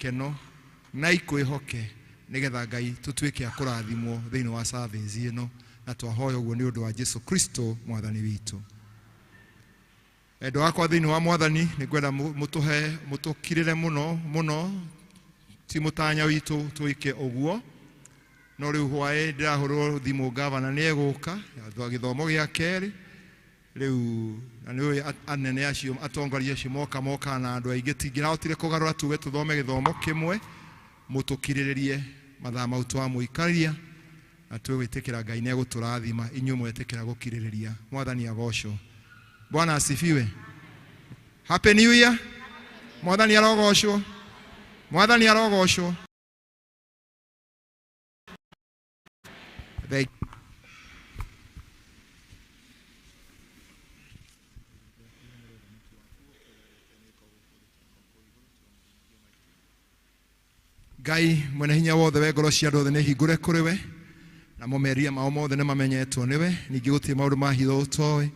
gĩkeno na ikwĩhoke nĩgetha Ngai tũtuĩke a kũrathimwo thĩinĩ wa service ĩno, na twahoya ũguo nĩ ũndũ wa Jesu Kristo mwathani witũ. Endwa akwa thĩinĩ wa mwathani, nĩ ngwenda mũtũhe mũtũkirĩre mũno mũno, ti mũtanya witũ twĩke ũguo, no rĩu hwaĩ ndĩrahũrwo thimũ gavana nĩ egũka gĩthomo gĩa kerĩ rĩu, na nĩ anene acio atongoria acio moka moka na andũ aingĩ, tingĩrahotire kũgarũra tuge tũthome gĩthomo kĩmwe, mũtũkirĩrĩrie mathaa mau twamũikaria, na twĩgwĩtĩkĩra Ngai nĩ egũtũrathima inyuĩ mwetĩkĩra gũkirĩrĩria. Mwathani agocwo. Bwana asifiwe. Happy New Year. Mwathani arogocwo. Mwathani arogocwo. Thank Ngai mwene hinya wothe we ngoro cia andũ othe nĩ hingũre kũrĩ we, namo meria mao mothe nĩ mamenyetwo nĩwe, ningĩ gũtirĩ maũndũ ma hitho ũtoĩ.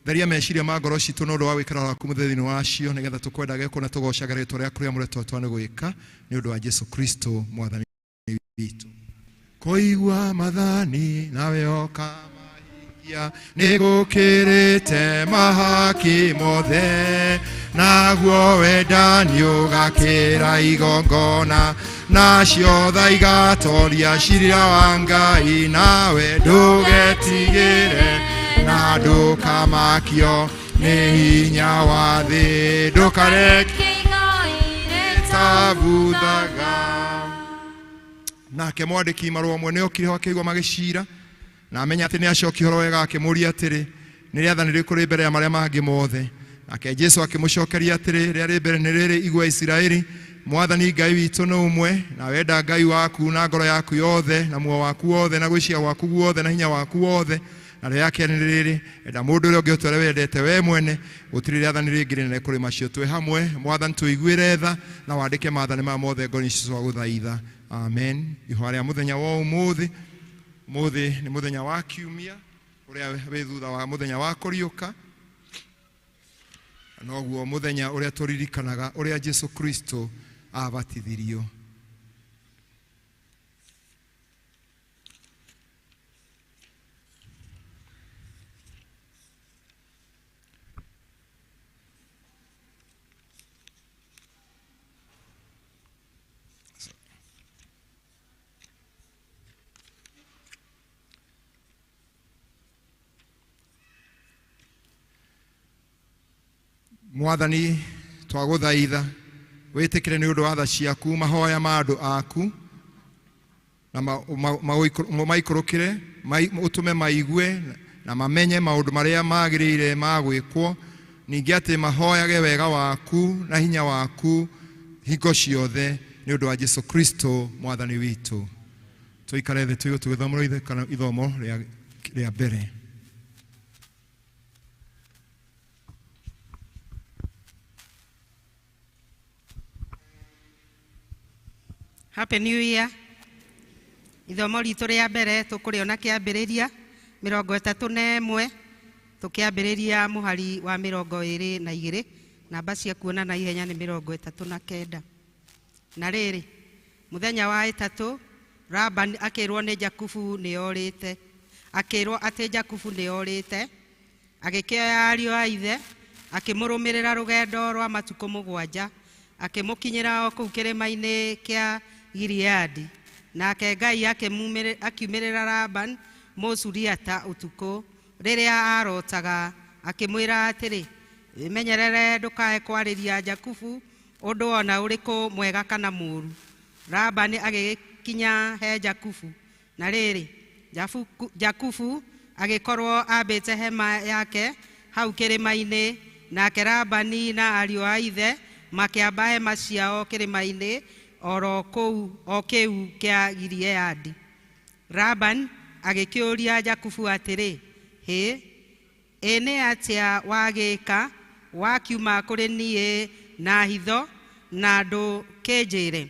Theria meciria ma ngoro citũ na ũndũ wa gwĩkara waku mũtheri thĩinĩ wacio, nĩgetha tũkwendage kũna tũgocage rĩtwa rĩaku rĩamũre tondũ nĩ gwĩka nĩ ũndũ wa Jesu Kristo mwathani witũ. Kũigua mathani nawe ũkamahingia nĩ gũkĩrĩte mahaki mothe, naguo wendani ũgakĩra igongona, nacio tha igatoria ciira wa Ngai, nawe ndũgetigĩre na ndũkamakio nĩ hinya wa thĩ, ndũkareke tabuthaga. Nake mwandĩki marũa mwene okire ho akĩigua magĩcira, na amenya atĩ nĩ acokia ũhoro wega, akĩmũũria atĩrĩ, nĩ rĩathani rĩrĩkũ rĩ mbere ya marĩa mangĩ mothe? Nake Jesu akĩmũcokeria atĩrĩ, rĩrĩa rĩ mbere nĩ rĩrĩ, igua Isiraeli, Mwathani Ngai witũ nĩ ũmwe, na wenda Ngai waku na ngoro yaku yothe, na muoyo waku wothe, na gwĩciria gwaku guothe, na hinya waku wothe. Na rĩrĩa kerĩ nĩ rĩrĩ, enda mũndũ ũrĩa ũngĩ o ta ũrĩa wendete we mwene. Gũtirĩ rĩathani rĩngĩ rĩnene kũrĩ macio. Twĩ hamwe, Mwathani, tũiguĩre tha na wandĩke maathani maya mothe ngoro-inĩ citũ twagũthaitha. Amen. Ihoya rĩa mũthenya wa ũmũthĩ. Ũmũthĩ nĩ mũthenya wa kiumia ũrĩa wĩ thutha wa mũthenya wa kũriũka, noguo mũthenya ũrĩa tũririkanaga ũrĩa Jesu Kristo abatithirio. Mwathani, twagũthaitha wĩtĩkĩre nĩ ũndũ wa tha ciaku mahoya ma andũ aku, na maikũrũkĩre, ũtũme maigue na mamenye maũndũ marĩa magĩrĩire ma gwĩkwo, ningĩ atĩ mahoyage wega waku na hinya waku hingo ciothe nĩ ũndũ wa Jesu Kristo mwathani witũ. Tũikare thĩ tũigue tũgĩthomera kana ithomo rĩa mbere. Happy New Year. Ithomo ritũ rĩa mbere tũkũrĩona kĩambĩrĩria 31, tũkĩambĩrĩria mũhari wa 22, namba cia kuona na ihenya nĩ 39. Na rĩrĩ, mũthenya wa ĩtatũ Laban akĩrwo nĩ Jakubu nĩorĩte, akĩrwo atĩ Jakubu nĩorĩte, agĩkĩoya ariũ a ithe, akĩmũrũmĩrĩra rũgendo rwa matukũ 7, akĩmũkinyĩra o kũu kĩrĩma-inĩ kĩa Gileadi. Nake Ngai akiumĩrĩra Laban Mũsuriata ũtukũ rĩrĩa arotaga, akĩmwĩra atĩrĩ, wĩmenyerere ndũkae kwarĩria Jakubu ũndũ o na ũrĩkũ mwega kana mũũru. Laban agĩgĩkinya he Jakubu, na rĩrĩ, Jakubu agĩkorwo ambĩte hema yake hau kĩrĩma-inĩ, nake Labani na ariũ a ithe makĩamba hema ciao kĩrĩma-inĩ oro kũu o kĩu kĩa Gileadi. Laban agĩkĩũria Jakubu atĩrĩ, hĩ, ĩ nĩ atĩa wagĩka wakiuma kũrĩ niĩ na hitho na ndũkĩnjĩre?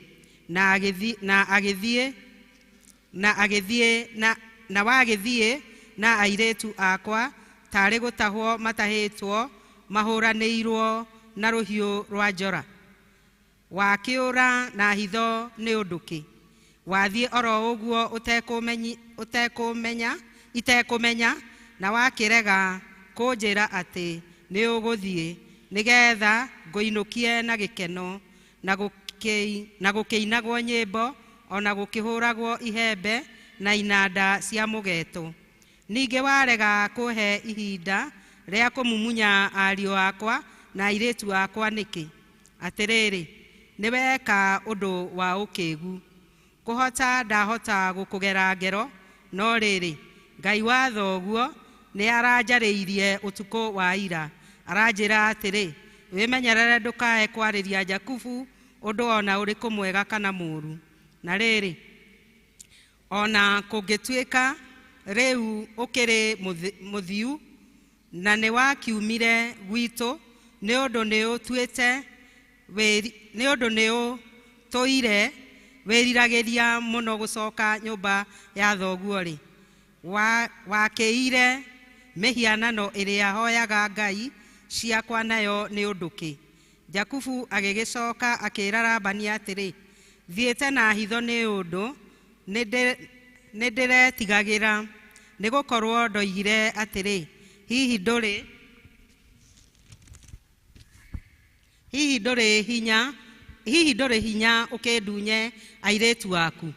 Na agĩthiĩ, na agĩthiĩ, na agĩthiĩ, na, na wagĩthiĩ na airĩtu akwa tarĩ gũtahwo matahĩtwo mahũranĩirwo na rũhiũ rwa njora. Wakĩũra na hitho nĩ ũndũ kĩ? Wathiĩ oro ũguo itekũmenya na wakĩrega kũnjĩra atĩ nĩ ũgũthiĩ nĩgetha ngũinũkie na gĩkeno na gũkĩinagwo nyĩmbo ona gũkĩhũragwo ihembe na inanda cia mũgeto. Ningĩ warega kũhe ihinda rĩa kũmumunya ariũ akwa na airĩtu akwa nĩkĩ? Atĩrĩrĩ, nĩweka ũndũ wa ũkĩgu. Kũhota ndahota gũkũgera ngero, no rĩrĩ, Ngai wa thoguo nĩ aranjarĩirie ũtukũ wa ira. Aranjĩra atĩrĩ, wĩmenyerere ndũkae kwarĩria Jakubu ũndũ ona ũrĩkũ mwega kana mũũru. Na rĩrĩ, ona kũngĩtuĩka rĩu ũkĩrĩ mũthiu na nĩ wakiumire gwitũ nĩ ũndũ nĩ ũtũire wĩriragĩria mũno gũcoka nyũmba ya thoguo-rĩ, wakĩire mĩhianano ĩrĩa hoyaga ngai ciakwa nayo nĩ ũndũ kĩ? Jakubu agĩgĩcoka akĩra Labani atĩrĩ, thiĩte na hitho nĩ ũndũ nĩ ndĩretigagĩra, nĩ gũkorwo ndoigire atĩrĩ, hihi ndũrĩ hinya ũkĩndunye airĩtu aku.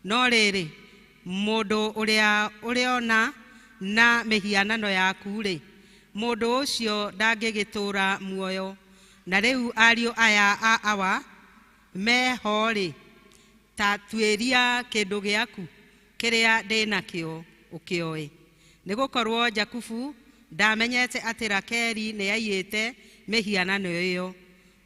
No rĩrĩ, mũndũ ũrĩa ũrĩona na mĩhianano yaku-rĩ, mũndũ ũcio ndangĩgĩtũũra muoyo. Na rĩu ariũ aya a awa meho-rĩ, ta tuĩria kĩndũ gĩaku kĩrĩa ndĩ nakĩo ũkĩoe. Nĩ gũkorwo Jakubu ndamenyete atĩ Rakeli nĩ aiyĩte mĩhianano ĩyo.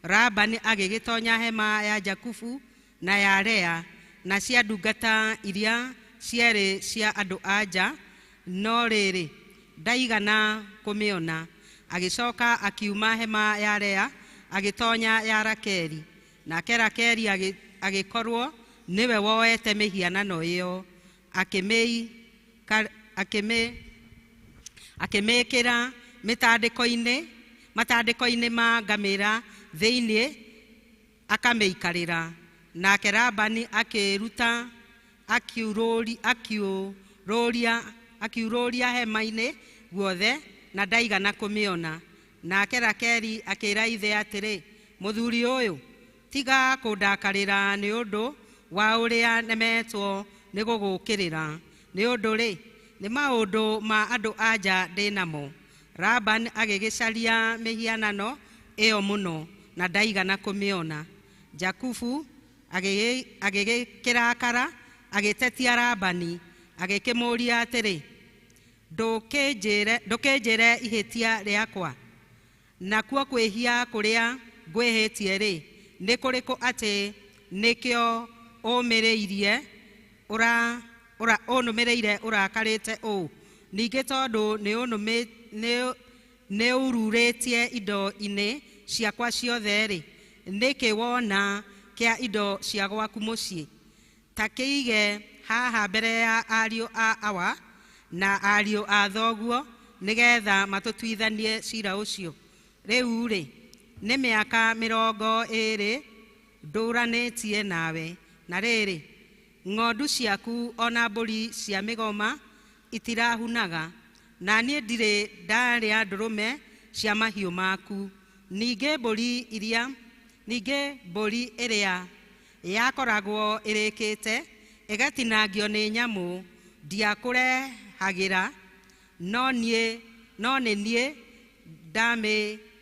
Labani agĩgĩtonya hema ya Jakubu na ya Lea na cia ndungata iria cierĩ cia andũ a nja, no rĩrĩ, ndaigana kũmĩona. Agĩcoka akiuma hema ya Lea agĩtonya ya Rakeli. Nake Rakeli agĩkorwo nĩwe woete mĩhianano ĩyo, akĩmĩĩkĩra matandĩko-inĩ ma ngamĩra thĩinĩ akamĩikarĩra. Nake Labani akĩruta akiũrũria hema-inĩ guothe na ndaigana kũmĩona. Nake Rakeli akĩra ithe atĩrĩ, mũthuri ũyũ, tiga kũndakarĩra nĩ ũndũ wa ũrĩa nemetwo nĩ gũgũũkĩrĩra. Nĩ ũndũ-rĩ, nĩ maũndũ ma andũ a nja ndĩ namo. Labani agĩgĩcaria mĩhianano ĩyo mũno na ndaigana kũmĩona. Jakubu agĩgĩkĩrakara agĩtetia Labani agĩkĩmũũria atĩrĩ, ndũkĩnjĩre ihĩtia rĩakwa? Nakuo kwĩhia kũrĩa ngwĩhĩtie-rĩ, nĩ kũrĩkũ atĩ nĩkĩo ũnũmĩrĩire ũrakarĩte ũũ? Ningĩ tondũ nĩ ũrurĩtie indo-inĩ ciakwa ciothe-rĩ, nĩkĩ wona kĩa indo cia gwaku mũciĩ? Ta kĩige haha mbere ya ariũ a awa na ariũ a thoguo nĩgetha matũtuithanie cira ũcio. Rĩu-rĩ, nĩ mĩaka 20 ndũranĩtie nawe, na rĩrĩ, ng'ondu ciaku ona mbũri cia mĩgoma itirahunaga, na niĩ ndirĩ ndarĩa ndũrũme cia mahiũ maku. Ningĩ mbũri ĩrĩa yakoragwo ĩrĩkĩte ĩgatinangio nĩ nyamũ ndiakũrehagĩra, no nĩ niĩ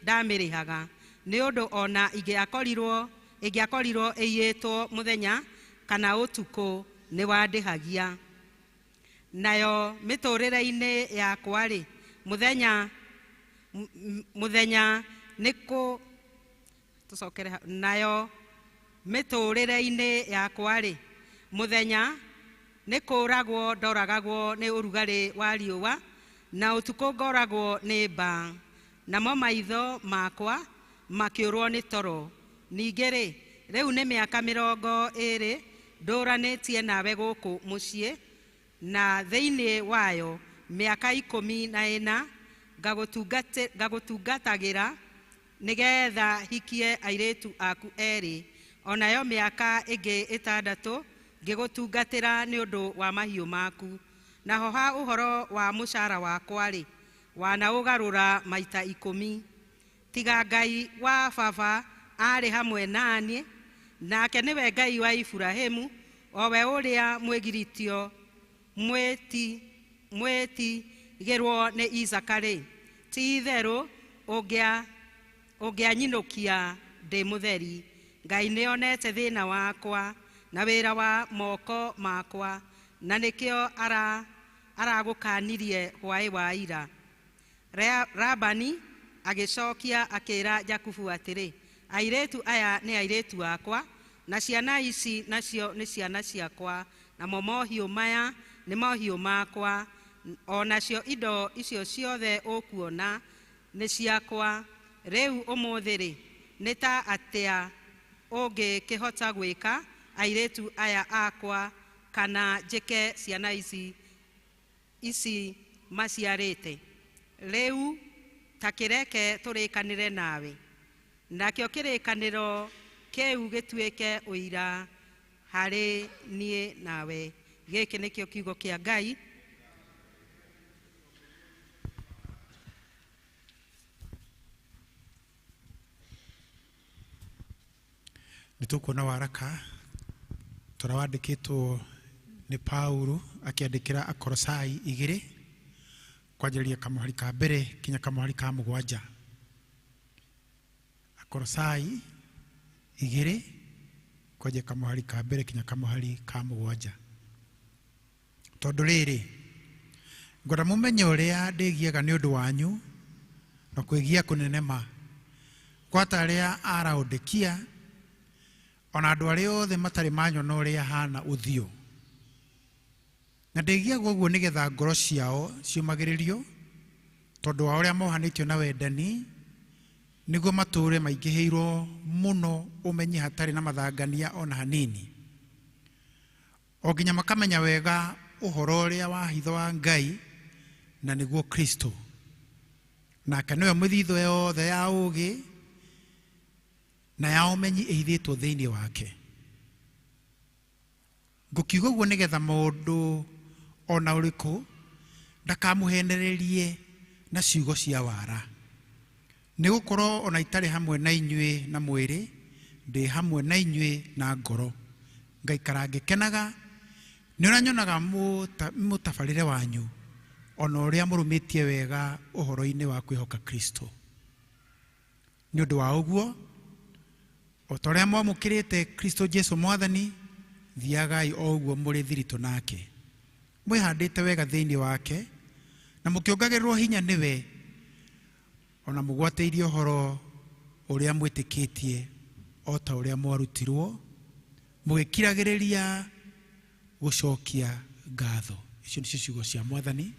ndamĩrĩhaga. Nĩ ũndũ ona ĩngĩakorirwo ĩiyĩtwo mũthenya kana ũtukũ nĩ wandĩhagia. Nayo mĩtũũrĩre-inĩ yakwa-rĩ, mũthenya nĩ kũ tũcokere nayo mĩtũũrĩre-inĩ yakwa-rĩ, mũthenya nĩ kũũragwo ndoragagwo nĩ ũrugarĩ wa riũa, na ũtukũ ngoragwo nĩ mbaa, namo maitho makwa makĩũrwo nĩ toro. Ningĩ-rĩ, rĩu nĩ mĩaka 20 ndũranĩtie nawe gũkũ mũciĩ, na thĩinĩ wayo mĩaka 14 ngagũtungatagĩra nĩgetha hikie airĩtu aku erĩ. Onayo mĩaka ĩngĩ 6 ngĩgũtungatĩra nĩ ũndũ wa mahiũ maku. Naho ha ũhoro wa mũcara wakwa-rĩ, wanaũgarũra maita 10. Tiga Ngai wa baba arĩ hamwe naniĩ, nake nĩwe Ngai wa Iburahĩmu, o we ũrĩa mwĩgiritio mwĩtigĩrwo nĩ Isaaka-rĩ, ti-itherũ ũngĩanyinũkia ndĩ mũtheri. Ngai nĩonete thĩna wakwa na wĩra wa moko makwa, na nĩkĩo aragũkanirie hwaĩ wa ira. Labani agĩcokia akĩra Jakubu atĩrĩ, airĩtu aya nĩ airĩtu akwa, na ciana ici nacio nĩ ciana ciakwa, namo mohiũ maya nĩ mohiũ makwa, o nacio indo icio ciothe ũkuona nĩ ciakwa. Rĩu ũmũthĩ-rĩ, nĩ ta atĩa ũngĩkĩhota gwĩka airĩtu aya akwa, kana njĩke ciana ici maciarĩte? Rĩu ta kĩreke tũrĩkanĩre nawe, nakĩo kĩrĩkanĩro kĩu gĩtuĩke ũira harĩ niĩ nawe. Gĩkĩ nĩkĩo kiugo kĩa Ngai. Nĩ tũkuona waraka tũrĩa wandĩkĩtwo nĩ Paulo akĩandĩkĩra Akolosai 2 kwanjĩrĩria kamũhari ka mbere kinya kamũhari ka 7. Akolosai 2 kwanjĩrĩria kamũhari ka mbere kinya kamũhari ka 7. Tondũ rĩrĩ, ngwenda mũmenye ũrĩa ndĩgiaga nĩ ũndũ wanyu na kwĩgia kũnene ma, gwata arĩa a Laodikia, ona andũ arĩa othe matarĩ manyona ũrĩa hana ũthiũ. Na ndĩgiaga ũguo nĩgetha ngoro ciao ciũmagĩrĩrio tondũ wa ũrĩa mohanĩtio na wendani, nĩguo matũũre maingĩhĩirwo mũno ũmenyi hatarĩ na mathangania ona hanini, o nginya makamenya wega ũhoro ũrĩa wa hitho wa Ngai, na nĩguo Kristo. Nake nĩwe mĩthithũ yothe ya ũũgĩ na ya ũmenyi ĩhithĩtwo thĩinĩ wake. Ngũkiuga ũguo nĩgetha mũndũ ona ũrĩkũ ndakamũhenererie na ciugo cia wara, nĩgũkorwo ona itarĩ hamwe na inyuĩ na mwĩrĩ, ndĩ hamwe na inyuĩ na ngoro. Ngaikara ngĩkenaga nĩ ũrĩa nyonaga mũtabarĩre wanyu, ona ũrĩa mũrũmĩtie wega ũhoro-inĩ wa kwĩhoka Kristo. Nĩ ũndũ wa ũguo, o ta ũrĩa mwamũkĩrĩte Kristo Jesu Mwathani, thiagai o ũguo mũrĩ thiritũ nake, mwĩhandĩte wega thĩinĩ wake, na mũkĩongagĩrĩrwo hinya nĩwe, ona mũgwatĩirie ũhoro ũrĩa mwĩtĩkĩtie o ta ũrĩa mwarutirwo, mũgĩkiragĩrĩria gũcokia ngatho. Icio nĩcio ciugo cia Mwathani.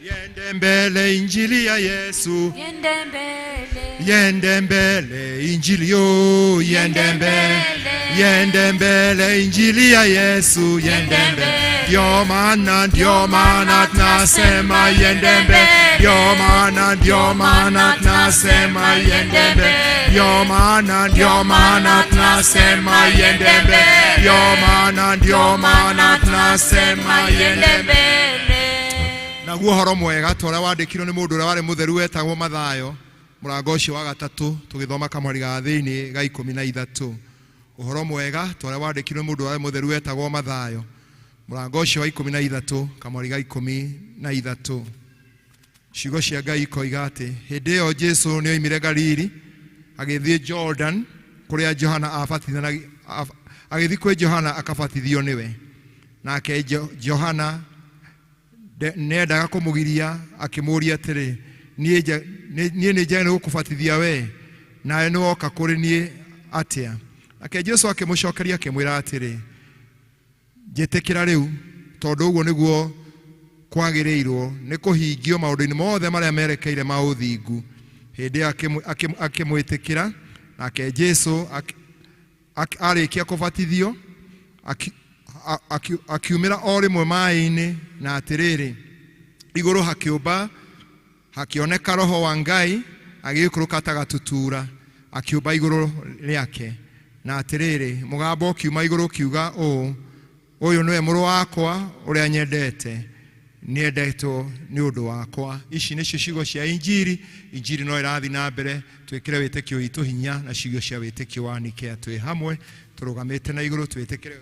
Yende mbele injili ya Yesu, Yende mbele, yende mbele injili yo, yende mbele, yende mbele injili ya Yesu, yende mbele. Ndio maana tunasema yende mbele, ndio maana tunasema yende mbele, ndio maana tunasema yende mbele, ndio maana tunasema yende mbele. Naguo ũhoro mwega ta ũrĩa wandĩkirwo nĩ mũndũ ũrĩa warĩ mũtheru wetagwo Mathayo, mũrango ũcio wa 3 tũgĩthoma kamũhari ga thĩinĩ ga 13. Ũhoro mwega ta ũrĩa wandĩkirwo nĩ mũndũ ũrĩa warĩ mũtheru wetagwo Mathayo, mũrango ũcio wa 13 kamũhari ga 13. Ciugo cia Ngai ikoiga atĩ hĩndĩ ĩyo Jesũ nĩoimire Galili agĩthiĩ Jordan kũrĩa Johana abatithanagia, agĩthiĩ kwĩ Johana akabatithio nĩwe. Nake Johana nĩendaga kũmũgiria, akĩmũũria atĩrĩ, niĩ nĩ njagĩrĩirwo gũkũbatithia we, nawe nĩwoka kũrĩ niĩ atĩa? Nake Jesũ akĩmũcokeria akĩmwĩra atĩrĩ, njĩtĩkĩra rĩu, tondũ ũguo nĩguo kwagĩrĩirwo nĩ kũhingio maũndũ-inĩ mothe marĩa merekeire ma ũthingu. Hĩndĩ ĩyo akĩmwĩtĩkĩra. Nake Jesũ arĩkia kũbatithio, akiumĩra o rĩmwe maĩ-inĩ, na atĩrĩrĩ, igũrũ hakĩũmba, hakĩoneka Roho wa Ngai Agĩikũrũka ta gatutura akiũmba igũrũ rĩake. Na atĩrĩrĩ, mũgambo ũkiuma igũrũ ũkiuga ũũ, ũyũ nĩwe mũrũ wakwa ũrĩa nyendete, nĩendetwo nĩ ũndũ wakwa. Ici nĩcio ciugo cia Injiri. Injiri no ĩrathiĩ na mbere, twĩkĩre wĩtĩkio witũ hinya na ciugo cia wĩtĩkio wa Nikea. Twĩ hamwe tũrũgamĩte na igũrũ, twĩkĩre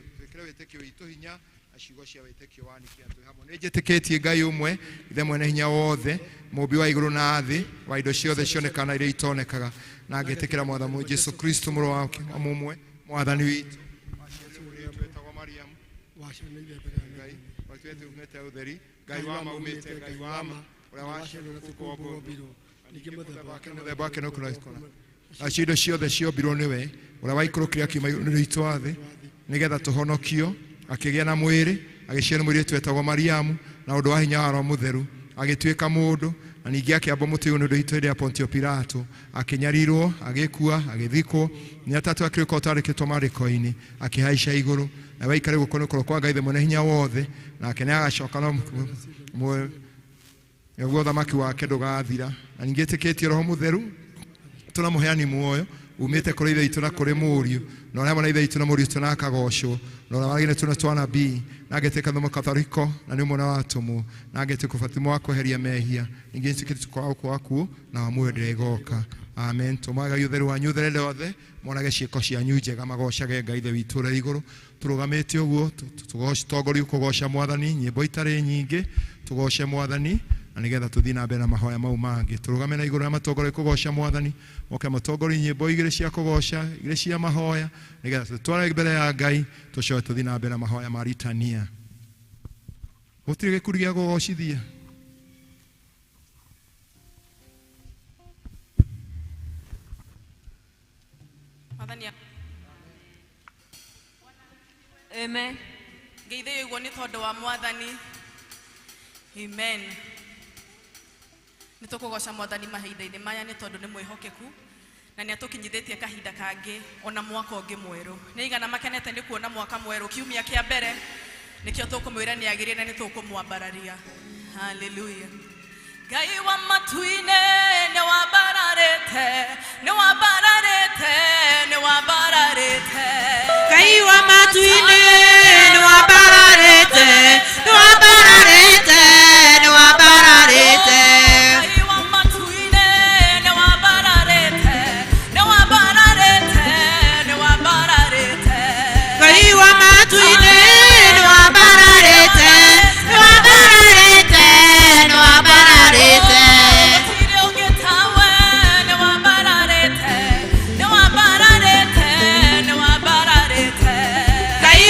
wĩtĩkio witũ hinya na ciugo cia wĩtĩkio wa Nikea. Twĩ hamwe. Nĩ njĩtĩkĩtie Ngai ũmwe, Ithe mwene hinya wothe, mũũmbi wa igũrũ na thĩ, wa indo ciothe cionekaga na iria itonekaga, na ngetĩkĩra Mwathani Jesũ Kristo mũrũ wake wa mũmwe, Mwathani witũ, waciarirwo wetagwo Mariamu, Ngai watumĩte ũtheri, Ngai wa maumĩte, Ngai wa ma, ũrĩa waciarirwo kũmbwo, ningĩ mũthemba wake no kũna. Nacio indo ciothe ciombirwo nĩwe, ũrĩa waikũrũkire akiuma igũrũ witũ wa thĩ, nĩgetha tũhonokio, akĩgĩa na mwĩrĩ, agĩciarwo mũirĩtu wetagwo Mariamu, na ũndũ wa hinya wa Roho Mũtheru, agĩtuĩka mũndũ, na ningĩ akĩambwo mũtĩ igũrũ nĩ ũndũ witũ hĩndĩ ya Pontio Pilato, akĩnyarirwo, agĩkua, agĩthikwo, nĩ atatũ akĩrĩka ũtandĩkĩtwo maandĩko-inĩ, akĩhaica igũrũ, na we aikare guoko-inĩ kwa kwa Ngai Ithe mwene hinya wothe, nake nĩ agacoka no naguo ũthamaki wake ndũgathira. Na ningĩ ĩtĩkĩtie Roho Mũtheru, tũna mũheani muoyo, umĩte kũrĩ Ithe witũ na kũrĩ Mũriũ, na ũrĩa hamwe na Ithe witũ na Mũriũ witũ na akagocwo, na ũrĩa wagĩrĩire tũna twa nabii, na ngetĩka Thomo Katholiko, na nĩ ũmwe wa atũmwo, na ngetĩka ũbatithio wa kweheria mehia, ningĩ nĩtĩkĩtie kwa kwakuo na wa muoyo ndĩrĩa ĩgoka. Amen. Tũmagagai ũtheru wanyu ũtherere othe, monage ciĩko cianyu njega, magocage Ngai Ithe witũ ũrĩa igũrũ. Tũrũgamĩte ũguo, tũtongorio kũgoca Mwathani, nyĩmbo itarĩ nyingĩ, tũgoce Mwathani, na nĩgetha tũthiĩ na mbere na mahoya mau mangĩ. Tũrũgame na igũrũ na matongorio kũgoca Mwathani, moke matongorie nyĩmbo igĩrĩ cia kũgoca, igĩrĩ cia mahoya, nĩgetha tũtware mbere ya Ngai, tũcoke tũthiĩ na mbere na mahoya ma litania. Gũtirĩ gĩkundi gĩa kũgocithia. Mwathani. Amen. Ngeithĩyo iguo nĩ tondũ wa Mwathani. Amen. Nĩ tũkũgoca Mwathani mahinda-inĩ maya nĩ tondũ nĩ mwĩhokeku na nĩ atũkinyithĩtie kahinda kangĩ ona mwaka ũngĩ mwerũ. Nĩ aigana makenete nĩ kuona mwaka mwerũ. Kiumia kĩa mbere nĩkĩo tũkũmwĩra nĩ agĩrĩire na nĩ tũkũmwambararia. Hallelujah. Ngai wa matu-inĩ nĩ wambararĩte, nĩ wambararĩte, nĩ wambararĩte. Ngai wa matu-inĩ nĩ wambararĩte, nĩ wambararĩte, nĩ wambararĩte. Ngai wa matu-inĩ nĩ wambararĩte, nĩ wambararĩte, nĩ wambararĩte. Ngai wa matu-inĩ nĩ wambararĩte, nĩ wambararĩte, nĩ wambararĩte. Gũtirĩ ũngĩ tawe, nĩ wambararĩte, nĩ wambararĩte, nĩ wambararĩte. Ngai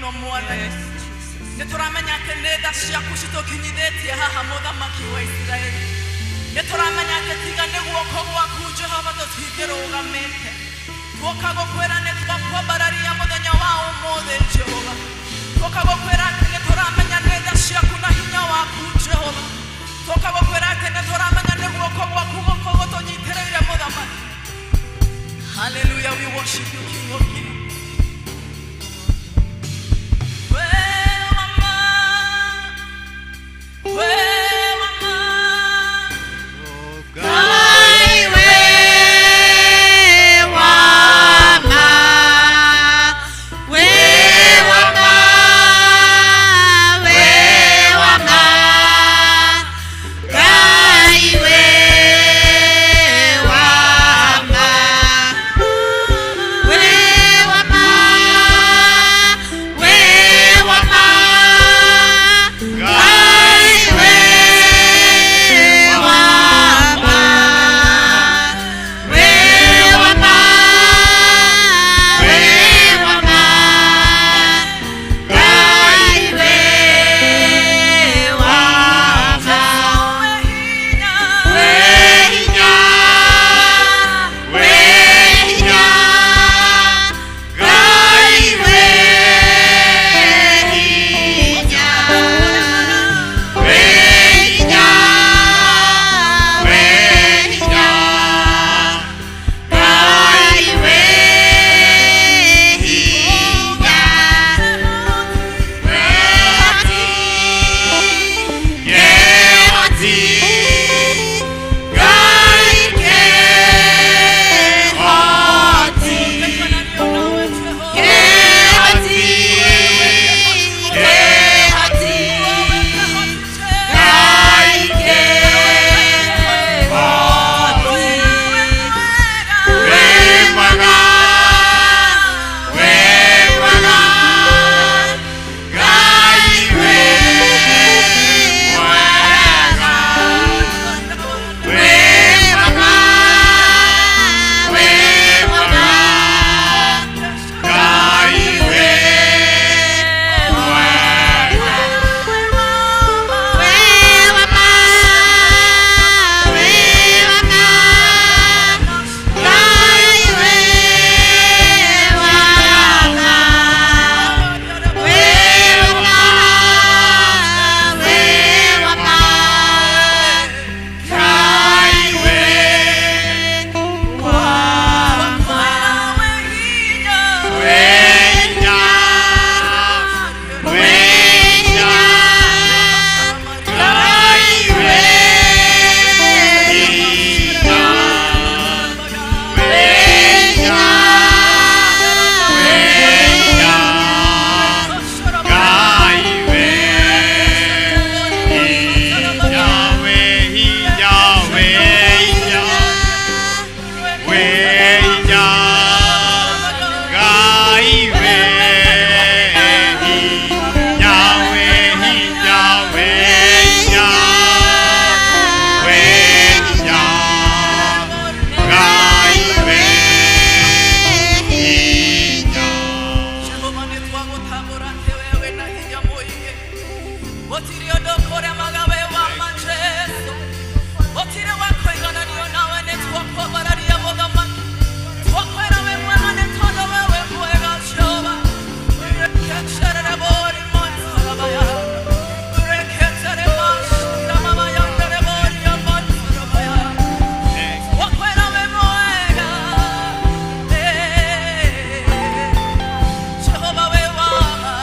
Mũno Mwathani, nĩ tũramenya atĩ nĩ tha ciaku citũkinyithĩtie haha, Mũthamaki wa Isiraeli. Nĩ tũramenya atĩ tiga nĩ guoko gwaku, Jehova, tũtingĩrũgamĩte. Tuoka gũkwĩra nĩ twakwambararia mũthenya wa ũmũthĩ, Jehova. Tuoka gũkwĩra atĩ nĩ tũramenya nĩ tha ciaku na hinya waku, Jehova. Tuoka gũkwĩra atĩ nĩ tũramenya nĩ guoko gwaku gũkũ gũtũnyitĩrĩire, Mũthamaki. Hallelujah, we worship you, King of Kings. We mama, we mama, Ngai we wa ma, we wa ma, we wa ma, Ngai we wa ma, we wa ma, we wa ma, Ngai we wa ma, we wa ma, we wa ma, Ngai we wa ma. We hinya, We hinya, we hinya, Ngai we hinya, we hinya, we hinya, Ngai we hinya, Kehoti, Ngai kehoti, kehoti, kehoti, Ngai kehoti. We mwega, we mwega, Ngai we mwega. We mwega, we mwega, Ngai we mwega. We wa ma, we wa ma, Ngai we wa ma. We wa ma, we wa ma, Ngai we wa ma. We hinya, we hinya, Ngai we hinya, we hinya, we hinya, Ngai we hinya, we hinya, we hinya, we hinya, Ngai we hinya, we hinya, we hinya, we hinya, Ngai we hinya. Jehova, nĩ twagũtambũra atĩ we wĩna hinya mũingĩ. Gũtirĩ ũndũ kũremaga we wa ma, Jesũ. Gũtirĩ wa kũigananio nawe. Nĩ twakwambararia, Mũthamaki. Twakwĩra wĩ mwega nĩ tondũ we wĩ mwega, Jehova. Reketerere bori matarabaya. Reketere mashira bori ya matarabaya. Twakwĩra wĩ mwega. Eh. Jehova we wa ma.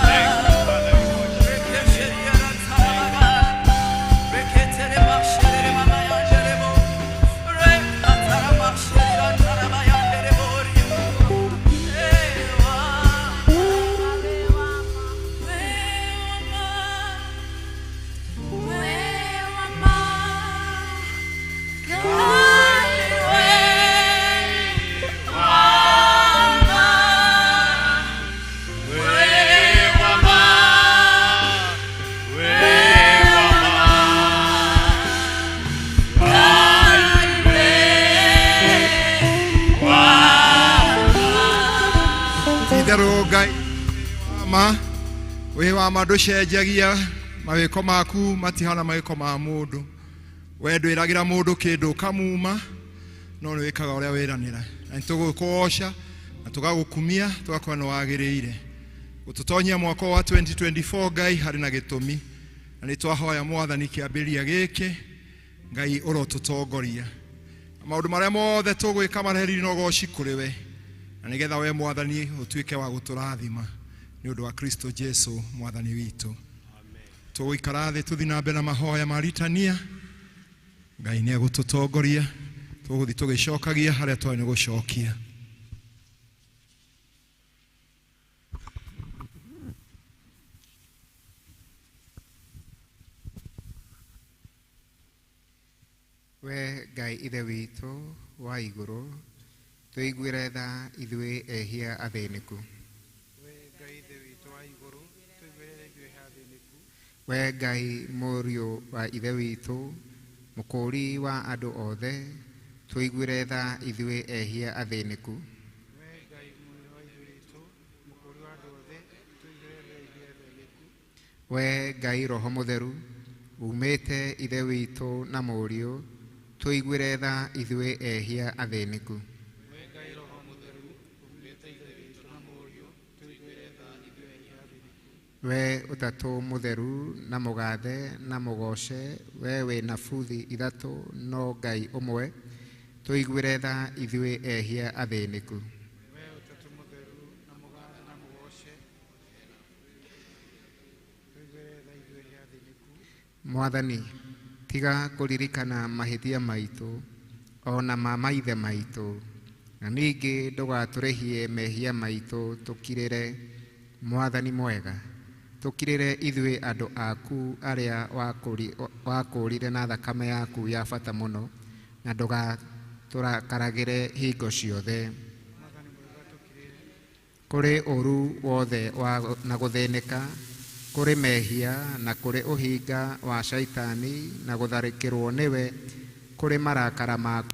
Ti-itherũ Ngai wa ma. Wĩ wa ma ndũcenjagia mawĩko maku matihana mawĩko ma mũndũ. We ndwĩragĩra mũndũ kĩndũ ũkamuma, no nĩ wĩkaga ũrĩa wĩranĩra. Na nĩtũgũkũgoca na tũgagũkumia tũgakorwo nĩ wagĩrĩire. Gũtũtonyia mwaka wa 2024 Ngai harĩ na gĩtũmi. Na nĩ twahoya Mwathani kĩambĩrĩria gĩkĩ Ngai ũrotũtongoria. Maũndũ marĩa mothe tũgwĩka marehe na ũgoci kũrĩ we. Na nĩgetha we Mwathani ũtuĩke wa gũtũrathima nĩ ũndũ wa Kristo Jesu Mwathani witũ. Tũgũikara thĩ tũthiĩ na mbere na mahoya ma ritania. Ngai nĩ egũtũtongoria, tũgũthiĩ tũgĩcokagia harĩa twarĩ nĩ gũcokia. We Ngai Ithe witũ wa igũrũ, tũiguĩre tha ithuĩ ehia athĩnĩku. We Ngai Mũriũ wa Ithe witũ, mũkũũri wa andũ othe, tũiguĩre tha ithuĩ ehia athĩnĩku. We Ngai Roho Mũtheru, umĩte Ithe witũ na Mũriũ, tũiguĩre tha ithuĩ ehia athĩnĩku. We Ũtatũ Mũtheru na mũgathe na mũgoce, we wĩna buthi ithatũ no Ngai ũmwe, tũiguĩre tha ithuĩ ehia athĩnĩku. Mwathani, tiga kũririkana mahĩtia maitũ o na ma maithe maitũ, na ningĩ ndũgatũrĩhie mehia maitũ, tũkirĩre Mwathani mwega, tũkirĩre ithuĩ andũ aku arĩa wakũũrire na thakame yaku ya bata mũno, na ndũgatũrakaragĩre hingo ciothe. Kũrĩ ũũru wothe na gũthĩnĩka, kũrĩ mehia na kũrĩ ũhinga wa Shaitani na gũtharĩkĩrwo nĩwe, kũrĩ marakara maku.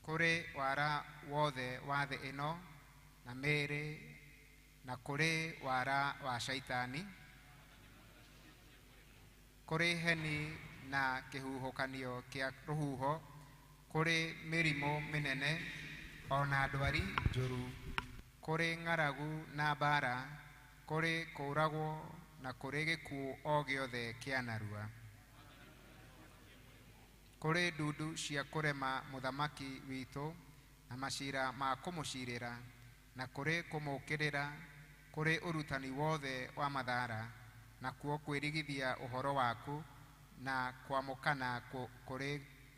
Kũrĩ wara wothe wa thĩ ĩno na mĩĩrĩ na kũrĩ wara wa Shaitani, kũrĩ heni na kĩhuhũkanio kĩa rũhuho, kũrĩ mĩrimũ mĩnene o na ndwari njũru, kũrĩ ng'aragu na mbara, kũrĩ kũũragwo na kũrĩ gĩkuũ o gĩothe kĩa narua, kũrĩ ndundu cia kũrema mũthamaki witũ na macira ma kũmũcirĩra, na kũrĩ kũmũũkĩrĩra, kũrĩ ũrutani wothe wa mathara, na kuo kwĩrigithia ũhoro waku na kwamũkana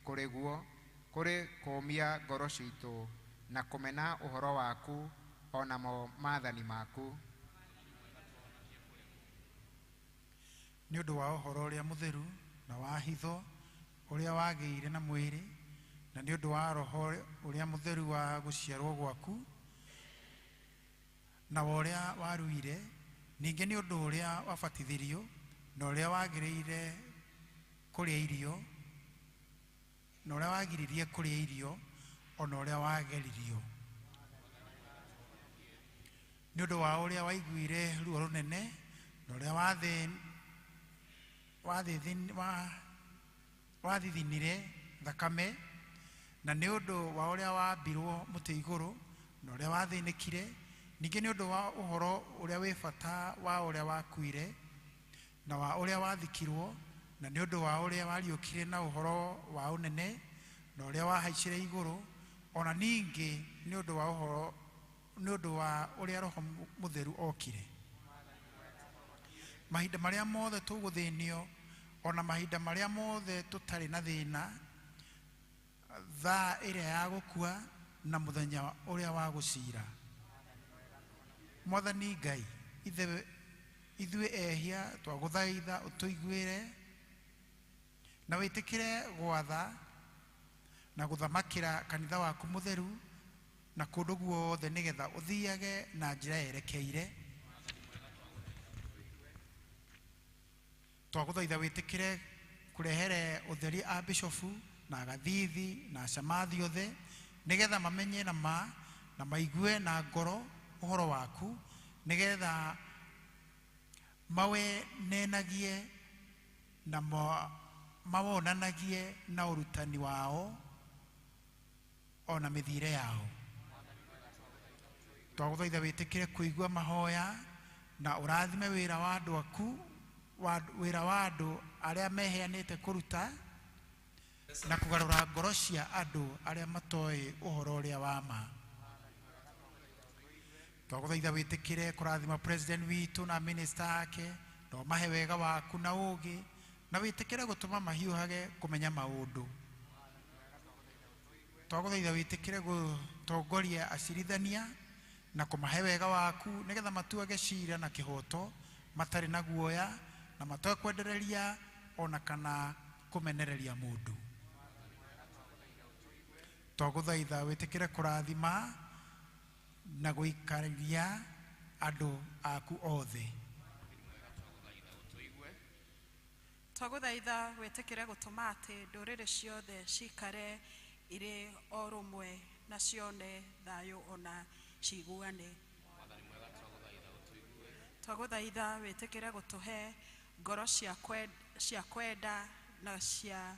kũrĩ guo, kũrĩ kũũmia ngoro citũ na kũmena ũhoro waku o namo maathani maku. Nĩ ũndũ wa ũhoro ũrĩa mũtheru na wa hitho ũrĩa wagĩire na mwĩrĩ, na nĩ ũndũ wa roho ũrĩa mũtheru wa gũciarwo gwaku na wa ũrĩa waruire, ningĩ nĩ ũndũ ũrĩa wabatithirio na ũrĩa wagĩrĩire kũrĩa irio na ũrĩa wagiririe kũrĩa irio o na ũrĩa wageririo, nĩ ũndũ wa ũrĩa waiguire ruo rũnene na ũrĩa wathithinire thakame, na nĩ ũndũ wa ũrĩa wambirwo mũtĩ igũrũ na ũrĩa wathĩnĩkire, ningĩ nĩ ũndũ wa ũhoro ũrĩa wĩ bata wa ũrĩa wakuire na wa ũrĩa wathikirwo, na nĩ ũndũ wa ũrĩa wariũkire na ũhoro wa ũnene na ũrĩa wahaicire igũrũ, o na ningĩ nĩ ũndũ wa ũhoro nĩ ũndũ wa ũrĩa Roho Mũtheru okire. Mahinda marĩa mothe tũgũthĩnio, o na mahinda marĩa mothe tũtarĩ na thĩna, thaa ĩrĩa ya gũkua na mũthenya ũrĩa wa gũcira. Mwathani Ngai Ithuĩ ehia twagũthaitha ũtũiguĩre na wĩtĩkĩre gwatha na gũthamakĩra kanitha waku mũtheru na kũndũ guothe nĩgetha ũthiage na njĩra yerekeire. Twagũthaitha wĩtĩkĩre kũrehere ũtheri a bishofu na agathithi na acamathi othe nĩgetha mamenye na ma na maigue na ngoro ũhoro waku nĩgetha mawenenagie na mawonanagie na ũrutani wao ona mĩthiĩre yao. Twagũthaitha wĩtĩkĩre kũigua mahoya na ũrathime wĩra wa andũ aku, wĩra wa andũ arĩa meheanĩte kũruta na kũgarũra ngoro cia andũ arĩa matoĩ ũhoro ũrĩa wa ma. Twagũthaitha wĩtĩkĩre kũrathima president witũ na minister ake na ũmahe wega waku na ũũgĩ na wĩtĩkĩre gũtũma mahiũhage kũmenya maũndũ. Twagũthaitha wĩtĩkĩre gũtongoria acirithania na kũmahe wega waku nĩgetha matuage cira na kĩhooto matarĩ na guoya na matekwendereria ona kana kũmenereria mũndũ. Twagũthaitha wĩtĩkĩre kũrathima na gũikaria andũ aku othe. Twagũthaitha wĩtĩkĩre gũtũma atĩ ndũrĩrĩ ciothe cikare irĩ o rũmwe na cione thayũ ona ciguane. Twagũthaitha wĩtĩkĩre gũtũhe ngoro cia kwenda na cia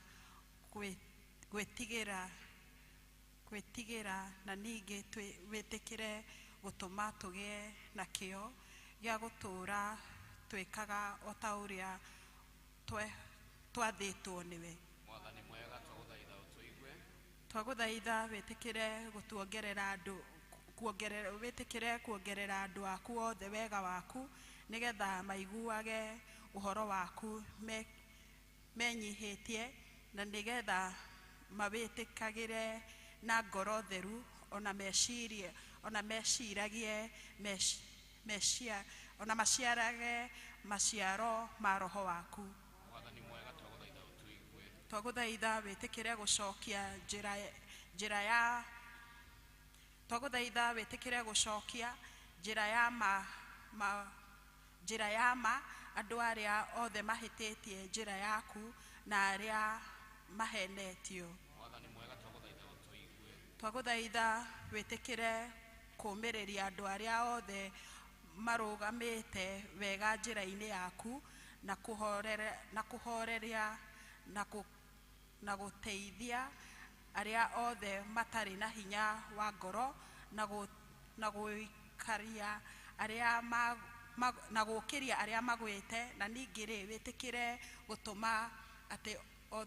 gwĩtigĩra na ningĩ wĩtĩkĩre gũtũma tũgĩe na kĩyo gĩa gũtũũra twĩkaga o ta ũrĩa twathĩtwo nĩwe. Twagũthaitha wĩtĩkĩre gũtuongerera andũ wĩtĩkĩre kuongerera andũ aku othe wega waku nĩgetha maiguage ũhoro waku menyihĩtie na nĩgetha mawĩtĩkagĩre na ngoro theru ona mecirie ona meciragie ona maciarage maciaro ma roho waku. Twagũthaitha wĩtĩkĩre gũcokia njĩra ya twagũthaitha wĩtĩkĩre gũcokia njĩra ya ma andũ arĩa othe mahĩtĩtie njĩra yaku na arĩa mahenetio. Twagũthaitha wĩtĩkĩre kũũmĩrĩria andũ arĩa othe marũgamĩte wega njĩra-inĩ yaku na kũhoreria na gũteithia arĩa othe matarĩ na hinya wa ngoro na gũikaria arĩa na gũkĩria arĩa magwĩte na ningĩ rĩ wĩtĩkĩre gũtũma atĩ o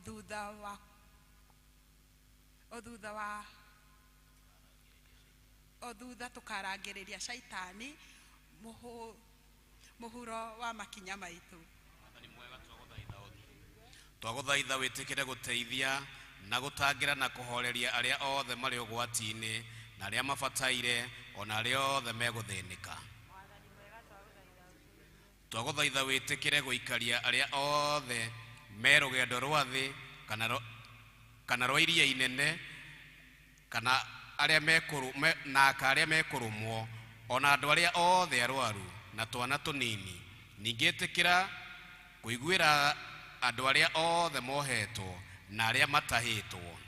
thutha tũkarangĩrĩria caitani mũhuro wa makinya maitũ. Twagũthaitha wĩtĩkĩre gũteithia na gũtangĩra na kũhoreria arĩa othe marĩ ũgwati-inĩ na arĩa mabataire ona arĩa othe megũthĩnĩka. Twagũthaitha wĩtĩkĩre gũikaria arĩa othe me rũgendo rwa thĩ kana rwa iria inene kana arĩa arĩa mekũrũmwo ona andũ arĩa othe arwaru na twana tũnini. Ningĩ ĩtĩkĩra kũiguĩra andũ arĩa othe mohetwo na arĩa matahĩtwo.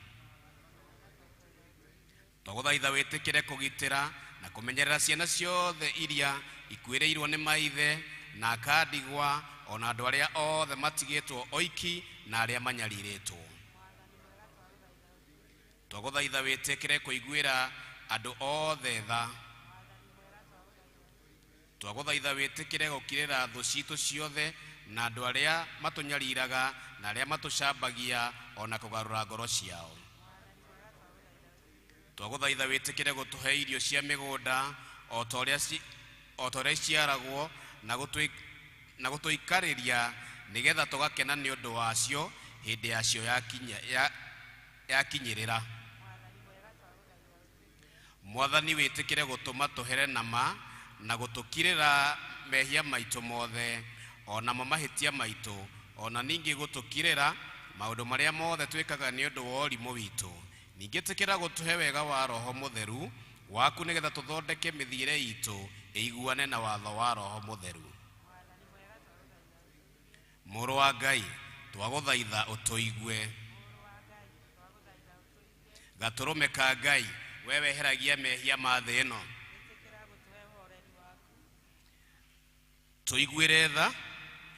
Twagũthaitha wĩtĩkĩre kũgitĩra na kũmenyerera ciana ciothe iria ikuĩrĩirwo nĩ maithe na akandigwa ona andũ arĩa othe matigĩtwo oiki na arĩa manyarirĩtwo. Twagũthaitha wĩtĩkĩre kũiguĩra andũ othe tha. Twagũthaitha wĩtĩkĩre gũkirĩra thũ citũ ciothe na andũ arĩa matũnyariraga na arĩa matũcambagia ona kũgarũra ngoro ciao. Twagũthaitha wĩtĩkĩre gũtũhe irio cia mĩgũnda o ta ũrĩa iciaragwo na gũtũikarĩria nĩgetha tũgakena nĩ ũndũ wacio hĩndĩ yacio yakinyĩrĩra. Mwathani wĩtĩkĩre gũtũma tũhere na ma na gũtũkirĩra mehia maitũ mothe o namo mahĩtia maitũ o na ningĩ gũtũkirĩra maũndũ marĩa mothe twĩkaga nĩ ũndũ wa ũrimũ witũ. Ningĩ ĩtĩkĩra gũtũhe wega wa Roho Mũtheru waku nĩgetha tũthondeke mĩthiĩre itũ ĩiguane na watho wa Roho Mũtheru. Mũrũ wa Ngai, twagũthaitha ũtũigue. Gatũrũme ka Ngai, we weheragia mehia ma thĩ ĩno, tũiguĩre tha.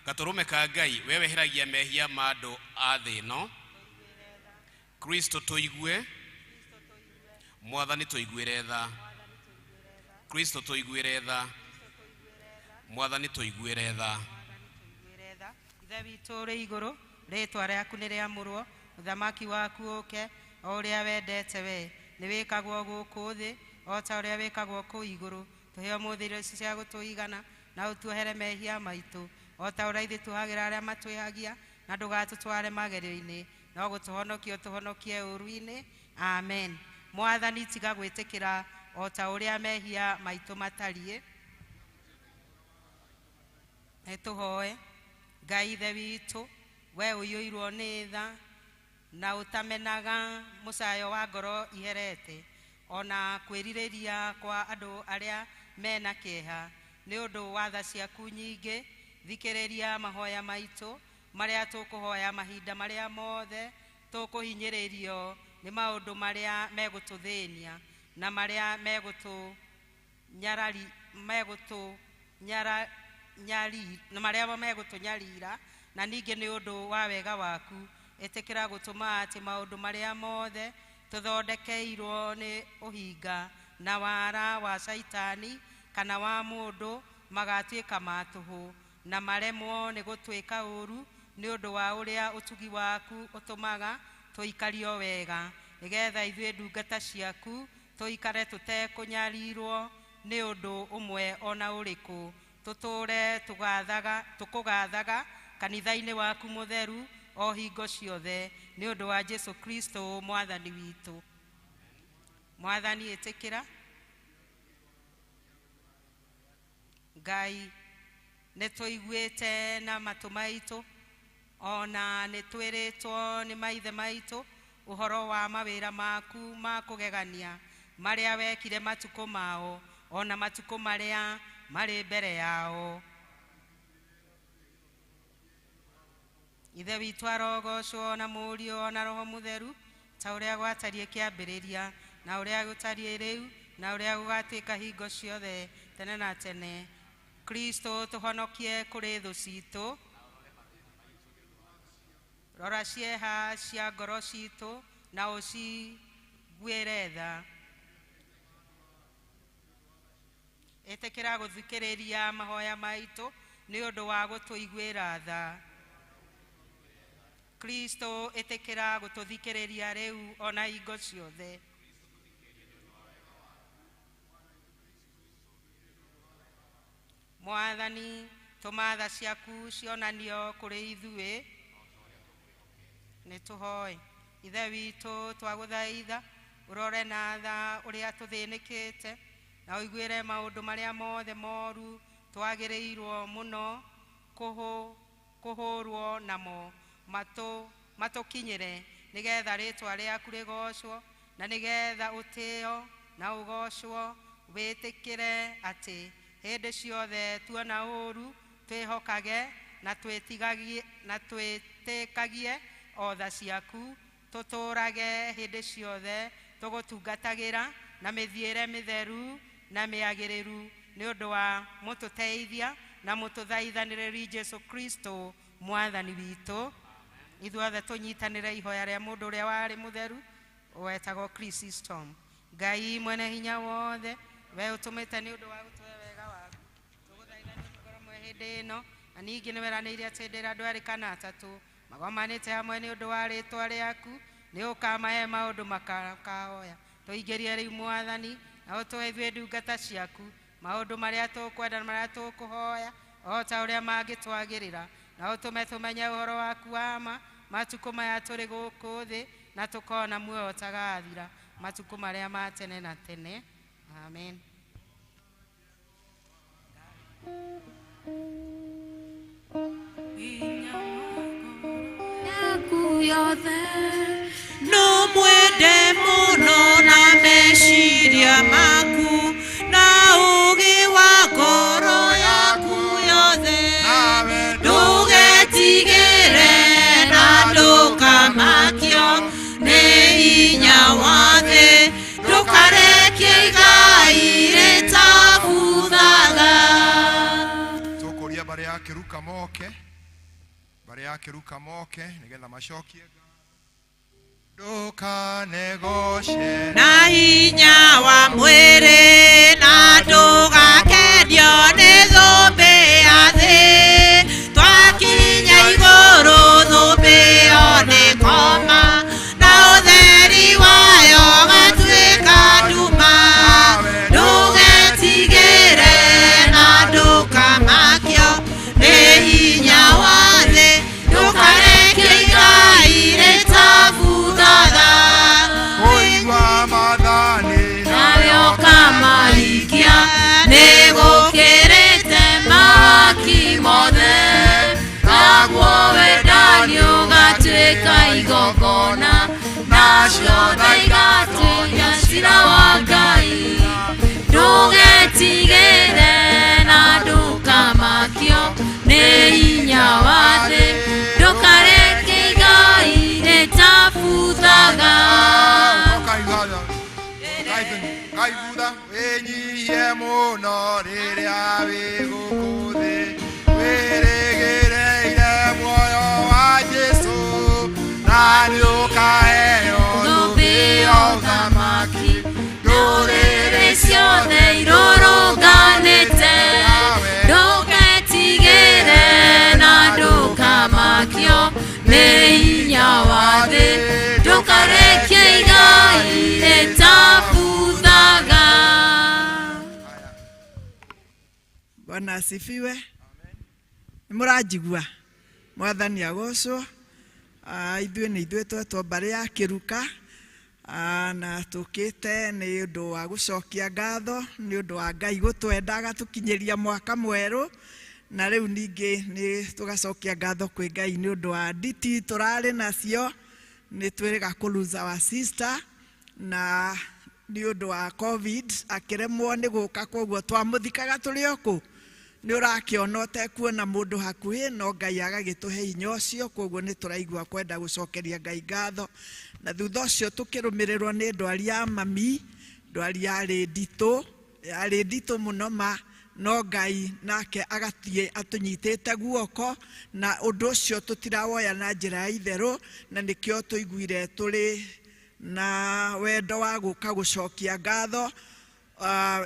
Gatũrũme ka Ngai, we weheragia mehia ma andũ a thĩ ĩno, Kristo tũigue. Mwathani tũiguĩre tha. Kristo tũiguĩre tha. Mwathani tũiguĩre tha. Ithe witũ ũrĩ igũrũ, rĩĩtwa rĩaku nĩ rĩamũrwo, ũthamaki waku ũũke, o ũrĩa wendete we nĩ wĩkagwo gũkũ thĩ o ta ũrĩa wĩkagwo kũu igũrũ. Tũhe ũmũthĩ irio ici cia gũtũigana, na ũtuohere mehia maitũ o ta ũrĩa ithuĩ tuohagĩra arĩa matwĩhagia, na ndũgatũtware magerio-inĩ, no gũtũhonokia ũtũhonokie ũũru-inĩ. Amen. Mwathani, tiga gwĩtĩkĩra o ta ũrĩa mehia maitũ matariĩ. Nĩtũhoe. Ngai Ithe witũ, we ũiyũirwo nĩ tha na ũtamenaga mũcayo wa ngoro iherete ona kwĩrirĩria kwa andũ arĩa mena kĩeha, nĩ ũndũ wa tha ciaku nyingĩ, thikĩrĩria mahoya maitũ marĩa tũkũhoya mahinda marĩa mothe tũkũhinyĩrĩrio nĩ maũndũ marĩa megũtũthĩnia na marĩa megũtũnyarira, na ningĩ nĩ ũndũ wa wega waku ĩtĩkĩra gũtũma atĩ maũndũ marĩa mothe tũthondekeirwo nĩ ũhinga na wara wa caitani kana wa mũndũ magatuĩka ma tũhũ na maremwo nĩ gũtuĩka ũũru, nĩ ũndũ wa ũrĩa ũtugi waku ũtũmaga tũikario wega, nĩgetha ithuĩ ndungata ciaku tũikare tũtekũnyarirwo nĩ ũndũ ũmwe ona ũrĩkũ, tũtũũre tũkũgathaga kanitha-inĩ waku mũtheru o hingo ciothe, nĩ ũndũ wa Jesu Kristo Mwathani witũ. Mwathani, ĩtĩkĩra. Ngai, nĩ tũiguĩte na matũ maitũ ona nĩ twĩrĩtwo nĩ maithe maitũ ũhoro wa mawĩra maku ma kũgegania marĩa wekire matukũ mao ona matukũ marĩa marĩ mbere yao. Ithe witũ arogocwo na Mũriũ na Roho Mũtheru, ta ũrĩa gwatariĩ kĩambĩrĩria na ũrĩa gũtariĩ rĩu na ũrĩa gũgatuĩka hingo ciothe tene na tene. Kristo, tũhonokie kũrĩ thũ citũ. Rora cieha cia ngoro citũ na ũciguĩre tha. Ĩtĩkĩra gũthikĩrĩria mahoya maitũ nĩ ũndũ wa gũtũiguĩra tha. Kristo, ĩtĩkĩra gũtũthikĩrĩria rĩu ona hingo ciothe. Mwathani, tũma tha ciaku cionanio kũrĩ ithuĩ. Nĩtũhoe. Ithe witũ, twagũthaitha ũrore na tha ũrĩa tũthĩnĩkĩte na ũiguĩre maũndũ marĩa mothe moru twagĩrĩirwo mũno kũhũrwo namo matũkinyĩre, nĩgetha rĩĩtwa rĩaku rĩgocwo na nĩgetha ũtĩo na ũgocwo. Wĩtĩkĩre atĩ hĩndĩ ciothe tuona ũũru twĩhokage na twĩtĩkagie o tha ciaku, tũtũũrage hĩndĩ ciothe tũgũtungatagĩra na mĩthiĩre mĩtheru na mĩagĩrĩru, nĩ ũndũ wa mũtũteithia na mũtũthaithanĩrĩri Jesu Kristo Mwathani witũ. Ithuothe tũnyitanĩre ihoya rĩa mũndũ ũrĩa warĩ mũtheru wetagwo Chrysostom. Ngai mwene hinya wothe, we ũtũmĩte nĩ ũndũ wa gũtũhe wega waku, tũgũthaitha nĩ ngoro mwe hĩndĩ ĩno, na ningĩ nĩ weranĩire atĩ hĩndĩ ĩrĩa andũ erĩ kana atatũ magomanĩte hamwe nĩ ũndũ wa rĩĩtwa rĩaku, nĩ ũkamahe maũndũ makahoya. Tũingĩrie rĩu Mwathani, na ũtũhe ithuĩ ndungata ciaku maũndũ marĩa tũkwenda na marĩa tũkũhoya o ta ũrĩa mangĩtwagĩrĩra, na ũtũme tũmenye ũhoro waku wa ma matukũ maya tũrĩ gũkũ thĩ, na tũkona muoyo ũtagathira matukũ marĩa ma tene na tene. Amen. yothe. No mwende mũno na meciria maku na ũũgĩ wa ngoro yaku yothe. Ndũgetigĩre na ndũkamakio nĩ hinya wa thĩ, ndũkarekie igai rĩtabuthaga. Tũkũria mbarĩ ya Kĩruka moke, mbarĩ ya Kĩruka moke nĩgetha macokie ndũkanegoce na hinya wa mwĩrĩ na ndũgakenio nĩ thũmbĩ ya thĩ. Twakinya igũrũ thũmbĩ ĩyo nĩ koma na ũtheri wayo gatuĩka nduma. Ndũgetigĩre na ndũkamakio nĩ hinya wa thĩ, ndũkareke igai rĩtabuthaga. Kũigua maathani Nawe ũkamahingia nĩgũkĩrĩte mahaki mothe, naguo wendani ũgatuĩka igongona, nacio tha igatunya cira wa Ngai. Ndũgetigĩre na ndũkamakio nĩ hinya wa thĩ, ndũkareke igai rĩtabuthaga. Kaigutha wĩnyihie mũno rĩrĩa wĩ gũkũ thĩ, wĩrĩgĩrĩire muoyo wa Jesũ, na nĩũkaheo Thũmbĩ ya ũthamaki, ndũrĩrĩ ndũrĩrĩ ciothe irũrũnganĩte. Ndũgetigĩre na ndũkamakio nĩ hinya wa thĩ, ndũkarekie igai rĩtabuthaga. Bwana asifiwe. Nĩ mũranjigua? Mwathani agocwo. Ithuĩ nĩ ithuĩ twetwo mbarĩ ya Kĩruka, na tũkĩte nĩ ũndũ wa gũcokia ngatho nĩ ũndũ wa Ngai gũtwenda agatũkinyĩria mwaka mwerũ, na rĩu ningĩ nĩ tũgacokia ngatho kwĩ Ngai nĩ ũndũ wa nditi tũrarĩ nacio. Nĩ twĩrĩga kũ lose our sister na nĩ ũndũ wa COVID akĩremwo nĩ gũka, koguo twamũthikaga tũrĩ o kũ. Nĩ ũrakĩona ũtekuona mũndũ hakuhĩ, no Ngai agagĩtũhe hinya ũcio, koguo nĩ tũraigua kwenda gũcokeria Ngai ngatho. Na thutha ũcio tũkĩrũmĩrĩrwo nĩ ndwari ya mami, ndwari yarĩ nditũ, yarĩ nditũ mũno ma, no Ngai nake agathiĩ atũnyitĩte guoko, na ũndũ ũcio tũtirawoya na njĩra ya itherũ, na nĩkĩo tũiguire tũrĩ na wendo wa gũka gũcokia ngatho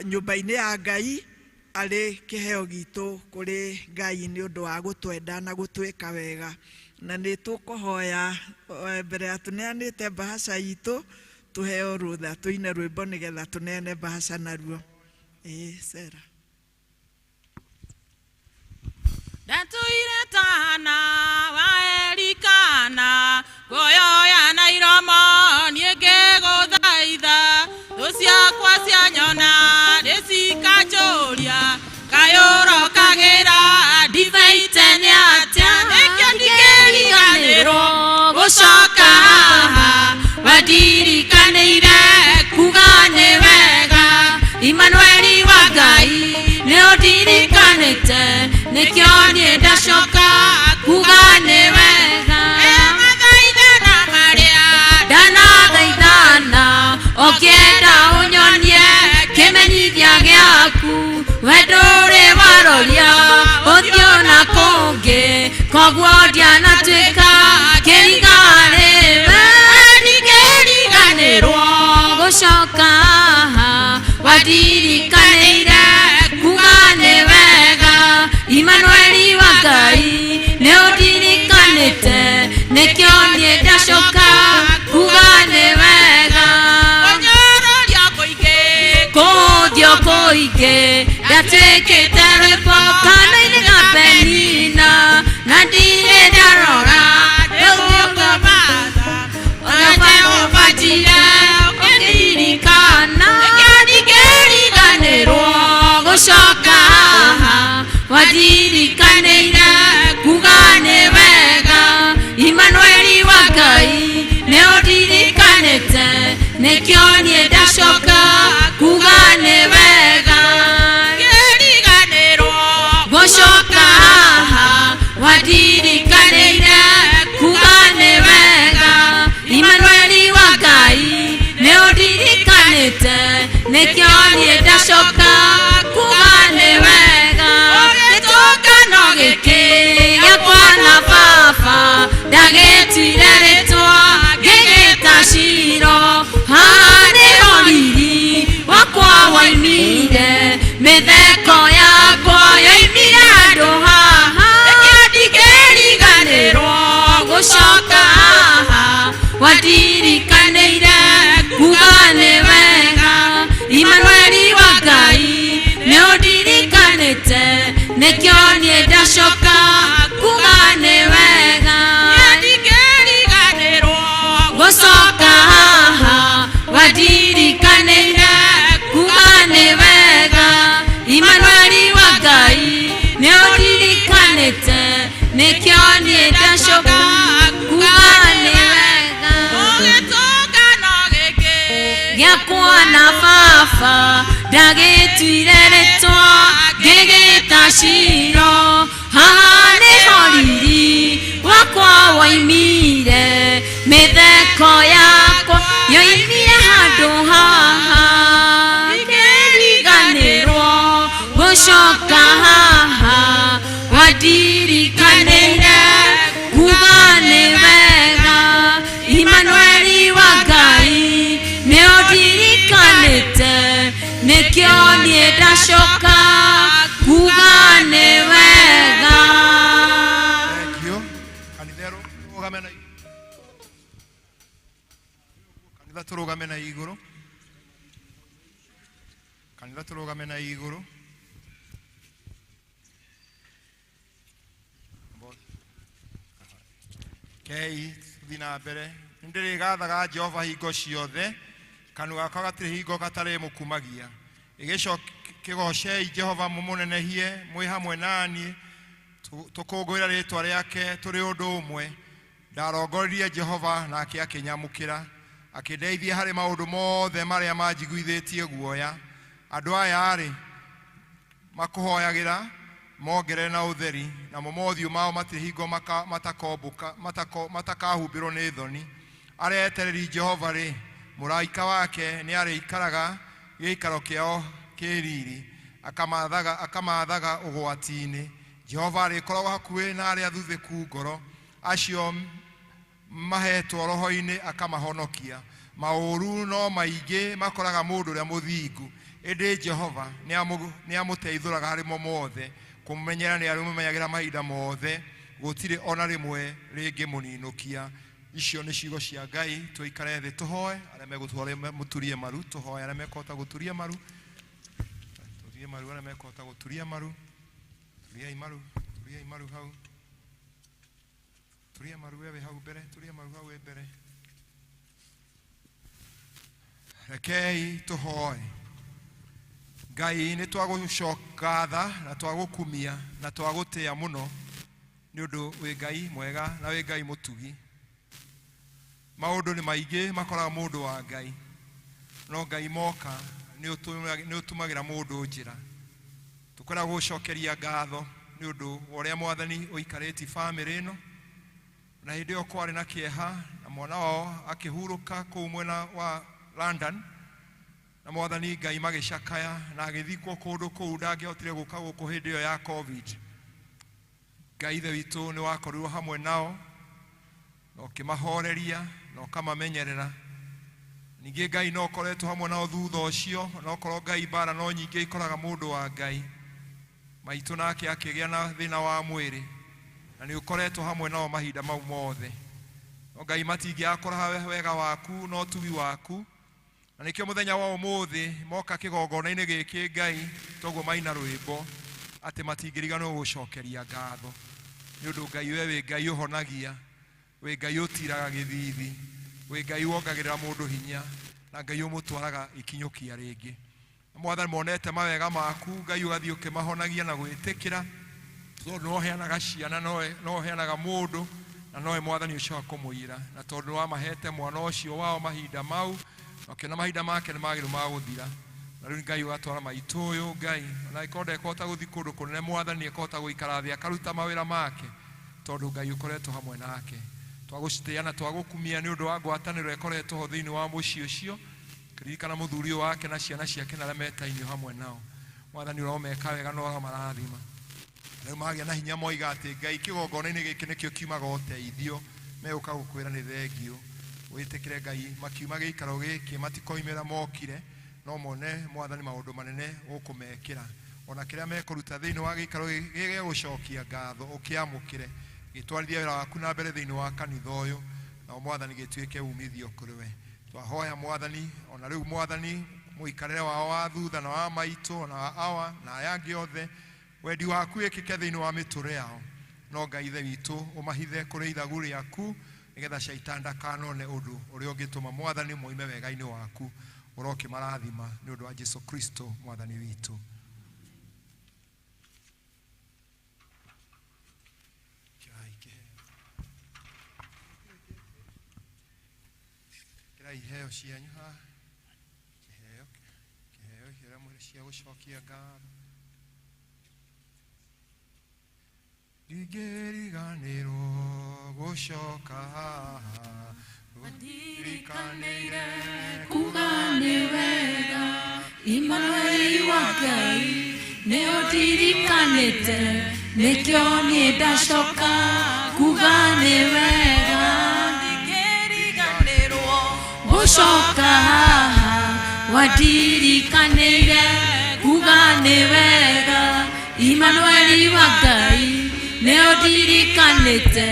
nyũmba-inĩ ya Ngai arĩ kĩheo gitũ kũrĩ Ngai nĩ ũndũ wa gũtwenda na gũtwĩka wega. Na nĩ tũkũhoya mbere ya tũneanĩte mbahaca itũ tũheo rũtha tũine rwĩmbo nĩgetha tũneane mbahaca naruo. Ĩĩ Sera. Ndatũire tana wa Elikana, nguoyoya na iromo niĩ ngĩgũthaitha, thũ ciakwa cianyona nĩcikanjũria, kaĩ ũrokagĩra ndibei tene atĩa, nĩkĩo ndingĩriganĩrwo gũcoka haha, wandirikanĩire kuga nĩ wega, Imanueli wa Ngai nĩ ũndirikanĩte, nĩkĩo niĩ ndacoka kuga nĩ wega. Mathaithana marĩa ndanathaithana, ũkĩenda ũnyonie kĩmenyithia gĩaku, we ndũrĩ waroria ũthiũ na kũngĩ, koguo ndianatuĩka kĩriga rĩwe, ndingĩriganĩrwo gũcoka haha, wandirikanĩire kuga nĩ wega, Imanueli wa Ngai nĩ ũndirikanĩte, nĩkĩo niĩ ndacoka kuga nĩ wega. Kũnyũrũrio kũingĩ, kũũthio kũingĩ, ndatuĩkĩte rwĩmbo kanua-inĩ ga Penina, na ndirĩ ndarora rĩu ona Jehova Jireh ũkĩndirikana, nĩkĩo ndingĩriganĩrwo gũcoka haha, wandirikanĩire kuga nĩ wega, Imanueli wa Ngai Nĩkĩo niĩ ndacoka kuga nĩ wega gĩtũngano gĩkĩ gĩakwa na baba ndagĩtuire rĩtwa ngĩgĩta Shiro haha nĩho riri wakwa waimire mĩtheko yakwa yoimire handũ haha nĩkĩo ndingĩriganĩrwo gũcoka haha wandirikanĩire kuga nĩ wega Imanueli wa Ngai nĩ ũndirikanĩte nĩkĩo niĩ ndacoka kuga nĩ wega ndingĩriganĩrwo gũcoka haha wandirikanĩire kuga nĩ wega Imanueli wa Ngai nĩ ũndirikanĩte nĩkĩo niĩ ndacoka kuga nĩ wega gĩakwa na baba ndagĩtuire rĩtwa ngĩgĩta Shiro haha nĩho riri wakwa waimire mĩtheko yakwa yoimire handũ haha ndingĩriganĩrwo gũcoka haha wandirikanĩire kuga nĩ wega Imanueli wa Ngai nĩ ũndirikanĩte nĩkĩo niĩ ndacoka kuga nĩ wega. Thank you. Kanitha rũgame na kanitha tũrũgame na igũrũ. Kanitha tũrũgame na igũrũ. Kei tũthiĩ na mbere. Nĩndĩrĩgathaga Jehova hingo ciothe, kanua gakwa gatirĩ hingo gatarĩ mũkumagia. Kĩgocei Jehova mũmũnenehie mwĩ hamwe naniĩ, tũkũngũĩra rĩtwa rĩake tũrĩ ũndũ ũmwe. Ndarongoririe Jehova nake akĩnyamũkĩra, akĩndeithia harĩ maũndũ mothe marĩa manjiguithĩtie guoya. Andũ aya-rĩ makũhoyagĩra mongerere na ũtheri, namo mothiũ mao matirĩ hingo matakahumbĩrwo nĩ thoni. Arĩa etereri Jehova-rĩ, mũraika wake nĩarĩikaraga gĩikaro kĩao kĩ riri, akamathaga ũgwati-inĩ. Jehova arĩkoragwo hakuhĩ na arĩa athuthĩku ngoro, acio mahetwo roho-inĩ akamahonokia. Maũru no maingĩ makoraga mũndũ ũrĩa mũthingu, ĩndĩ Jehova nĩamũteithũraga harĩ mo mothe. Kũmũmenyera nĩarĩmũmenyagĩra mahinda mothe, gũtirĩ ona rĩmwe rĩngĩmũninũkia. Icio nĩ ciugo cia Ngai. Tũikare thĩ tũhoe, arĩa megũtũhoe mũturie maru, tũhoe arĩa mekũhota gũturia maru, turie maru arĩa mekũhota gũturia maru, turiai maru, turiai maru hau, turia maru wewe hau mbere, turia maru hau wĩ mbere. Rekei tũhoe. Ngai nĩ twagũcoka tha na twagũkumia na twagũtĩa mũno nĩ ũndũ wĩ Ngai mwega na wĩ Ngai mũtugi. Maũndũ nĩ maingĩ makoraga mũndũ wa Ngai, no Ngai moka nĩ ũtumagĩra mũndũ njĩra. Tũkwenda gũcokeria ngatho nĩ ũndũ wa ũrĩa Mwathani ũikarĩtie bamĩrĩ ĩno, na hĩndĩ ĩyo kwarĩ na kĩeha na mwana wao akĩhurũka kũu mwena wa London, na Mwathani Ngai magĩcakaya na agĩthikwo kũndũ kũu ndangĩhotire gũka gũkũ hĩndĩ ĩyo ya COVID. Ngai ithe witũ nĩ wakorirwo hamwe nao na ũkĩmahoreria na ũkamamenyerera. Ningĩ Ngai no ũkoretwo hamwe nao thutha ũcio, na okorwo Ngai mbara no nyingĩ ikoraga mũndũ wa Ngai. Maitũ nake akĩgĩa na thĩna wa mwĩrĩ, na nĩ ũkoretwo hamwe nao mahinda mau mothe. No Ngai matingĩakora wega waku na ũtugi waku, na nĩkĩo mũthenya wa ũmũthĩ moka kĩgongona-inĩ gĩkĩ Ngai toguo maina rwĩmbo atĩ matingĩriganĩrwo gũcokeria ngatho nĩ ũndũ Ngai we wĩ Ngai ũhonagia, wĩ Ngai ũtiraga gĩthithi, wĩ Ngai wongagĩrĩra mũndũ hinya, na Ngai ũmũtwaraga ikinyũkia rĩngĩ. Mwathani monete mawega maku Ngai ũgathiĩ ũkĩmahonagia na gwĩtĩkĩra, tondũ no ũheanaga ciana, no ũheanaga mũndũ, na nowe Mwathani ũcio wa kũmũira, na tondũ wamahete mwana ũcio wao mahinda mau, na ũkĩona mahinda make nĩ magĩrĩru ma gũthira. Na rĩu Ngai ũgatwara maitũ ũyũ Ngai, ona angĩkorwo ndekũhota gũthiĩ kũndũ kũnene, Mwathani ekũhota gũikara thĩ akaruta mawĩra make, tondũ Ngai ũkoretwo hamwe nake. Twagũcitĩĩa na twagũkumia nĩ ũndũ wa ngwatanĩro ĩkoretwo ho thĩinĩ wa mũciĩ ũcio. Ririkana mũthuri ũyũ wake na ciana ciake na arĩa metainio hamwe nao. Mwathani ũromeka wega na ũramarathima. Rĩu magĩa na hinya moiga atĩ Ngai kĩgongona-inĩ gĩkĩ nĩkĩo kiumaga ũteithio, megũka gũkwĩra nĩ thengio. Wĩtĩkĩre Ngai makiuma gĩikaro gĩkĩ matikoimĩra mokire, no mone Mwathani maũndũ manene ũkũmekĩra. Ona kĩrĩa mekũruta thĩinĩ wa gĩikaro gĩkĩ gũcokia ngatho ũkĩamũkĩre, gĩtwarithia wĩra waku na mbere thĩinĩ wa kanitha ũyũ, nao Mwathani gĩtuĩke umithio kũrĩ we. Twahoya Mwathani ona rĩu Mwathani mũikarĩre wao wa thutha na wa maitũ na wa awa na aya angĩ othe, wendi waku wĩkĩke thĩinĩ wa mĩtũrĩre yao. No Ngai Ithe witũ ũmahithe kũrĩ ithagu rĩaku nĩgetha caitani ndakanone ũndũ ũrĩa ũngĩtũma Mwathani moime wega-inĩ waku. Ũrokĩmarathima nĩ ũndũ wa Jesu Kristo Mwathani witũ. Kĩrai iheo cianyu haha, kĩheo kĩheo kĩrĩa mwĩrĩ cia gũcokia ngatho. Ndingĩriganĩrwo gũcoka haha, Ndirikanĩire kuga nĩ wega, Immanueli wa Ngai nĩ ũndirikanĩte, nĩkĩo niĩ ndacoka kuga nĩ wega. Ndingĩriganĩrwo gũcoka haha, wandirikanĩire kuga nĩ wega, Immanueli wa Ngai nĩ ũndirikanĩte,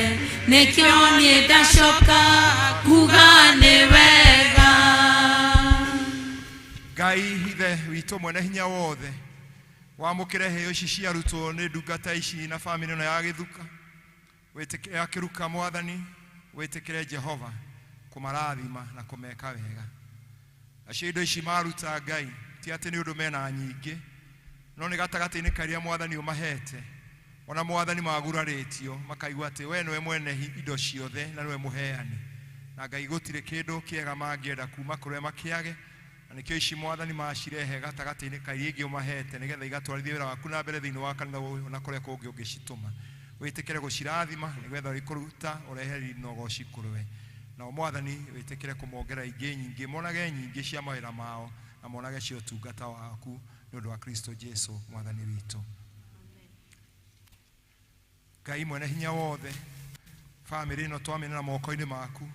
nĩkĩo niĩ ndacoka kuga nĩ wega. Ngai Ithe witũ mwene hinya wothe, wamũkĩre heo ici ciarutwo nĩ ndungata ici na bamĩrĩ ĩno ya Gĩthuka, ya Kĩruka. Mwathani wĩtĩkĩre Jehova kũmarathima na kũmeka wega. Nacio indo ici maruta Ngai ti atĩ nĩ ũndũ mena nyingĩ, no nĩ gatagatĩ-inĩ karĩa Mwathani ũmahete, ona Mwathani magurarĩtio makaigua atĩ we nĩwe mwene indo ciothe na nĩwe mũheani, na Ngai gũtirĩ kĩndũ kĩega mangĩenda kuma kũrĩ we makĩage, na nĩkĩo ici Mwathani macirehe gatagatĩ-inĩ ka iria ingĩ ũmahete, nĩgetha igatwarithie wĩra waku na mbere thĩinĩ wa kanitha ũyũ na kũrĩa kũngĩ ũngĩcitũma. Wĩtĩkĩre gũcirathima nĩgetha ũrĩkũruta ũrehe riri na ũgoci kũrĩ we. Nao Mwathani wĩtĩkĩre kũmongerera ingĩ nyingĩ, monage nyingĩ cia mawĩra mao na monage cia ũtungata waku nĩ ũndũ wa Kristo Jesu Mwathani witũ. Ngai mwene hinya wothe, bamĩrĩ ĩno twamĩnena moko-inĩ maku,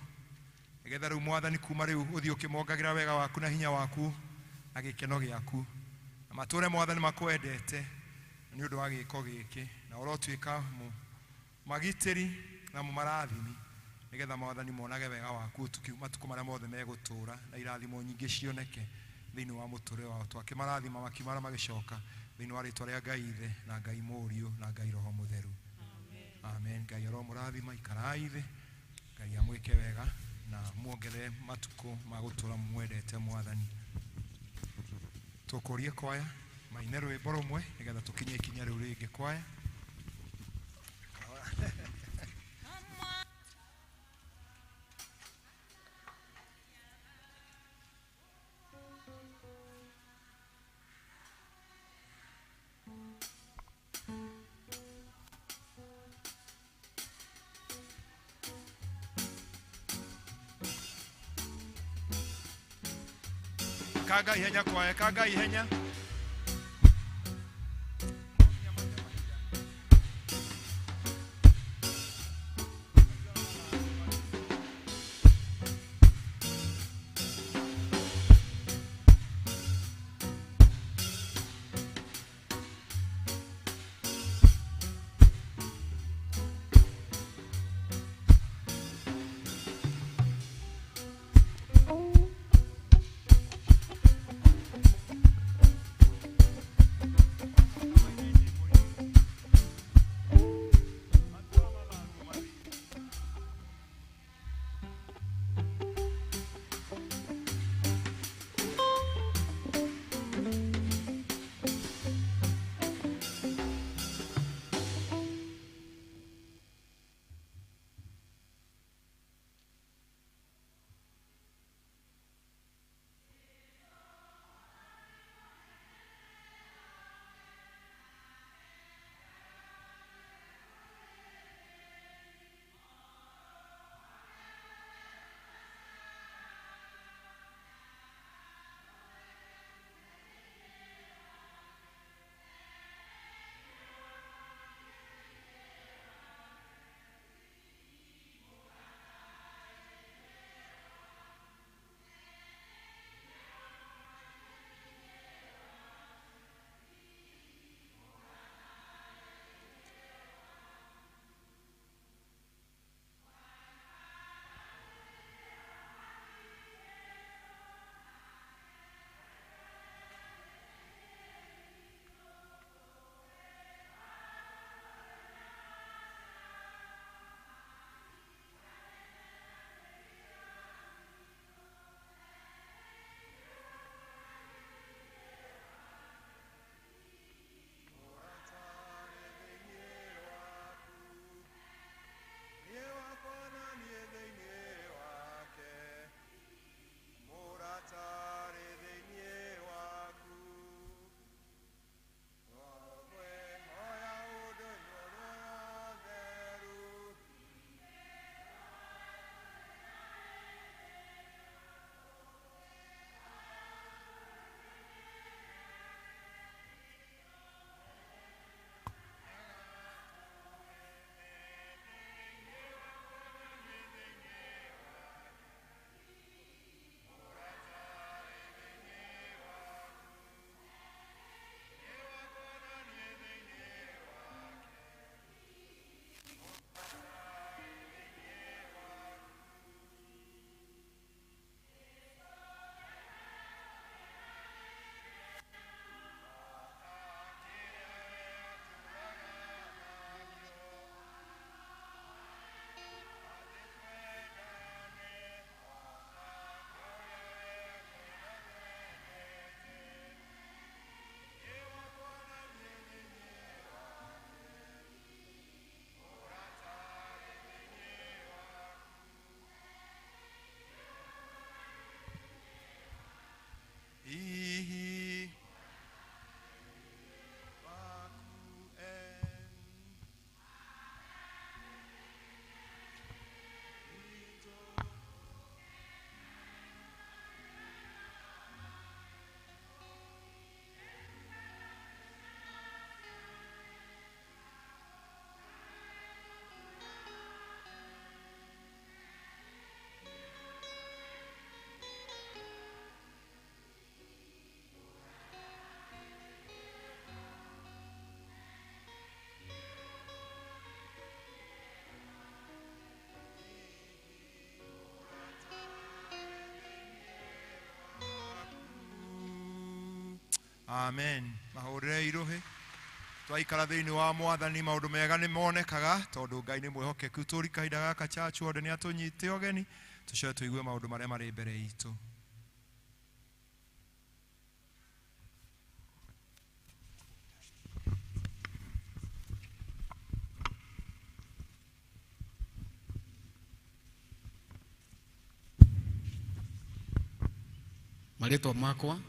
nĩgetha rĩu Mwathani kuma rĩu ũthiĩ ũkĩmongagĩra wega waku na hinya waku na gĩkeno gĩaku, na matũre Mwathani makwendete nĩ ũndũ wa gĩko gĩkĩ, na ũrotuĩka magitĩri na mũmarathimi, nĩgetha Mwathani monage wega waku matukũ marĩa mothe megũtũũra, na irathimo nyingĩ cioneke thĩinĩ wa mũtũrĩre wao. Twakĩmarathima makiumara magĩcoka thĩinĩ wa rĩtwa rĩa Ngai Ithe na Ngai Mũriũ na Ngai Roho Mũtheru. Amen. Ngai aromũrathima, ikarai thĩ. Ngai amwĩke wega na muongerere matukũ ma gũtũũra mwendete Mwathani. Tũkũrie kwaya maine rwĩmbo rũmwe nĩgetha tũkinye ikinya rĩu rĩngĩ. Kwaya. Kanga ihenya kwaya, kanga ihenya. Amen. Mahũrĩre irũhĩ. Twaikara thĩinĩ wa mwathani maũndũ mega nĩ monekaga tondũ Ngai nĩ mwĩhokeku. Tũri kahinda gaka chachu othe nĩ atũnyite ũgeni tũcoke tũigue maũndũ marĩa marĩ mbere itũ. Marĩtwa makwa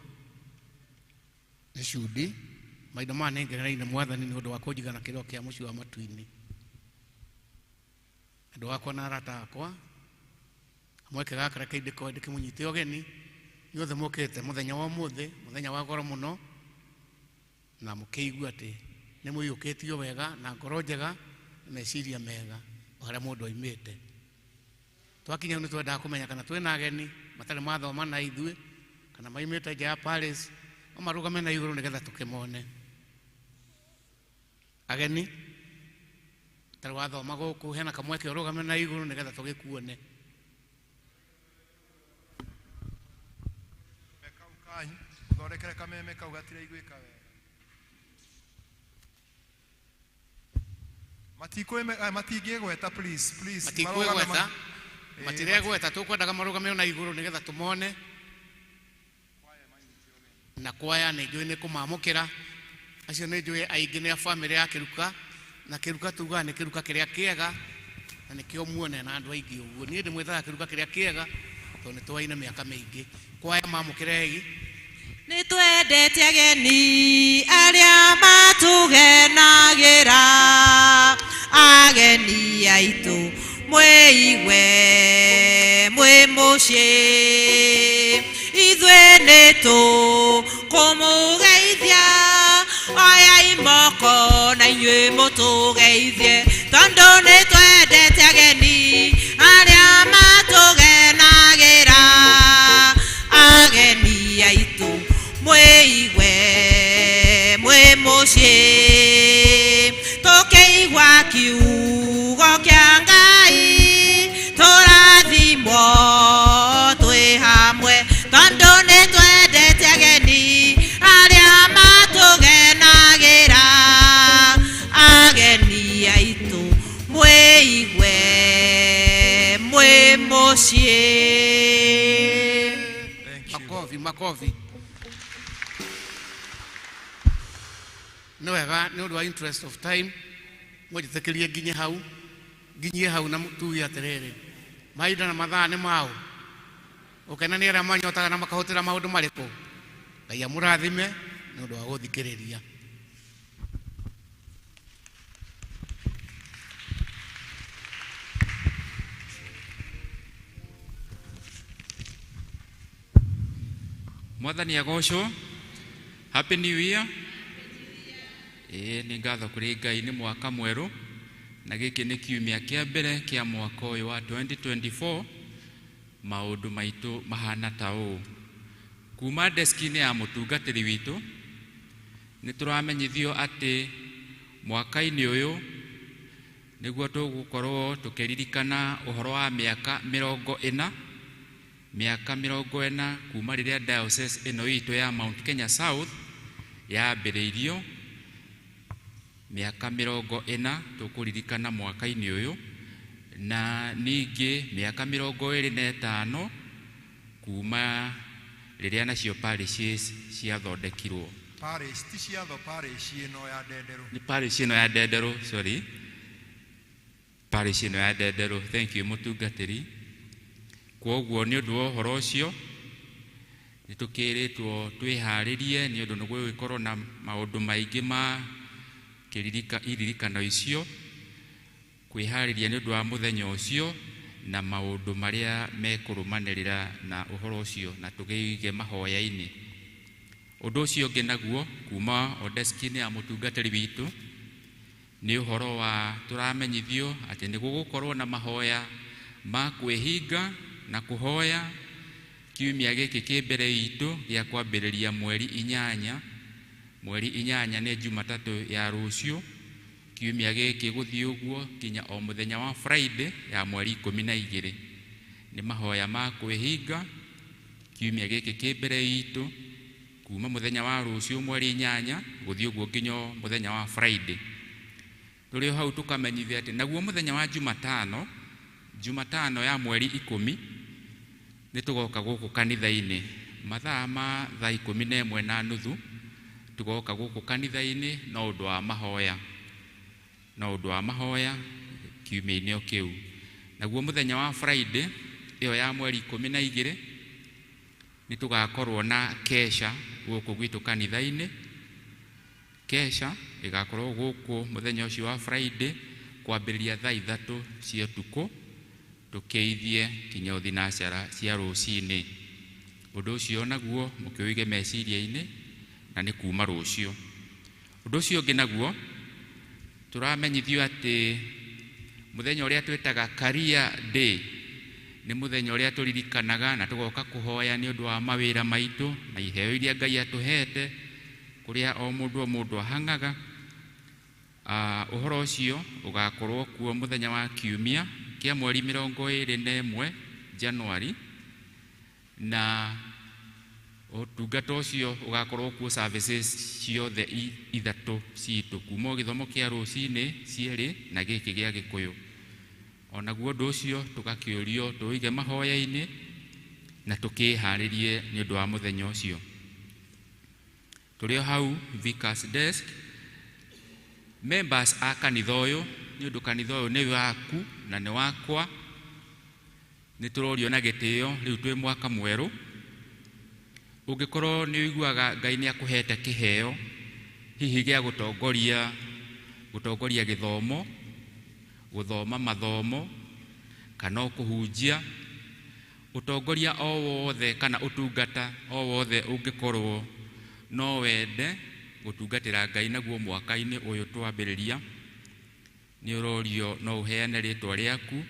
nĩ Cudi. Maitho maya nĩngereire mwathani nĩ ũndũ wa kũnjigana kĩrĩro kĩa mũciĩ wa matu-inĩ. Andũ akwa na arata akwa mweke gaka reke ndĩkorwo ndĩkĩmũnyite ũgeni inyuothe mũkĩte mũthenya wa ũmũthĩ, mũthenya wa goro mũno, na mũkĩigua atĩ nĩ mũiyũkĩtio wega na ngoro njega na meciria mega o harĩa mũndũ oimĩte. Twakinya hau nĩ twendaga kũmenya kana twĩna ageni matarĩ mathoma na ithuĩ kana maimĩte nja ya Paris, no marũgame na igũrũ nĩgetha tũkĩmone. Ageni tarĩ wathoma gũkũ hena kamweke ũrũgame na igũrũ nĩgetha tũgĩkuone. Ũthondekere kameme kau gatiraiguĩka wega. Matingĩgweta please, please. Matikwĩgweta, matiregweta, tũkwendaga marũgame na igũrũ nĩgetha tũmone. Na kwaya nĩ njũĩ nĩ kũmamũkĩra acio nĩ njũĩ aingĩ nĩ a bamĩrĩ ya Kĩruka, na Kĩruka tugaga nĩ kĩruka kĩrĩa kĩega na nĩkĩo muone na andũ aingĩ ũguo. Niĩ ndĩmwĩtaga kĩruka kĩrĩa kĩega tondũ nĩ twaine mĩaka mĩingĩ. Kwaya mamũkĩrei. Nĩ twendete ageni arĩa matũgenagĩra, ageni aitũ mwĩigue mwĩ mũciĩ. Ithuĩ nĩ tũkũmũgeithia, oyai moko na inyuĩ mũtũgeithie, tondũ nĩ twendete ageni arĩa matũgenagĩra, ageni aitũ mwĩigue mwĩ mũciĩ. Tũkĩigua kiugo kĩa Ngai tũrathimwo twĩ hamwe, tondũ nĩ twendete ageni arĩa matũgenagĩra, ageni aitũ mwĩigue mwĩ mũciĩ. Makobi, makobi. Nĩ wega nĩ ũndũ wa interest of time mwenjĩtĩkĩrie nginye hau, nginyie hau na tuge atĩrĩrĩ, mahinda na mathaa nĩ maũ. Ũkena nĩ arĩa manyotaga na makahũtĩra maũndũ marĩkũ. Ngai amũrathime nĩ ũndũ wa gũthikĩrĩria. Mwathani agocwo. Happy New Year. Ĩĩ nĩ ngatho kũrĩ Ngai nĩ mwaka mwerũ na gĩkĩ nĩ kiumia kĩa mbere kĩa mwaka ũyũ wa 2024. Maũndũ maitũ mahana ta ũũ. Kuma deski-inĩ ya mũtungatĩri witũ nĩ tũramenyithio atĩ mwaka-inĩ ũyũ nĩguo tũgũkorwo tũkĩririkana ũhoro wa mĩaka 40, mĩaka 40 kuma rĩrĩa diocese ĩno itũ ya Mount Kenya South yambĩrĩirio. Mĩaka 40 tũkũririkana mwaka-inĩ ũyũ, na ningĩ mĩaka 25 kuma rĩrĩa nacio parishes ciathondekirwo. Parish ti ciatho, parish ĩno ya Ndenderũ. Nĩ parish ĩno ya Ndenderũ, sorry. Parish ĩno ya Ndenderũ. Thank you mũtungatĩri. Kwoguo nĩ ũndũ wa ũhoro ũcio nĩ tũkĩrĩtwo twĩharĩrie nĩ ũndũ nĩ gũgũkorwo na maũndũ maingĩ ma iririkano icio, kwĩharĩria nĩ ũndũ wa mũthenya ũcio na maũndũ marĩa mekũrũmanĩrĩra na ũhoro ũcio, na tũgĩige mahoya-inĩ. Ũndũ ũcio ũngĩ naguo kuma o deski-inĩ ya mũtungatĩri witũ nĩ ũhoro wa tũramenyithio atĩ nĩ gũgũkorwo na mahoya ma kwĩhinga na kũhoya kiumia gĩkĩ kĩ mbere itũ gĩa kwambĩrĩria mweri 8. Mweri 8 nĩ Jumatatũ ya rũciũ. Kiumia gĩkĩ gũthiĩ ũguo nginya o mũthenya wa Friday ya mweri 12. Nĩ mahoya ma kwĩhinga kiumia gĩkĩ kĩ mbere itũ kuma mũthenya wa rũciũ mweri 8 gũthiĩ ũguo nginya mũthenya wa Friday. Tũrĩ o hau tũkamenyithia atĩ naguo mũthenya wa Jumatano ya mweri 10 nĩ tũgoka gũkũ kanitha-inĩ mathaa ma thaa 11:30 tũgoka gũkũ kanitha-inĩ no ũndũ wa mahoya, no ũndũ wa mahoya kiumia-inĩ o kĩu. Naguo mũthenya wa Friday ĩyo ya mweri 12 nĩ tũgakorwo na kesha gũkũ gwitũ kanitha-inĩ. Kesha ĩgakorwo gũkũ mũthenya ũcio wa Friday kwambĩrĩria thaa 3 cia ũtukũ tũkĩithie kinya thinacara cia rũcinĩ. Ũndũ ũcio naguo mũkĩũige meciria-inĩ na nĩ kuma rũciũ. Ũndũ ũcio ũngĩ naguo tũramenyithio atĩ mũthenya ũrĩa twĩtaga Career Day nĩ mũthenya ũrĩa tũririkanaga na tũgoka kũhoya nĩ ũndũ wa mawĩra maitũ na iheo iria Ngai atũhete kũrĩa o mũndũ ahang'aga. Ũhoro ũcio ũgakorwo kuo mũthenya wa kiumia kĩa mweri 21 Januari, na ũtungata ũcio ũgakorwo kuo services ciothe ithatũ citũ kuma gĩthomo kĩa rũcinĩ cierĩ na gĩkĩ gĩa Gĩkũyũ. Onaguo ũndũ ũcio tũgakĩũrio tũige mahoya-inĩ na tũkĩharĩrie nĩ ũndũ wa mũthenya ũcio. Tũrĩ o hau Vicar's Desk, members a kanitha ũyũ, nĩ ũndũ kanitha ũyũ nĩ waku na nĩ wakwa, nĩ tũrorio na gĩtĩo rĩu twĩ mwaka mwerũ. Ũngĩkorwo nĩ ũiguaga Ngai nĩ akũhete kĩheo hihi gĩa gũtongoria gĩthomo, gũthoma mathomo kana kũhunjia, ũtongoria o wothe kana ũtungata o wothe ũngĩkorwo no wende gũtungatĩra Ngai naguo mwaka-inĩ ũyũ twambĩrĩria, nĩ ũrorio no ũheane rĩtwa rĩaku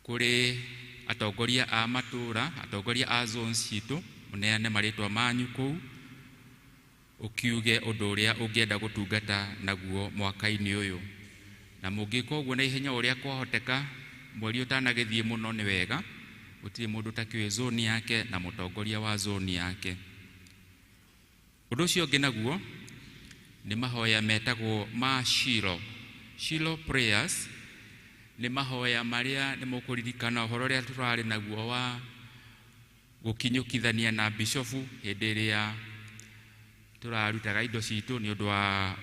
kũrĩ atongoria a matũra, atongoria a zones citũ, ũneane marĩtwa manyu kũu ũkiuge ũndũ ũrĩa ũngĩenda gũtungata naguo mwaka-inĩ ũyũ. Na mũngĩka ũguo na ihenya ũrĩa kwahoteka mweri ũtanagĩthiĩ mũno nĩ wega, gũtirĩ mũndũ ũtakĩũĩ zone yake na mũtongoria wa zone yake. Ũndũ ũcio ũngĩ naguo nĩ mahoya metagwo ma Shiloh. Shiloh prayers nĩ mahoya marĩa nĩ mũkũririkana ũhoro ũrĩa tũrarĩ naguo wa gũkinyũkithania na bishofu hĩndĩ ĩrĩa tũrarutaga indo citũ nĩ ũndũ wa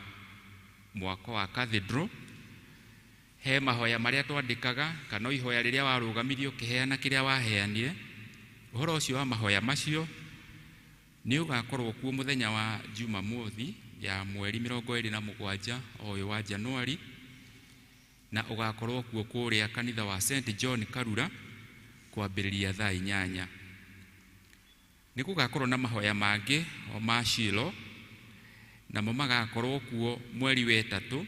mwako wa cathedral. He mahoya marĩa twandĩkaga kana ihoya rĩrĩa warũgamirie ũkĩheana kĩrĩa waheanire. Ũhoro ũcio wa mahoya macio nĩ ũgakorwo kuo mũthenya wa Jumamothi ya mweri 27 o ũyũ wa Januari, na ũgakorwo kuo kũrĩa kanitha wa St John Karura kwambĩrĩria thaa 8. Nĩ gũgakorwo na mahoya mangĩ o ma Shiloh, namo magakorwo kuo mweri wa 3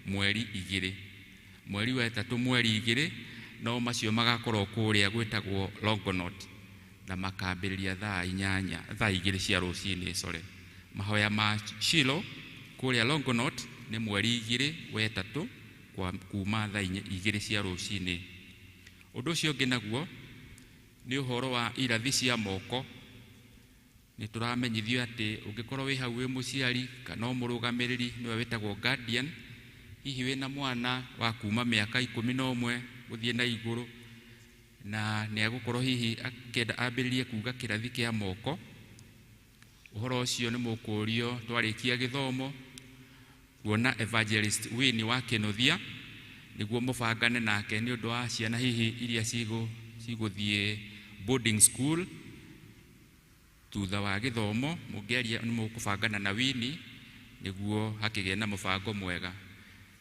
mweri 2. Mweri wa 3 mweri 2 no macio magakorwo kũrĩa gwĩtagwo Longonot na makambĩrĩria thaa 8, thaa 2 cia rũcinĩ, sorry. Mahoya ma Shiloh kũrĩa Longonot nĩ mweri 2 wa 3 kuma thaa 2 cia rũcinĩ. Ũndũ ũcio ũngĩ naguo nĩ ũhoro wa irathi cia moko. Nĩ tũramenyithio atĩ ũngĩkorwo wĩ hau wĩ mũciari kana mũrũgamĩrĩri nĩwe wĩtagwo guardian, hihi wĩna mwana wa kuma mĩaka 11 gũthiĩ na igũrũ na nĩ egũkorwo hihi akĩenda ambĩrĩrie kuga kĩrathi kĩa moko, ũhoro ũcio nĩ mũkũrio twarĩkia gĩthomo kuona evangelist Winnie wa Kĩnuthia nĩguo mũbangane nake nĩ ũndũ wa ciana hihi iria cigũthiĩ boarding school thutha wa gĩthomo. Mũngĩaria nĩ mũkũbangana na Winnie nĩguo hakĩgĩe na mũbango mwega.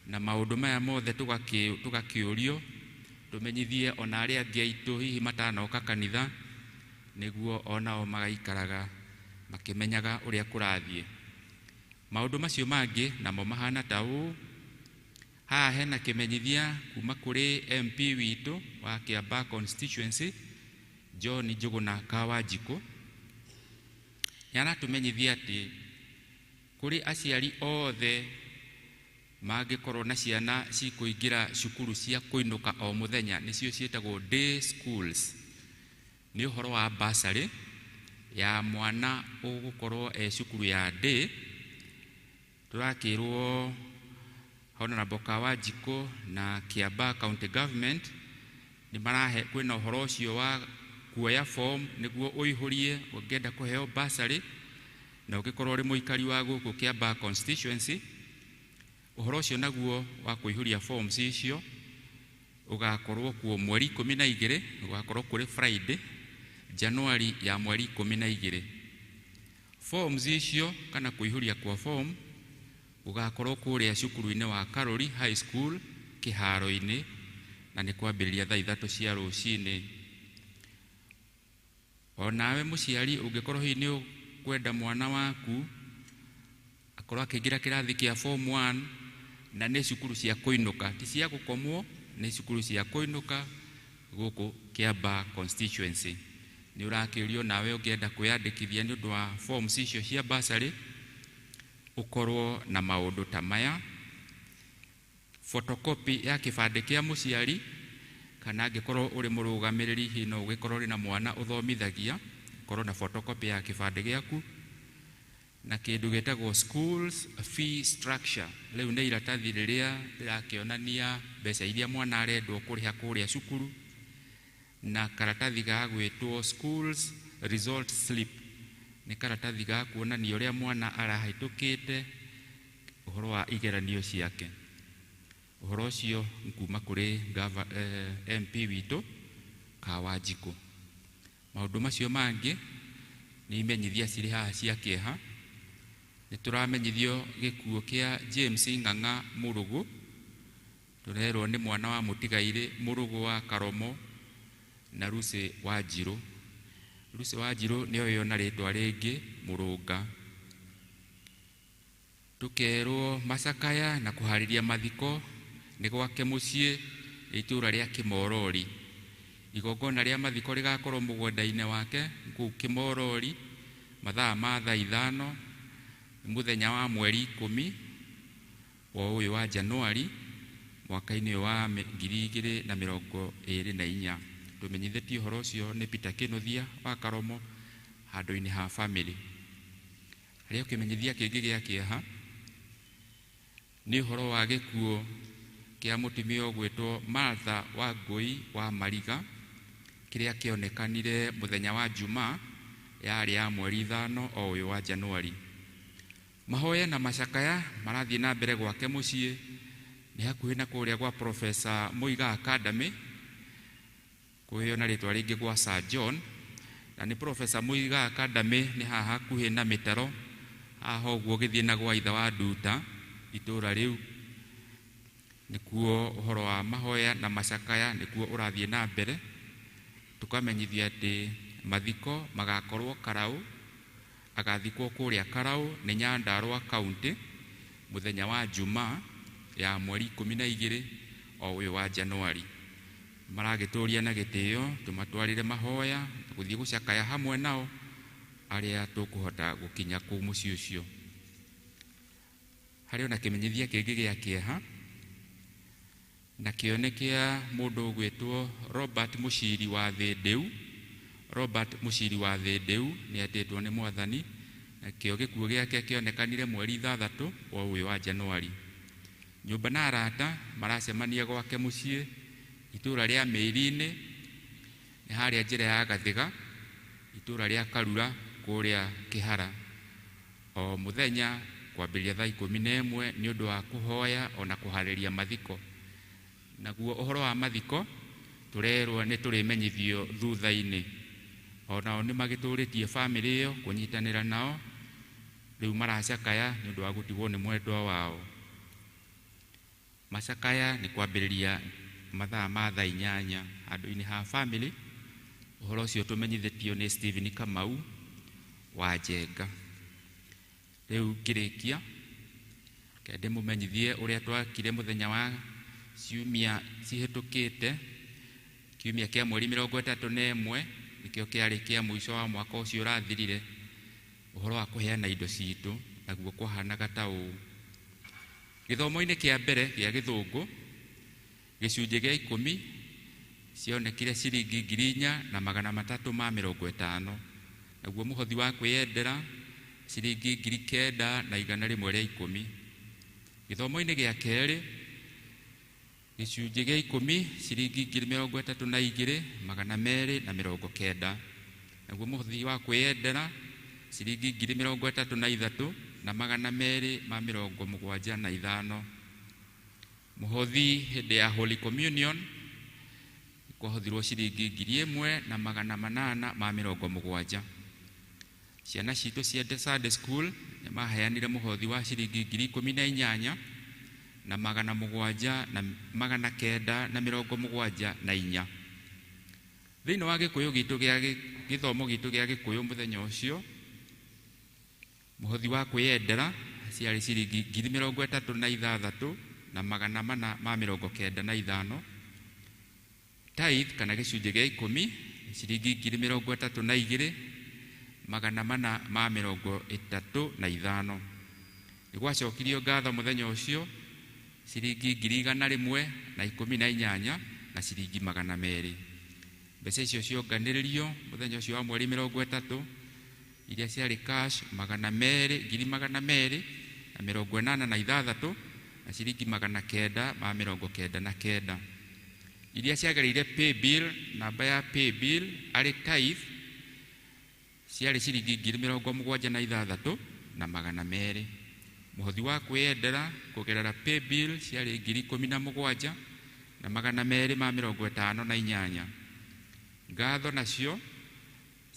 Na maũndũ maya mothe tũgakĩũrio tũmenyithie ona arĩa angĩ aitũ hihi matanoka kanitha nĩguo onao magaikaraga makĩmenyaga ũrĩa kũrathiĩ. Maũndũ macio mangĩ namo mahana ta ũũ. Haha hena kĩmenyithia kuma kũrĩ MP witũ wa Kiambaa constituency John Njũgũna Kawanjikũ. Nĩ aratũmenyithia atĩ kũrĩ aciari othe mangĩkorwo na ciana cikũingĩra cukuru cia kũinũka o mũthenya, nĩcio ciĩtagwo day schools, nĩ ũhoro wa bursary ya mwana ũgũkorwo e cukuru ya day. Tũrakĩrwo Honorable Kawanjikũ na Kiambaa County Government nĩ marahe kwĩna ũhoro ũcio wa kuoya form nĩguo ũihũrie ũngĩenda kũheo bursary na ũngĩkorwo ũrĩ mũikari wa gũkũ Kiambaa constituency. Ũhoro ũcio naguo wa kũihũria forms icio ũgakorwo kuo mweri 12, ũgakorwo kũrĩ Friday, Januari ya mweri 12. Forms icio kana kũihũria kwa form ũgakorwo kũrĩa cukuru-inĩ wa Karori High School kĩharo-inĩ, na nĩ kwambĩrĩria thaa 3 cia rũcinĩ. O nawe mũciari ũngĩkorwo hihi nĩ ũkwenda mwana waku akorwo akĩingĩra kĩrathi kĩa form 1, na nĩ cukuru cia kũinũka, ti cia gũkomwo, nĩ cukuru cia kũinũka gũkũ Kiambaa constituency, nĩ ũrakĩũrio nawe ũngĩenda kwĩyandĩkithia nĩ ũndũ wa forms icio cia bursary ũkorwo na maũndũ ta maya: photocopy ya kĩbandĩ kĩa mũciari, kana angĩkorwo ũrĩ mũrũgamĩrĩri hihi no ũgĩkorwo ũrĩ na mwana ũthomithagia, ũkorwo na photocopy ya kĩbandĩ gĩaku, na kĩndũ gĩtagwo schools fee structure. Rĩu nĩ iratathi rĩrĩa rĩrakĩonania mbeca iria mwana arendwo kũrĩha kũrĩa cukuru, na karatathi ga gwĩtwo schools result slip, nĩ karatathi ga kuonania ũrĩa mwana arahĩtũkĩte ũhoro wa igeranio ciake. Ũhoro ũcio nĩ kuma kũrĩ MP witũ Kawanjikũ. Maũndũ macio mangĩ nĩ imenyithia cirĩ haha cia kĩeha. Nĩ tũramenyithio gĩkuũ kĩa James Ng'ang'a Mũrũgũ, tũrerwo nĩ mwana wa mũtigairĩ Mũrũgũ wa Karomo na Lucy Wanjirũ. Lucy Wanjirũ nĩoĩo na rĩtwa rĩngĩ Mũrũnga. Tũkerwo macakaya na kũharĩria mathiko nĩ gwake mũciĩ itũũra rĩa Kĩmorori. Igongona rĩa mathiko rĩgakorwo mũgũnda-inĩ wake kũu Kĩmorori mathaa ma thaa 5 mũthenya wa mweri 10 wa ũyũ wa Januari mwaka-inĩ ũyũ wa 2024. Tũmenyithĩtio ũhoro ũcio nĩ Peter Kĩnuthia wa Karomo handũ-inĩ ha family. Harĩa kĩmenyithia kĩngĩ gĩa kĩeha nĩ ũhoro wa gĩkuũ kĩa mũtumia ũgwĩtwo Martha Wangũi wa Mariga, kĩrĩa kĩonekanire mũthenya wa Jumaa yarĩ ya mweri 5 o ũyũ wa Januari. Mahoya na macakaya marathiĩ na mbere gwake mũciĩ nĩ hakuhĩ na kũrĩa gwa Professor Muiga Academy, kwĩyo na rĩtwa rĩngĩ gwa Sir John, na nĩ Professor Muiga Academy nĩ haha hakuhĩ na mĩtaro haha ũguo ũgĩthiĩ na gwa ithe wa Nduta itũũra rĩu. Nĩkuo ũhoro wa mahoya na macakaya nĩkuo ũrathiĩ na mbere. Tũkamenyithia atĩ mathiko magakorwo Karau, agathikwo kũrĩa Karau nĩ Nyandarua County mũthenya wa Jumaa ya mweri 12 o ũyũ wa Januari. Maragĩtũria na gĩtĩo tũmatwarĩre mahoya na gũthiĩ gũcakaya hamwe nao arĩa tũkũhota gũkinya kũu mũciĩ ũcio. Harĩ ona kĩmenyithia kĩngĩ gĩa kĩeha, nakĩo nĩ kĩa mũndũ ũgwĩtwo Robert Mũciri wa Thĩndĩu. Robert Mũciri wa Thĩndĩu nĩ etĩtwo nĩ Mwathani, nakĩo gĩkuũ gĩake kĩonekanire mweri 6 wa ũyũ wa Januari. Nyũmba na arata maracemania gwake mũciĩ itũũra rĩa Mĩĩri-inĩ, nĩ harĩa njĩra ya Gathiga, itũũra rĩa Karura kũrĩa Kĩhara, o mũthenya kwambĩrĩria thaa 11 nĩ ũndũ wa kũhoya ona kũharĩria mathiko. Naguo ũhoro wa mathiko tũrerwo nĩ tũrĩmenyithio thutha-inĩ. Onao nĩ magĩtũrĩtie bamĩrĩ ĩyo kũnyitanĩra nao, rĩu maracakaya nĩ ũndũ wa gũtigwo nĩ mwendwa wao. Macakaya nĩ kwambĩrĩria mathaa ma thaa 8 handũ-inĩ ha bamĩrĩ. Ũhoro ũcio tũmenyithĩtio nĩ Stephen Kamau wa Njenga. Rĩu ngĩrĩkia, reke ndĩmũmenyithie ũrĩa twakire mũthenya wa ciumia cihĩtũkĩte. Kiumia kĩa mweri 31 nĩkĩo kĩarĩ kĩa mũico wa mwaka ũcio ũrathirire, ũhoro wa kũheana indo citũ, naguo kwahanaga ta ũũ. Gĩthomo-inĩ kĩa mbere gĩa gĩthũngũ gĩcunjĩ gĩa 10 cionekire ciringi 4,350. Naguo mũhothi wa kwĩyendera ciringi 9,110. Gĩthomo-inĩ gĩa kerĩ gĩcunjĩ gĩa 10 ciringi 32,290. Naguo mũhothi wa kwĩyendera ciringi 33,275. Mũhothi hĩndĩ ya Holy Communion kwahothirwo ciringi 1,870. Ciana citũ cia Sunday School nĩ maheanire mũhothi wa ciringi 18,774. Thĩinĩ wa Gĩkũyũ gitũ gĩa gĩthomo gitũ gĩa Gĩkũyũ mũthenya ũcio mũhothi wa kwĩyendera ciarĩ ciringi 36,495. Tithe kana gĩcunjĩ gĩa 10 ciringi 32,435. Nĩgwacokirio ngatho mũthenya ũcio ciringi 118 na ciringi 200. Mbeca icio cionganĩrĩrio mũthenya ũcio wa mweri 30 iria ciarĩ cash 286 na ciringi 999. Iria ciagereire pay bill, namba ya pay bill arĩ tithe ciarĩ ciringi 76,200. Mũhothi wa kwĩyendera kũgerera pay bill ciarĩ 17,258. Ngatho nacio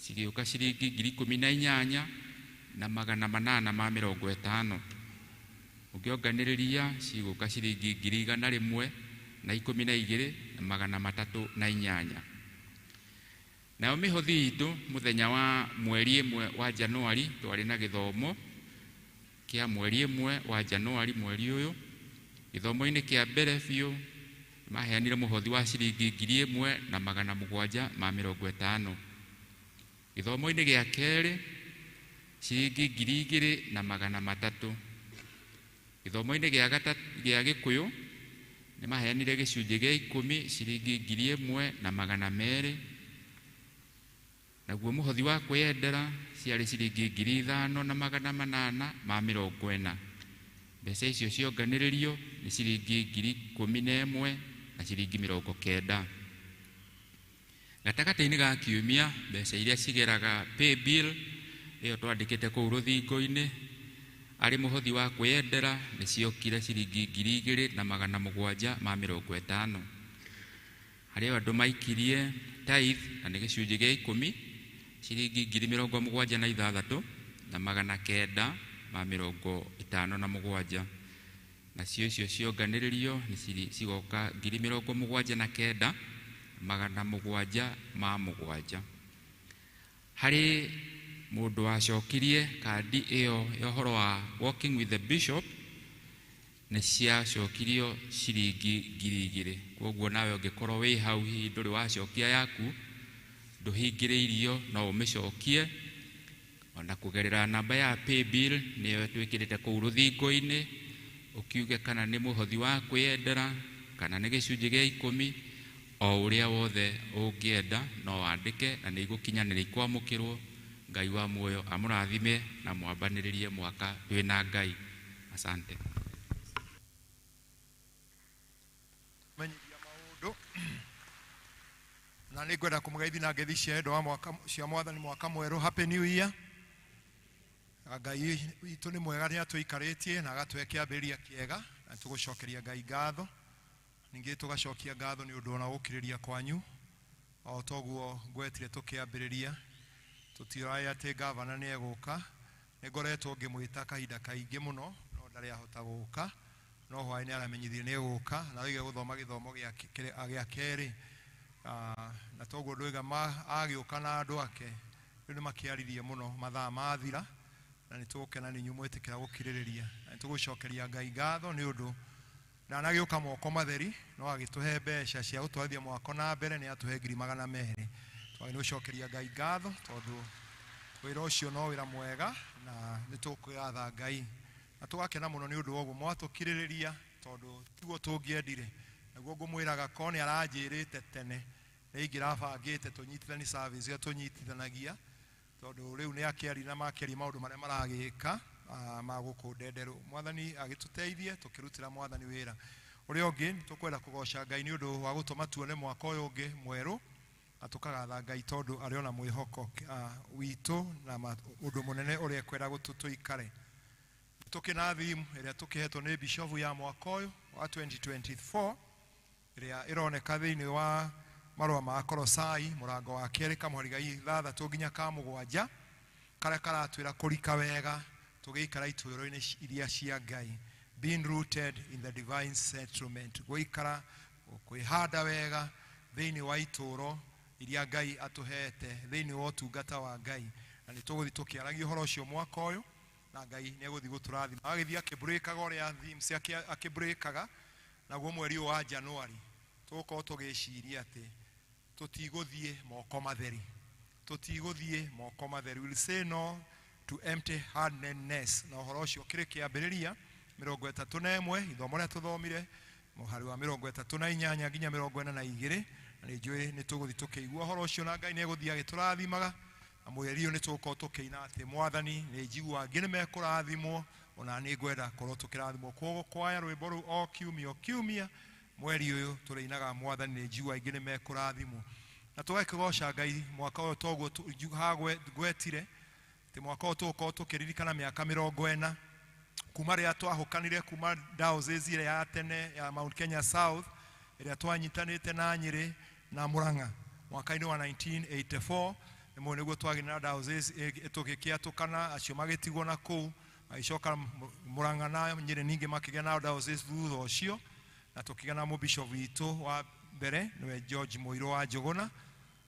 cigĩũka ciringi 18,850. Ũngĩonganĩrĩria cigũka ciringi 112,308. Nayo mĩhothi itũ mũthenya wa mweri 1 wa Januari twarĩ na gĩthomo kĩa mweri 1 wa Januari mweri ũyũ. Gĩthomo-inĩ kĩa mbere biũ maheanire mũhothi wa ciringi 1,750. Gĩthomo-inĩ gĩa kerĩ ciringi 2,300. Gĩthomo-inĩ gĩa Gĩkũyũ nĩ maheanire gĩcunjĩ gĩa 10 ciringi 1,200. Naguo mũhothi wa kwĩyendera ciarĩ ciringi 5,840. Mbeca icio cionganĩrĩrio nĩ ciringi 11,090 na ciringi 90. Gatagatĩ-inĩ ga kiumia mbeca iria cigeraga pay bill ĩyo twandĩkĩte kũu rũthingo-inĩ arĩ mũhothi wa kwĩyendera nĩ ciokire ciringi 2,750. Harĩ andũ maikirie tithe na nĩ gĩcunjĩ gĩa 10 ciringi 76,957. Nacio icio cionganĩrĩrio nĩ cigoka 79,707. Harĩ mũndũ wacokirie kandi ĩyo ya ũhoro wa walking with the bishop nĩ ciacokirio ciringi 2,000. Kwoguo nawe ũngĩkorwo wĩ hau hihi ndũrĩ wacokia yaku, ndũhingĩrĩirio, no ũmĩcokie ona kũgerera namba ya pay bill nĩyo twĩkĩrĩte kũu rũthingo-inĩ, ũkiuge kana nĩ mũhothi wa kwĩyendera kana nĩ gĩcunjĩ gĩa 10, o ũrĩa wothe ũngĩenda no wandĩke na nĩ igũkinyanĩra ikwamũkĩrwo. Ngai wa muoyo amũrathime na mwambanĩrĩrie mwaka twĩna Ngai. Asante. Menyithia maũndũ na nĩ ngwenda kũmũgeithia na ngeithi cia wendo wa mwaka cia mwathani mwaka mwerũ. Happy New Year. Ngai witũ nĩ mwega nĩ atũikarĩtie na agatũhe kĩambĩrĩria kĩega na tũgũcokeria Ngai ngatho. Ningĩ tũgacokia ngatho nĩ ũndũ ona gũkirĩrĩria kwanyu o toguo ngwetire tũkĩambĩrĩria. Tũtiũraĩ atĩ gavana nĩ egũka, nĩ ngoretwo ngĩmwĩta kahinda kaingĩ mũno no ndarĩ ahota gũka, no hwaĩ nĩ aramenyithirie nĩ egũka na oige gũthoma gĩthomo gĩa kerĩ. Na toguo ndũiga agĩũka na andũ ake rĩu nĩ makĩaririe mũno mathaa mathira, na nĩ tũgũkena nĩ inyuĩ mwĩtĩkĩra gũkirĩrĩria na nĩ tũgũcokeria Ngai ngatho nĩ ũndũ ndanagĩũka moko matheri no agĩtũhe mbeca cia gũtwarithia mwako na mbere, nĩ atũhe 200,000. Twagĩrĩirwo nĩ gũcokeria Ngai ngatho tondũ wĩra ũcio no wĩra mwega na nĩ tũkwĩgatha Ngai na tũgakena mũno nĩ ũndũ wa ũguo mwatũkirĩrĩria tondũ tiguo tũngĩendire. Naguo ngũmwĩraga korwo nĩ aranjĩrĩte tene nĩ ingĩrabangĩte tũnyitithani service ĩrĩa tũnyitithanagia Tondu riu ni akiari na makiari maundu maria maragika ma guku Ndenderu. Mwathani agituteithie tukirutira Mwathani wira. Uria ungi tukwenda kugoca Ngai ni undu wa gutuma tuone mwaka uyu ungi mweru na tukagatha Ngai tondu ari ona mwihoko witu na undu munene uria ekwenda gututuikare. Tukina theme iria tukihetwo ni bishofu ya mwaka uyu wa 2024 iria ironeka thiini wa marua ma Kolosai murango wa keri kamuhari ga 6 nginya ka 7 karia karatwira kurika wega tugiikara itwiro-ini iria cia Ngai, being rooted in the divine settlement, guikara kwihanda wega thiini wa ituro iria Ngai atuhete thiini wa utungata wa Ngai. Na nituguthi tukiaragia uhoro ucio mwaka uyu na Ngai ni eguthi guturathima. Agithii akibreakaga uria themes akibreakaga naguo mweri wa January tugukorwo tugiciria ati tutiguthie moko matheri, tutiguthie moko matheri. We will say no to empty handedness. Na uhoro ucio kiri kiambiriria 31 ithomo riria tuthomire muhari wa 38 nginya 42 na ni njui ni tuguthi tukiigua uhoro ucio na Ngai ni eguthii agiturathimaga. Na mweri uyu ni tugukorwo tukiina ati Mwathani ni njigua angi ni mekurathimwo ona ni ngwenda korwo tukirathimwo. Koguo kwaya rwimbo ruu o kiumia o kiumia mweri uyu turinaga Mwathani ni njigua angi ni mekurathimwo. Na tugakigoca Ngai mwaka uyu toguo ngwetire ati mwaka uyu tugukorwo tukiririkana miaka 40 kuma riria twahukanire kuma diocese ĩrĩa ya tene ya Mount Kenya South ĩrĩa twanyitanĩte na Nyĩrĩ na Murang'a mwaka-inĩ wa 1984. Nĩmwe nĩguo twagĩire na diocese tũgĩkĩatũkana, acio magĩtigwo na kũu magĩcoka Murang'a na Nyĩrĩ ningĩ makĩgĩa na diocese thutha ũcio, na tũkĩgĩa na mũbishop witũ wa mbere nĩwe George Mũirũ wa Njũgũna.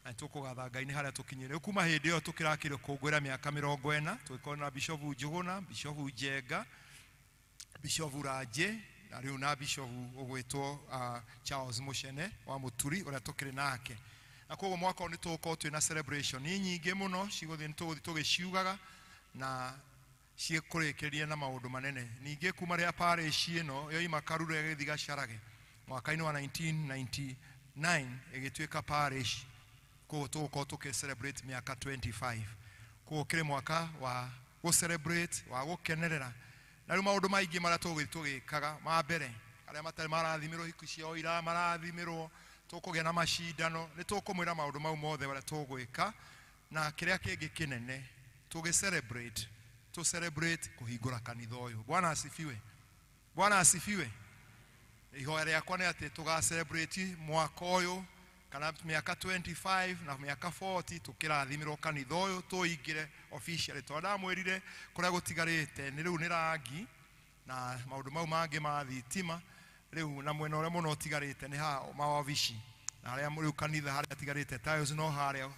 Na tũkũgatha Ngai nĩ harĩa tũkinyire. Rĩu kuma hĩndĩ ĩyo tũkĩrakĩrĩ kũngũĩra mĩaka 40 tũgĩkorwo na Bishop Njũgũna, Bishop Njenga, Bishop Ranje na rĩu na Bishop ũgwĩtwo Charles Muchene wa Mũturi ũrĩa tũkĩrĩ nake. Na koguo mwaka ũyũ nĩ tũgũkorwo twĩna celebration nyingĩ mũno cigũthiĩ tũgũthiĩ tũgĩciugaga na ciĩkũrĩkĩria na maũndũ manene. Ningĩ kuma rĩrĩa parish ĩno yoima Karura ĩgĩthiĩ Gacarage mwaka-inĩ wa 1999 ĩgĩtuĩka parish, koguo tũgũkorwo tũkĩ celebrate mĩaka 25. Koguo kĩrĩ mwaka wa gũ celebrate wa gũkenerera. Na rĩu maũndũ maingĩ marĩa tũgũthiĩ tũgĩkaga ma mbere arĩa matarĩ marathimirwo hiku ciao ira marathimirwo tũkũgĩa na macindano nĩ tũkũmwĩra maũndũ mau mothe marĩa tũgwĩka. Na kĩrĩa kĩngĩ kĩnene tũgĩ celebrate, tũ celebrate kũhingũra kanitha ũyũ. Bwana asifiwe, Bwana asifiwe. Ihoya rĩakwa nĩ atĩ tũga celebrate mwaka ũyũ kana mĩaka 25 na mĩaka 40 tũkĩrathimirwo kanitha ũyũ tũingĩre officially. Tondũ ndamwĩrire kũrĩa gũtigarĩte nĩ rĩu nĩ rangi na maũndũ mau mangĩ ma thitima rĩu, na mwena ũrĩa mũno ũtigarĩte nĩ haha mawabici na harĩa rĩu kanitha harĩa hatigarĩte tiles no harĩa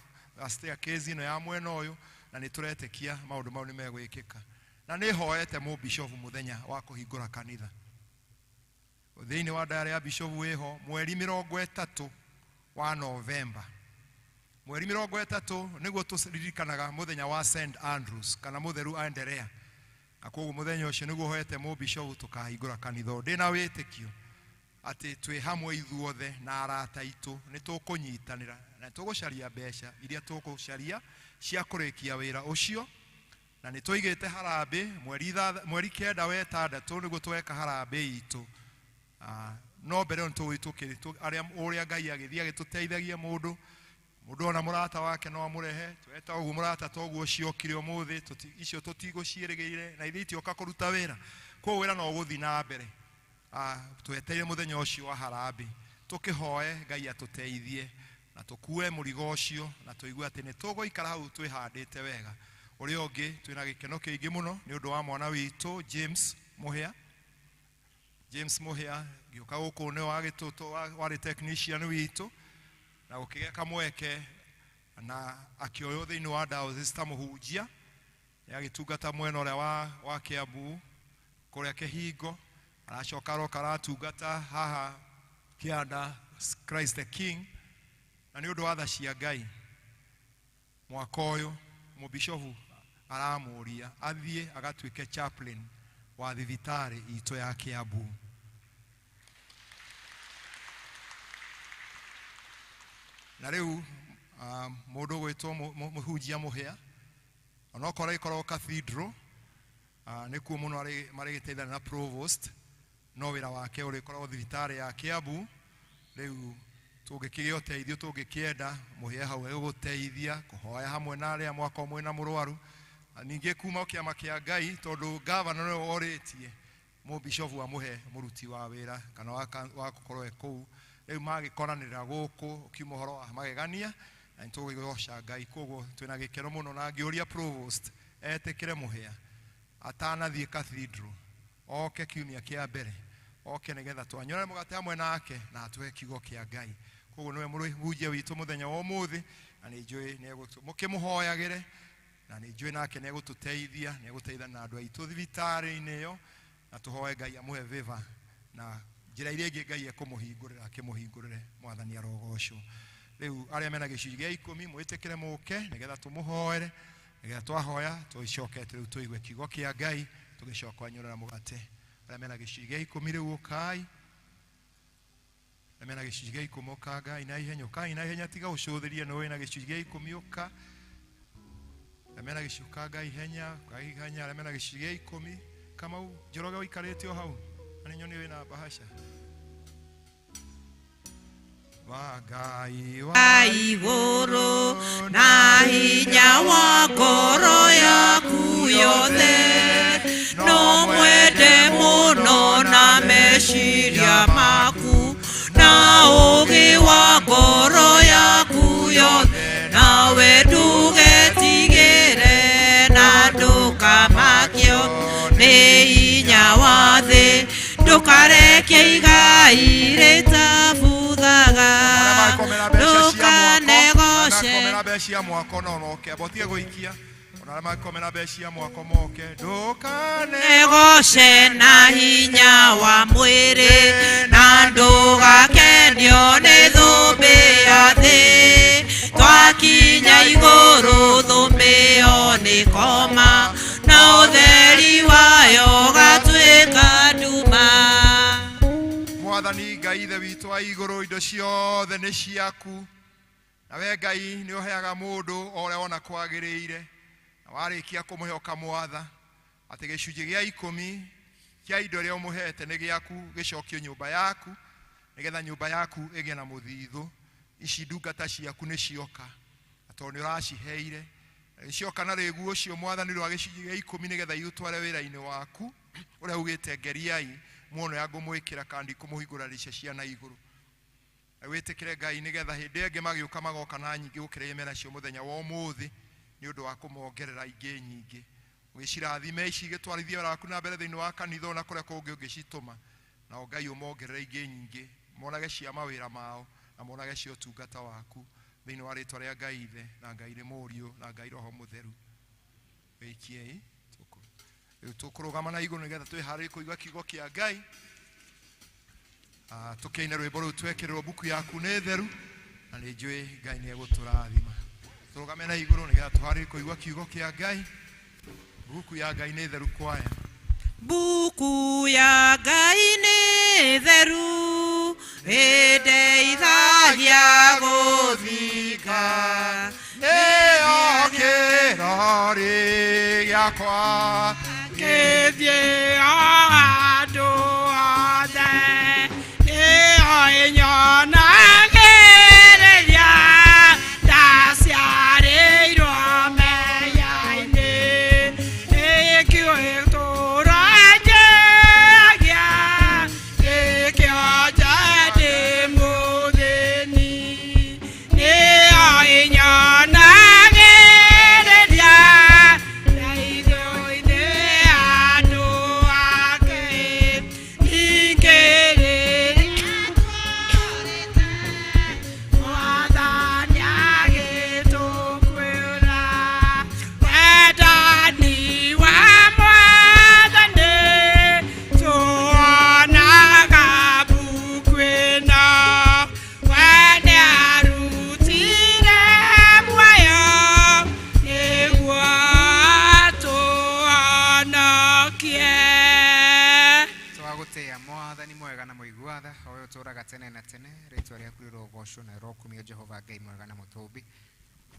staircase ĩno ya mwena ũyũ, na nĩ tũretĩkia maũndũ mau nĩ megwĩkĩka. Na nĩ hoete mũbishofu mũthenya wa kũhingũra kanitha thĩinĩ wa diary ya bishofu wĩho mweri 30 wa Novemba. Mweri 30 nĩguo tũririkanaga mũthenya wa St Andrews kana mũtheru Anderea. Na koguo mũthenya ũcio nĩguo hoete mũbishofu tũkahingũra kanitha. Ndĩna wĩtĩkio atĩ twĩ hamwe ithuothe na arata aitũ nĩ tũkũnyitanĩra na tũgũcaria mbeca iria tũgũcaria cia kũrĩkia wĩra ũcio. Na nĩ tũigĩte harambĩ mweri 9 wa 6 nĩguo tweka harambĩ itũ. No mbere nĩ tũgũthiĩ arĩa ũrĩa Ngai agĩthiĩ agĩtũteithagia mũndũ ona mũrata wake no amũrehe tweta ũguo mũrata toguo ciokire ũmũthĩ icio tũtigũciĩrĩgĩire na ithuĩ itioka kũruta wĩra. Koguo wĩra no ũgũthiĩ na mbere. Twetereire mũthenya ũcio wa harambĩ tũkĩhoe Ngai atũteithie na tũkue mũrigo ũcio na tũigue atĩ nĩ tũgũikara hau twĩhandĩte wega. Ũrĩa ũngĩ twĩna gĩkeno kĩingĩ mũno nĩ ũndũ wa mwana witũ James Mũhĩa. James Mũhĩa gĩũka gũkũ nĩ wagĩtũtũ warĩ technician witũ na gũkĩgĩa kamweke na akĩoywo thĩinĩ wa diocese ta mũhunjia, agĩtungata mwena ũrĩa wa Kiambu kũrĩa Kĩhingo, aracoka aroka aratungata haha Kĩanda Christ the King. Na nĩ ũndũ wa tha cia Ngai mwaka ũyũ mũbishofu aramũria athiĩ agatuĩke chaplain wa thibitarĩ itũ ya Kiambu. Na rĩu mũndũ ũgwĩtwo mũhunjia Mũhĩa Onokorwo ĩkoragwo cathedral, nĩkuo mũno marĩgĩteithania na provost, no wĩra wake ũrĩkoragwo thibitarĩ ya Kiambu. Rĩu tũngĩkĩgĩa ũteithio tũngĩkĩenda mũhĩa hau egũgũteithia kũhoya hamwe na arĩa mwakorwo mwĩna mũrwaru. Na ningĩ kuma kĩama kĩa Ngai, tondũ gavana nĩwe worĩtie mũbishofu amũhe mũruti wa wĩra kana wa gũkorwo e kũu. Rĩu magĩkoranĩra gũkũ ũkiuma ũhoro wa magegania, na nĩ tũgũgoca Ngai. Koguo twĩna gĩkeno mũno, na ngĩũria provost etĩkĩre mũhĩa atanathiĩ cathedral oke kiumia kĩa mbere, oke nĩgetha twanyore mũgate hamwe nake na atũhe kiugo kĩa Ngai. Koguo nĩwe mũhunjia witũ mũthenya wa ũmũthĩ, na nĩ njũĩ mũkĩmũhoyagĩre, na nĩ njũĩ nake nĩ egũtũteithia, nĩ egũteithania na andũ aitũ thibitarĩ-inĩ ĩyo, na tũhoe Ngai amũhe favor na njĩra iria ingĩ Ngai ekũmũhingũrĩra akĩmũhingũrĩre. Mwathani arogocwo. Rĩu arĩa mena gĩcunjĩ gĩa ikũmi mwĩtĩkĩre mũke nĩgetha tũmũhoere, nĩgetha twahoya tũcokete rĩu tũigue kiugo kĩa Ngai tũgĩcoka kwanyorera mũgate. Arĩa mena gĩcunjĩ gĩa ikũmi rĩu ũkai, arĩa mena gĩcunjĩ gĩa ikũmi ũka Ngai na ihenya, ũkai na ihenya, tiga ũcũthĩrie nĩ wĩna gĩcunjĩ gĩa ikũmi ũka. Arĩa mena gĩcunjĩ ũka Ngai ihenya, ũkai ihenya, arĩa mena gĩcunjĩ gĩa ikũmi. Kamau Njoroge ũikarĩte o hau, na nĩ nyoni wĩna bahasha wa Ngai wa igũrũ na hinya wa ngoro yaku yothe, no mwende mũno na meciria maku na ũũgĩ wa ngoro yaku yothe, nawe ndũgetigĩre na ndũkamakio nĩ hinya wa thĩ, ndũkareke igai rĩtabuthaga, ndũkanegoce. Mangĩkomera mbeca cia mwako no moke, amba ũtige gũikia. Ona arĩa mangĩkomera mbeca cia mwako moke, ndũkane Negoce na hinya wa mwĩrĩ na ndũgakenio nĩ thũmbĩ ya thĩ, twakinya igũrũ thũmbĩ ĩyo nĩ koma na ũtheri wayo ũgatuĩka nduma. Mwathani Ngai ithe witũ wa igũrũ, indo ciothe nĩ ciaku, na we Ngai nĩ ũheaga mũndũ o ũrĩa wona kwagĩrĩire, na warĩkia kũmũhe ũkamwatha atĩ gĩcunjĩ gĩa ikũmi kĩa indo iria ũmũhete nĩ gĩaku, gĩcokio nyũmba yaku nĩgetha nyũmba yaku ĩgĩe na mũthithũ. Ici ndungata ciaku nĩ cioka, na tondũ nĩ ũraciheire cioka na rĩgu ũcio Mwathani rwa gĩcunjĩ gĩa ikũmi nĩgetha iũtware wĩra-inĩ waku ũrĩa ugĩte ngeriai muono ya ngũmwĩkĩra kana ndikũmũhingũra ndirica cia na igũrũ. Na wĩtĩkĩre Ngai nĩgetha hĩndĩ ĩngĩ magĩũka magoka na nyingĩ gũkĩra iria menacio mũthenya wa ũmũthĩ, nĩ ũndũ wa kũmongerera ingĩ nyingĩ. Ũgĩcirathime ici igĩtwarithie wĩra waku na mbere thĩinĩ wa kanitha ona kũrĩa kũngĩ ũngĩcitũma, nao Ngai ũmongerere ingĩ nyingĩ, monage cia mawĩra mao na monage cia ũtungata waku, thĩinĩ wa rĩtwa rĩa Ngai Ithe na Ngai rĩ Mũriũ na Ngai Roho Mũtheru. Wĩikiei. Rĩu tũkũrũgama na igũrũ nĩgetha twĩharĩrie kũigua kiugo kĩa Ngai. Tũkĩine rwĩmbo rũu twekĩrĩrwo mbuku yaku nĩ theru, na nĩ njũĩ Ngai nĩ egũtũrathima. Tũrũgame na igũrũ nĩgetha tũharĩrie kũigua kiugo kĩa Ngai. Mbuku ya Ngai nĩ theru kwaya. Mbuku ya Ngai nĩ theru ĩndeithagia gũthika, nĩyo kĩrori gĩakwa gĩthiĩ o handũ hothe, nĩyo ĩnyonagĩrĩria ndaciarĩirwo mehia-inĩ, nĩkĩo ĩtũũra njĩagia, nĩkĩo nja ndĩ mũthĩni, nĩyo ĩnyonagĩrĩria ndeithio-inĩ andũ ake, ningĩ rĩrĩa Mwathani agĩtũkwĩra wendani wa Mwathani tuonaga mbuku ĩno, we nĩarutire muoyo nĩguo atũhonokie. Twagũtĩĩa Mwathani mwega na mũigua tha, o we ũtũũraga tene na tene, rĩtwa rĩaku rĩrogocwo na rĩrokumio Jehova Ngai mwega na mũtũmbi.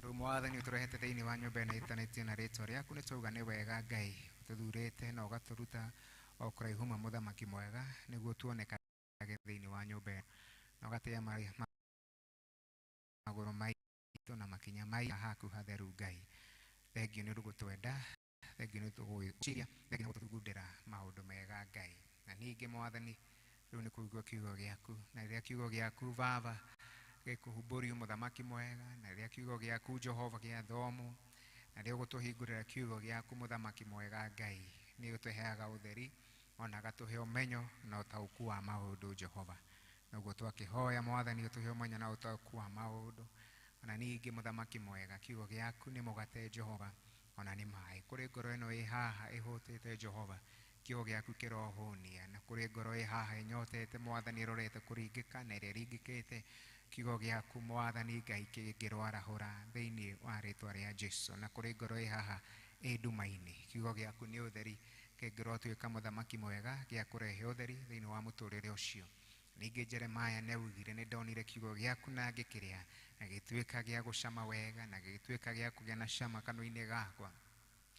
Rĩu Mwathani ũtũrehete thĩinĩ wa nyũmba ĩno ĩtanĩtio na rĩtwa rĩaku, nĩ twauga nĩ wega Ngai ũtũthurĩte na ũgatũruta o kũraihu ma mũthamaki mwega nĩguo tuonekage thĩinĩ wa nyũmba ĩno, na ũgatĩĩa magũrũ maitũ na makinya maitũ haku hatheru Ngai. Thengiũ nĩ ũndũ gũtwenda, thengiũ nĩ ũndũ gũgwĩciria, thengiũ nĩ gũtũthugundĩra maũndũ mega Ngai. Na ningĩ Mwathani, rĩu nĩ kũigua kiugo gĩaku, na rĩrĩa kiugo gĩaku Baba gĩkũhumbũrio mũthamaki mwega, na rĩrĩa kiugo gĩaku Jehova gĩathomwo, na rĩrĩa ũgũtũhingũrĩra kiugo gĩaku mũthamaki mwega Ngai, nĩ ũtũheaga ũtheri ona agatũhe ũmenyo na ũtaũku wa maũndũ Jehova. Noguo twakĩhoya Mwathani ũtũhe ũmenyo na ũtaũku wa maũndũ. Ona ningĩ mũthamaki mwega, kiugo gĩaku nĩ mũgate Jehova, ona nĩ maĩ. Kũrĩ ngoro ĩno ĩ haha ĩhũtĩte Jehova, kiugo gĩaku kĩrohũnia, na kũrĩ ngoro ĩ haha ĩnyotete Mwathani ĩrorete kũringĩka na ĩrĩa ĩringĩkĩte, kiugo gĩaku Mwathani Ngai kĩngĩrwarahũra thĩinĩ wa rĩtwa rĩa Jesu. Na kũrĩ ngoro ĩ haha ĩ nduma-inĩ, kiugo gĩaku nĩ ũtheri kĩngĩrotuĩka mũthamaki mwega gĩa kũrehe ũtheri thĩinĩ wa mũtũrĩre ũcio. Ningĩ Jeremiah nĩ augire nĩ ndonire kiugo gĩaku na ngĩkĩrĩa, na gĩgĩtuĩka gĩa gũcama wega, na gĩgĩtuĩka gĩa kũgĩa na cama kanua-inĩ gakwa.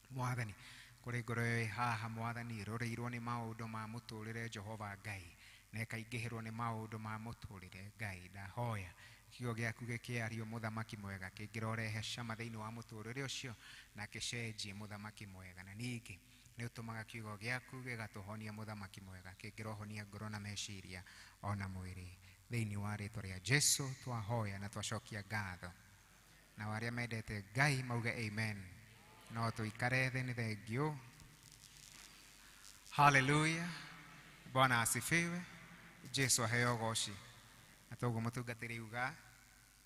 Mwathani, kũrĩ ngoro ĩyo ĩ haha Mwathani ĩroreirwo nĩ maũndũ ma mũtũrĩre Jehova Ngai, na ĩkaingĩhĩrwo nĩ maũndũ ma mũtũrĩre Ngai, ndahoya kiugo gĩaku gĩkĩario mũthamaki mwega kĩngĩrorehe cama thĩinĩ wa mũtũrĩre ũcio na gĩcenjie mũthamaki mwega. Na ningĩ nĩ ũtũmaga kiugo gĩaku gĩgatũhonia mũthamaki mwega, kĩngĩrohonia ngoro na meciria ona mwĩrĩ. Thĩinĩ wa rĩtwa rĩa Jesu twahoya na twacokia ngatho. Na arĩa mendete Ngai mauge amen. No tũikare thĩ, nĩ thengiũ. Haleluya, Bwana asifiwe. Jesu aheo goci. Na toguo mũtungatĩri uga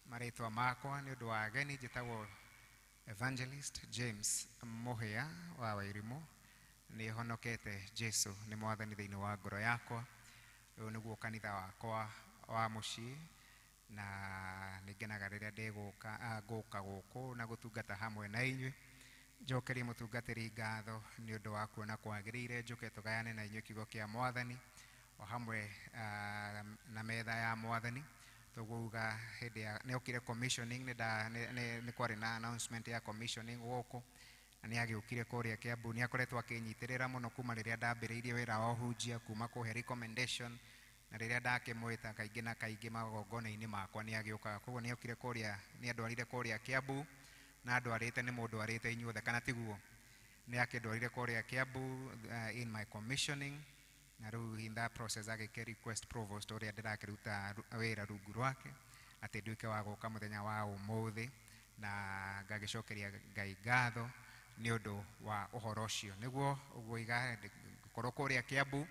marĩtwa makwa nĩ ũndũ wa ageni, njĩtagwo Evangelist James Mũhĩa wa Wairimu. Nĩ honokete Jesu nĩ Mwathani thĩinĩ wa ngoro yakwa. Ũyũ nĩguo kanitha wakwa wa mũciĩ, na nĩ ngenaga rĩrĩa ndĩgũka ngũka gũkũ na gũtungata hamwe na inyuĩ. Njokerie mũtungatĩri ngatho nĩ ũndũ wa kuona kwagĩrĩire njũke tũgayane na inyuĩ kiugo kĩa Mwathani o hamwe na metha ya Mwathani. Tũguga hĩndĩ ya nĩ okire commissioning, nĩ kwarĩ na announcement ya commissioning gũkũ, na nĩ agĩũkire kũrĩa Kiambu. Nĩ akoretwo akĩnyitĩrĩra mũno kuma rĩrĩa ndambĩrĩirie wĩra wa ũhunjia, kuma kũhe recommendation, na rĩrĩa ndakĩmwĩta kaingĩ na kaingĩ magongona-inĩ makwa nĩ agĩũkaga. Koguo nĩ okire kũrĩa, nĩ andwarire kũrĩa Kiambu, na andwarĩte nĩ mũndũ arĩte inyuothe, kana tiguo? Nĩ akĩndwarire kũrĩa Kiambu in my commissioning, na rĩu in that process agĩke request provost ũrĩa ndĩrakĩruta wĩra rungu rwake atĩ nduĩke wa gũka mũthenya wa ũmũthĩ, na ngagĩcokeria Ngai ngatho nĩ ũndũ wa ũhoro ũcio. Nĩguo ũguo iga ngorwo kũrĩa Kiambu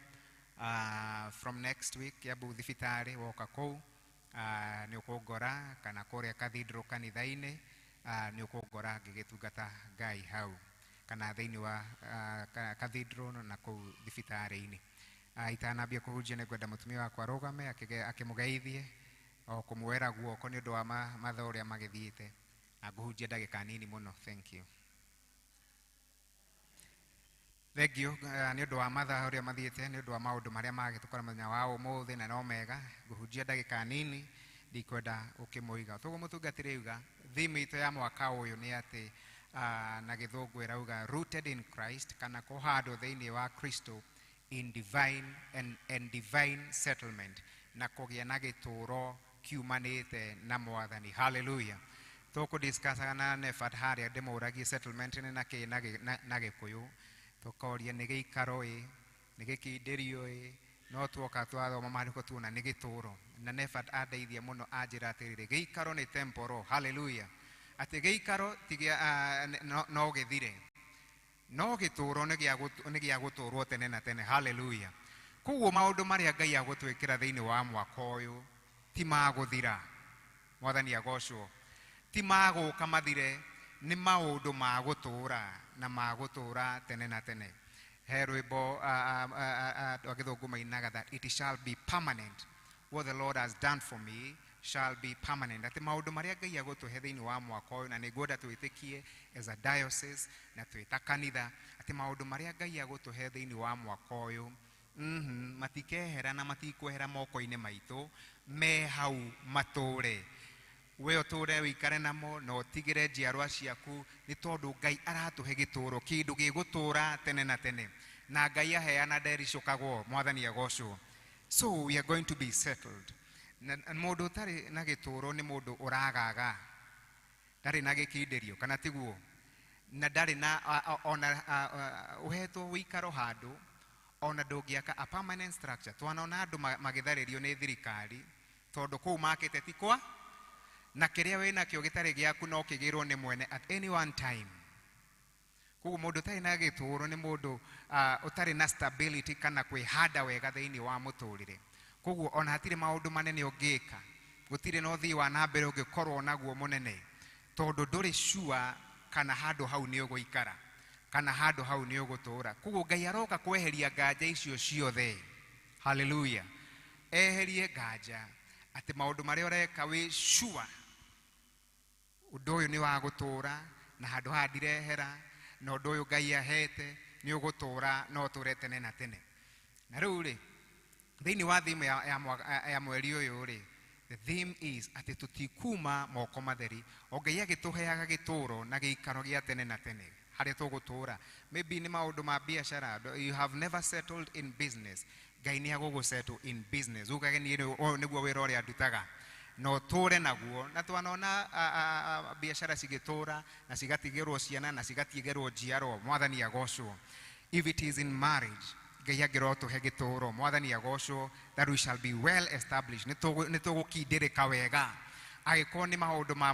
from next week, Kiambu thibitarĩ woka kũu nĩ ũkũngora, kana kũrĩa cathedral kanitha-inĩ nĩ ũkũngora ngĩgĩtungata Ngai hau, kana thĩinĩ wa cathedral na kũu thibitarĩ-inĩ. Itanambia kũhunjia nĩ ngwenda mũtumia wakwa arũgame akĩmũgeithie o kũmuoera guoko nĩ ũndũ wa mathaa ũrĩa magĩthiĩte, na ngũhunjia ndagĩka nini mũno. Thank you. Thengiũ nĩ ũndũ wa mathaa ũrĩa mathiĩte, nĩ ũndũ wa maũndũ marĩa magĩtũkora mũthenya wa ũmũthĩ, na no mega ngũhunjia ndagĩka nini, ndikwenda ũkĩmũiga. Toguo mũtungatĩri uga theme itũ ya mwaka ũyũ nĩ atĩ na gĩthũngũ ĩrauga rooted in Christ, kana kũhandwo thĩinĩ wa Kristo in divine and divine settlement, na kũgĩa na gĩtũũro kiumanĩte na Mwathani. Hallelujah. Tũkũdiscussaga na Nefat harĩa ndĩmũragie settlement nĩ na kĩ na gĩkũyũ, tũkoria nĩ gĩikaro ĩ, nĩ gĩkindĩrio ĩ, no tuoka twathoma maandĩko tuona nĩ gĩtũũro. Na Nefat andeithia mũno anjĩra atĩrĩrĩ, gĩikaro nĩ temporal. Hallelujah. Atĩ gĩikaro ti gĩa no gĩthire, no gĩtũũro nĩ gĩa gũtũũrwo tene na tene. Hallelujah. Koguo maũndũ marĩa Ngai agũtwĩkĩra thĩinĩ wa mwaka ũyũ ti ma gũthira. Mwathani agocwo. Ti ma gũka mathire, nĩ maũndũ ma gũtũũra na ma gũtũũra tene na tene. He rwĩmbo andũ a gĩthũngũ mainaga that it shall be permanent. What the Lord has done for me shall be permanent. Atĩ maũndũ marĩa Ngai agũtũhe thĩinĩ wa mwaka ũyũ, na nĩ ngwenda twĩtĩkie as a diocese na twĩ ta kanitha, atĩ maũndũ marĩa Ngai agũtũhe thĩinĩ wa mwaka ũyũ matikehera na matikwehera moko-inĩ maitũ, me hau matũre. We ũtũre wĩikare namo na ũtigĩre njiarwa ciaku nĩ tondũ Ngai aratũhe gĩtũũro kĩndũ gĩgũtũũra tene na tene na Ngai aheana ndericũkagwo. Mwathani agocwo. So we are going to be settled. Na mũndũ ũtarĩ na gĩtũũro nĩ mũndũ ũragaga, ndarĩ na gĩkindĩrio kana tiguo, na ndarĩ na ona ũhetwo wĩikaro handũ ona ndũngĩaka a permanent structure. Twanona andũ magĩtharĩrio nĩ thirikari tondũ kũu makĩte ti kwa na kĩrĩa wĩnakĩo gĩtarĩ gĩaku no kĩgĩrwo nĩ mwene at any one time. Koguo mũndũ ũtarĩ na gĩtũũro nĩ mũndũ ũtarĩ na stability kana kwĩhanda wega thĩinĩ wa mũtũrĩre. Koguo ona hatirĩ maũndũ manene ũngĩka, gũtirĩ na ũthii wa na mbere ũngĩkorwo naguo mũnene tondũ ndũrĩ sure kana handũ hau nĩ ũgũikara kana handũ hau nĩ ũgũtũũra. Koguo Ngai aroka kweheria nganja icio ciothe. Hallelujah. Eherie nganja atĩ maũndũ marĩa ũreka wĩ sure ũndũ ũyũ nĩ wa gũtũũra na handũ haha ndirehera na ũndũ ũyũ Ngai ahete nĩ ũgũtũũra na ũtũũre tene na tene. Na rĩu rĩ, thĩinĩ wa theme ya mweri ũyũ rĩ, the theme is atĩ tũtikuma moko matheri o Ngai agĩtũheaga gĩtũũro na gĩikaro gĩa tene na tene harĩa tũgũtũũra. Maybe nĩ maũndũ ma biacara, you have never settled in business. Ngai nĩ agũgũsettle in business. Ugage niĩ ũyũ nĩguo wĩra ũrĩa ndutaga na ũtũũre naguo. Na twanona biacara cigĩtũũra na cigatigĩrwo ciana na cigatigĩrwo njiarwa. Mwathani agocwo. If it is in marriage, Ngai angĩrotũhe gĩtũũro, Mwathani agocwo, that we shall be well established. Nĩ tũgũkindĩrĩka wega. Angĩkorwo nĩ maũndũ ma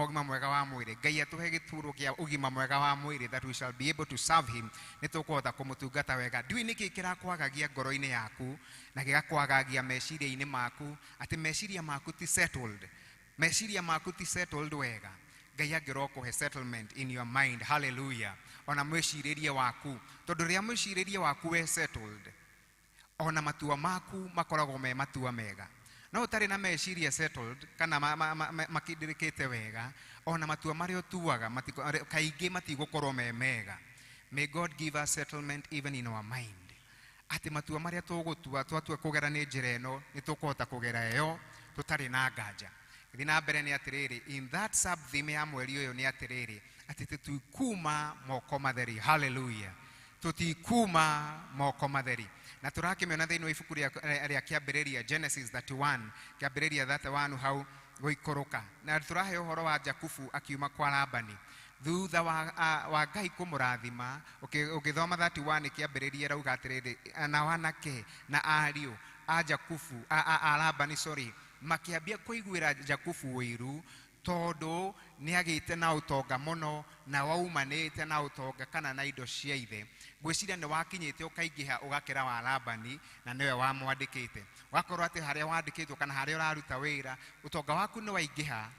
ũgima mwega wa mwĩrĩ, Ngai atũhe gĩtũũro kĩa ũgima mwega wa mwĩrĩ, that we shall be able to serve him. Nĩ tũkũhota kũmũtungata wega. Ndiũĩ nĩkĩ kĩrakwagagia ngoro-inĩ yaku na gĩgakwagagia meciria-inĩ maku, atĩ meciria maku ti settled. Meciria maku ti settled wega. Ngai angĩrokũhe settlement in your mind. Hallelujah. Ona mwĩcirĩrie waku, tondũ rĩrĩa mwĩcirĩrie waku we settled, ona matua maku makoragwo me matua mega. No ũtarĩ na meciria settled kana makindĩrĩkĩte wega, ona matua marĩa ũtuaga kaingĩ matigũkorwo me mega. May God give us settlement even in our mind. Atĩ matua marĩa tũgũtua, twatua kũgera nĩ njĩra ĩno, nĩ tũkũhota kũgera ĩyo tũtarĩ na nganja. Gĩthiĩ na mbere nĩ atĩrĩrĩ, in that sub theme ya mweri ũyũ nĩ atĩrĩrĩ, atĩ tũtikuma moko matheri. Hallelujah. Tũtikuma moko matheri. Na tũrakĩmĩona thĩinĩ wa ibuku rĩa kĩambĩrĩria Genesis 31, kĩambĩrĩria 31 hau gũikũrũka. Na tũrahe ũhoro wa Jakubu akiuma kwa Labani. Thutha wa Ngai kũmũrathima, ũgĩthoma 31 kĩambĩrĩria rauga atĩrĩrĩ, na wanake na ariũ a Jakubu, a Labani, sorry, makĩambia kũiguĩra Jakubu ũiru tondũ nĩ agĩte na ũtonga mũno na waumanĩte na ũtonga kana na indo cia ithe. Ngwĩciria nĩ wakinyĩte ũkaingĩha ũgakĩra wa Labani na nĩwe wamwandĩkĩte. Ũgakorwo atĩ harĩa wandĩkĩtwo kana harĩa ũraruta wĩra, ũtonga waku nĩ waingĩha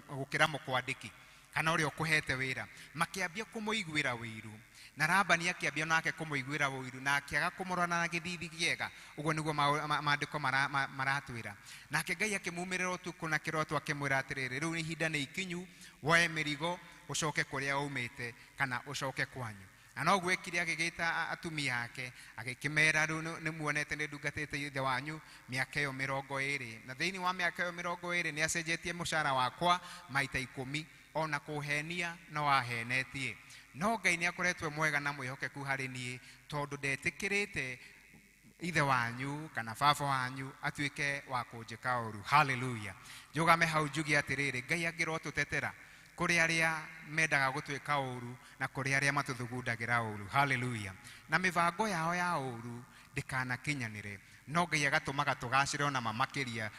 gũkĩra mũkwandĩki kana ũrĩa ũkũhete wĩra. Makĩambia kũmũiguĩra ũiru na Labani akĩambia nake kũmũiguĩra ũiru na akĩaga kũmũrora na gĩthithi kĩega. Ũguo nĩguo maandĩko maratwĩra. Nake Ngai akĩmumĩrĩra ũtukũ na kĩroto akĩmwĩra atĩrĩrĩ, rĩu ihinda nĩ ikinyu, woe mĩrigo ũcoke kũrĩa waumĩte kana ũcoke kwanyu. Na noguo ekire, agĩgĩta atumia ake agĩkĩmera, rĩu nĩ muonete nĩ ndungatĩte ithe wanyu mĩaka ĩyo 20, na thĩinĩ wa mĩaka ĩyo 20 nĩ acenjetie mũcara wakwa maita 10, ona kũhenia no ahenetie. No Ngai nĩ akoretwo mwega na mwĩhokeku harĩ niĩ tondũ ndetĩkĩrĩte ithe wanyu kana baba wanyu atuĩke wa kũnjĩka ũru. Hallelujah. Njũgame hau njuge atĩrĩrĩ, Ngai angĩrotũtetera kũrĩ arĩa mendaga gũtuĩka ũru na kũrĩ arĩa matũthugundagĩra ũru. Hallelujah. Na mĩbango yao ya ũru ndĩkanakinyanĩre, no Ngai agatũmaga tũgacĩre ona makĩria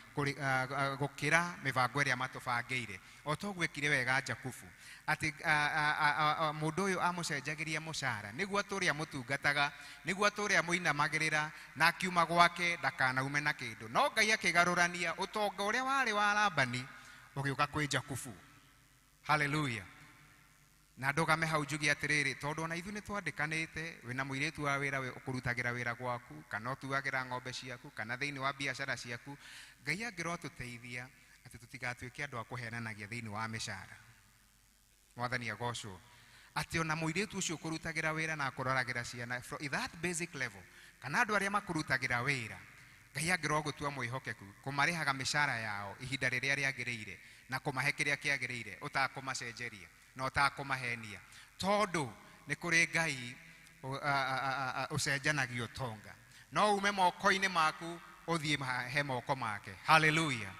gũkĩra mĩbango ĩrĩa matũbangĩire. O toguo ekire wega Jakubu, atĩ mũndũ ũyũ amũcenjagĩria mũcara nĩguo atũre amũtungataga, nĩguo atũre amũinamagĩrĩra, na akiuma gwake ndakanaume na kĩndũ. No Ngai akĩgarũrania ũtonga ũrĩa warĩ wa Labani ũgĩũka kwĩ Jakubu. Hallelujah. Na ndũgame hau njuge atĩrĩrĩ, tondũ ona ithuĩ nĩ twandĩkanĩte, wĩna mũirĩtu wa wĩra ũkũrutagĩra wĩra gwaku kana ũtuagĩra ng'ombe ciaku kana thĩinĩ wa biacara ciaku, Ngai angĩrotũteithia atĩ tũtigatuĩke andũ a kũhenanagia thĩinĩ wa mĩcara. Mwathani agocwo. Atĩ ona mũirĩtu ũcio ũkũrutagĩra wĩra na akũroragĩra ciana from that basic level, kana andũ arĩa makũrutagĩra wĩra, Ngai angĩrwo gũtua mwĩhokeku kũmarĩhaga mĩcara yao ihinda rĩrĩa rĩagĩrĩire na kũmahe kĩrĩa kĩagĩrĩire ũtakũmacenjeria na ũtakũmahenia tondũ nĩ kũrĩ Ngai ũcenjanagia ũtonga no ume moko-inĩ maku ũthiĩ he moko make. Hallelujah.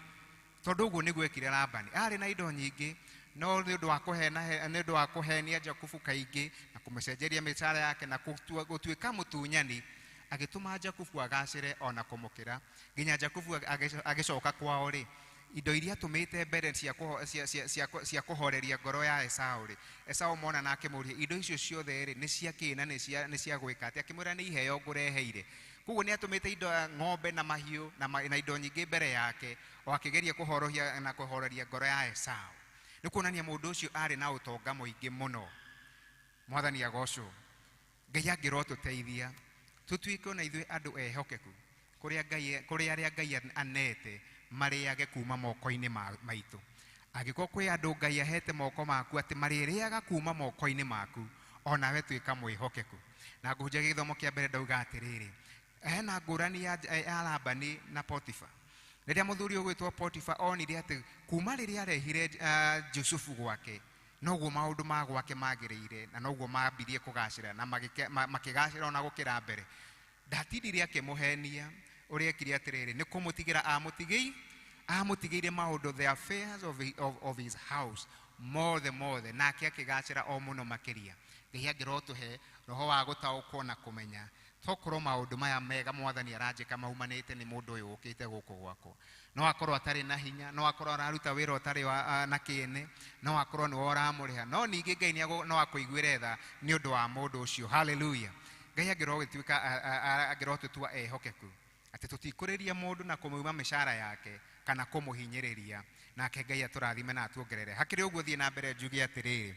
Tondũ ũguo nĩguo ekire Labani. Arĩ na indo nyingĩ no nĩ ũndũ wa kũhena nĩ ũndũ wa kũhenia Jakubu kaingĩ na kũmũcenjeria mĩcara yake na gũtuĩka mũtunyani agĩtũma Jakubu agacĩre ona kũmũkĩra nginya Jakubu agĩcoka kwao rĩ indo iria atũmĩte mbere cia kũhoreria ngoro ya Esau rĩ Esau mona na akĩmũria indo icio ciothe rĩ nĩ cia kĩ na nĩ cia gwĩka atĩa akĩmwĩra nĩ iheo ngũreheire. Koguo nĩ atũmĩte indo ng'ombe na mahiũ na indo nyingĩ mbere yake o akĩgeria kũhorohia na kũhoreria ngoro ya Esau. Nĩ kuonania mũndũ ũcio arĩ na ũtonga mũingĩ mũno. Mwathani agocwo. Ngai angĩrotũteithia tũtuĩke ona ithuĩ andũ ehokeku kũrĩa Ngai kũrĩa arĩa Ngai anete marĩage kuma moko-inĩ maitũ. Angĩkorwo kwĩ andũ Ngai ahete moko maku atĩ marĩrĩaga kuma moko-inĩ maku onawe tuĩka mwĩhokeku. Na ngũhunjagia gĩthomo kĩa mbere ndauga atĩrĩrĩ hena ngũrani ya Labani na Potifa. Rĩrĩa mũthuri ũgwĩtwo Potifa onire atĩ kuma rĩrĩa arehire Jusufu gwake noguo maũndũ ma gwake magĩrĩire na noguo mambirie kũgacĩra na makĩgacĩra ona gũkĩra mbere ndatindire akĩmũhenia ũrĩa ekire atĩrĩrĩ nĩ kũmũtigĩra amũtigĩire maũndũ the affairs of his house mothe nake akĩgacĩra o mũno makĩria. Ngai angĩrotũhe roho wa gũtaũkwo na kũmenya tokorwo maũndũ maya mega mwathani aranjĩka maumanĩte nĩ mũndũ ũyũ ũkĩte gũkũ gwakwa no akorwo atarĩ na hinya no akorwo araruta wĩra ũtarĩ na kĩene no akorwo nĩwe ũramũrĩha no ningĩ Ngai no akũiguĩre tha nĩ ũndũ wa mũndũ ũcio. Hallelujah. Ngai angĩrogĩtuĩka angĩrotũtua ehokeku atĩ tũtikũrĩria mũndũ na kũmũima mĩcara yake kana kũmũhinyĩrĩria nake Ngai atũrathime na atuongerere. Hakĩrĩ ũguo thiĩ na mbere njuge atĩrĩrĩ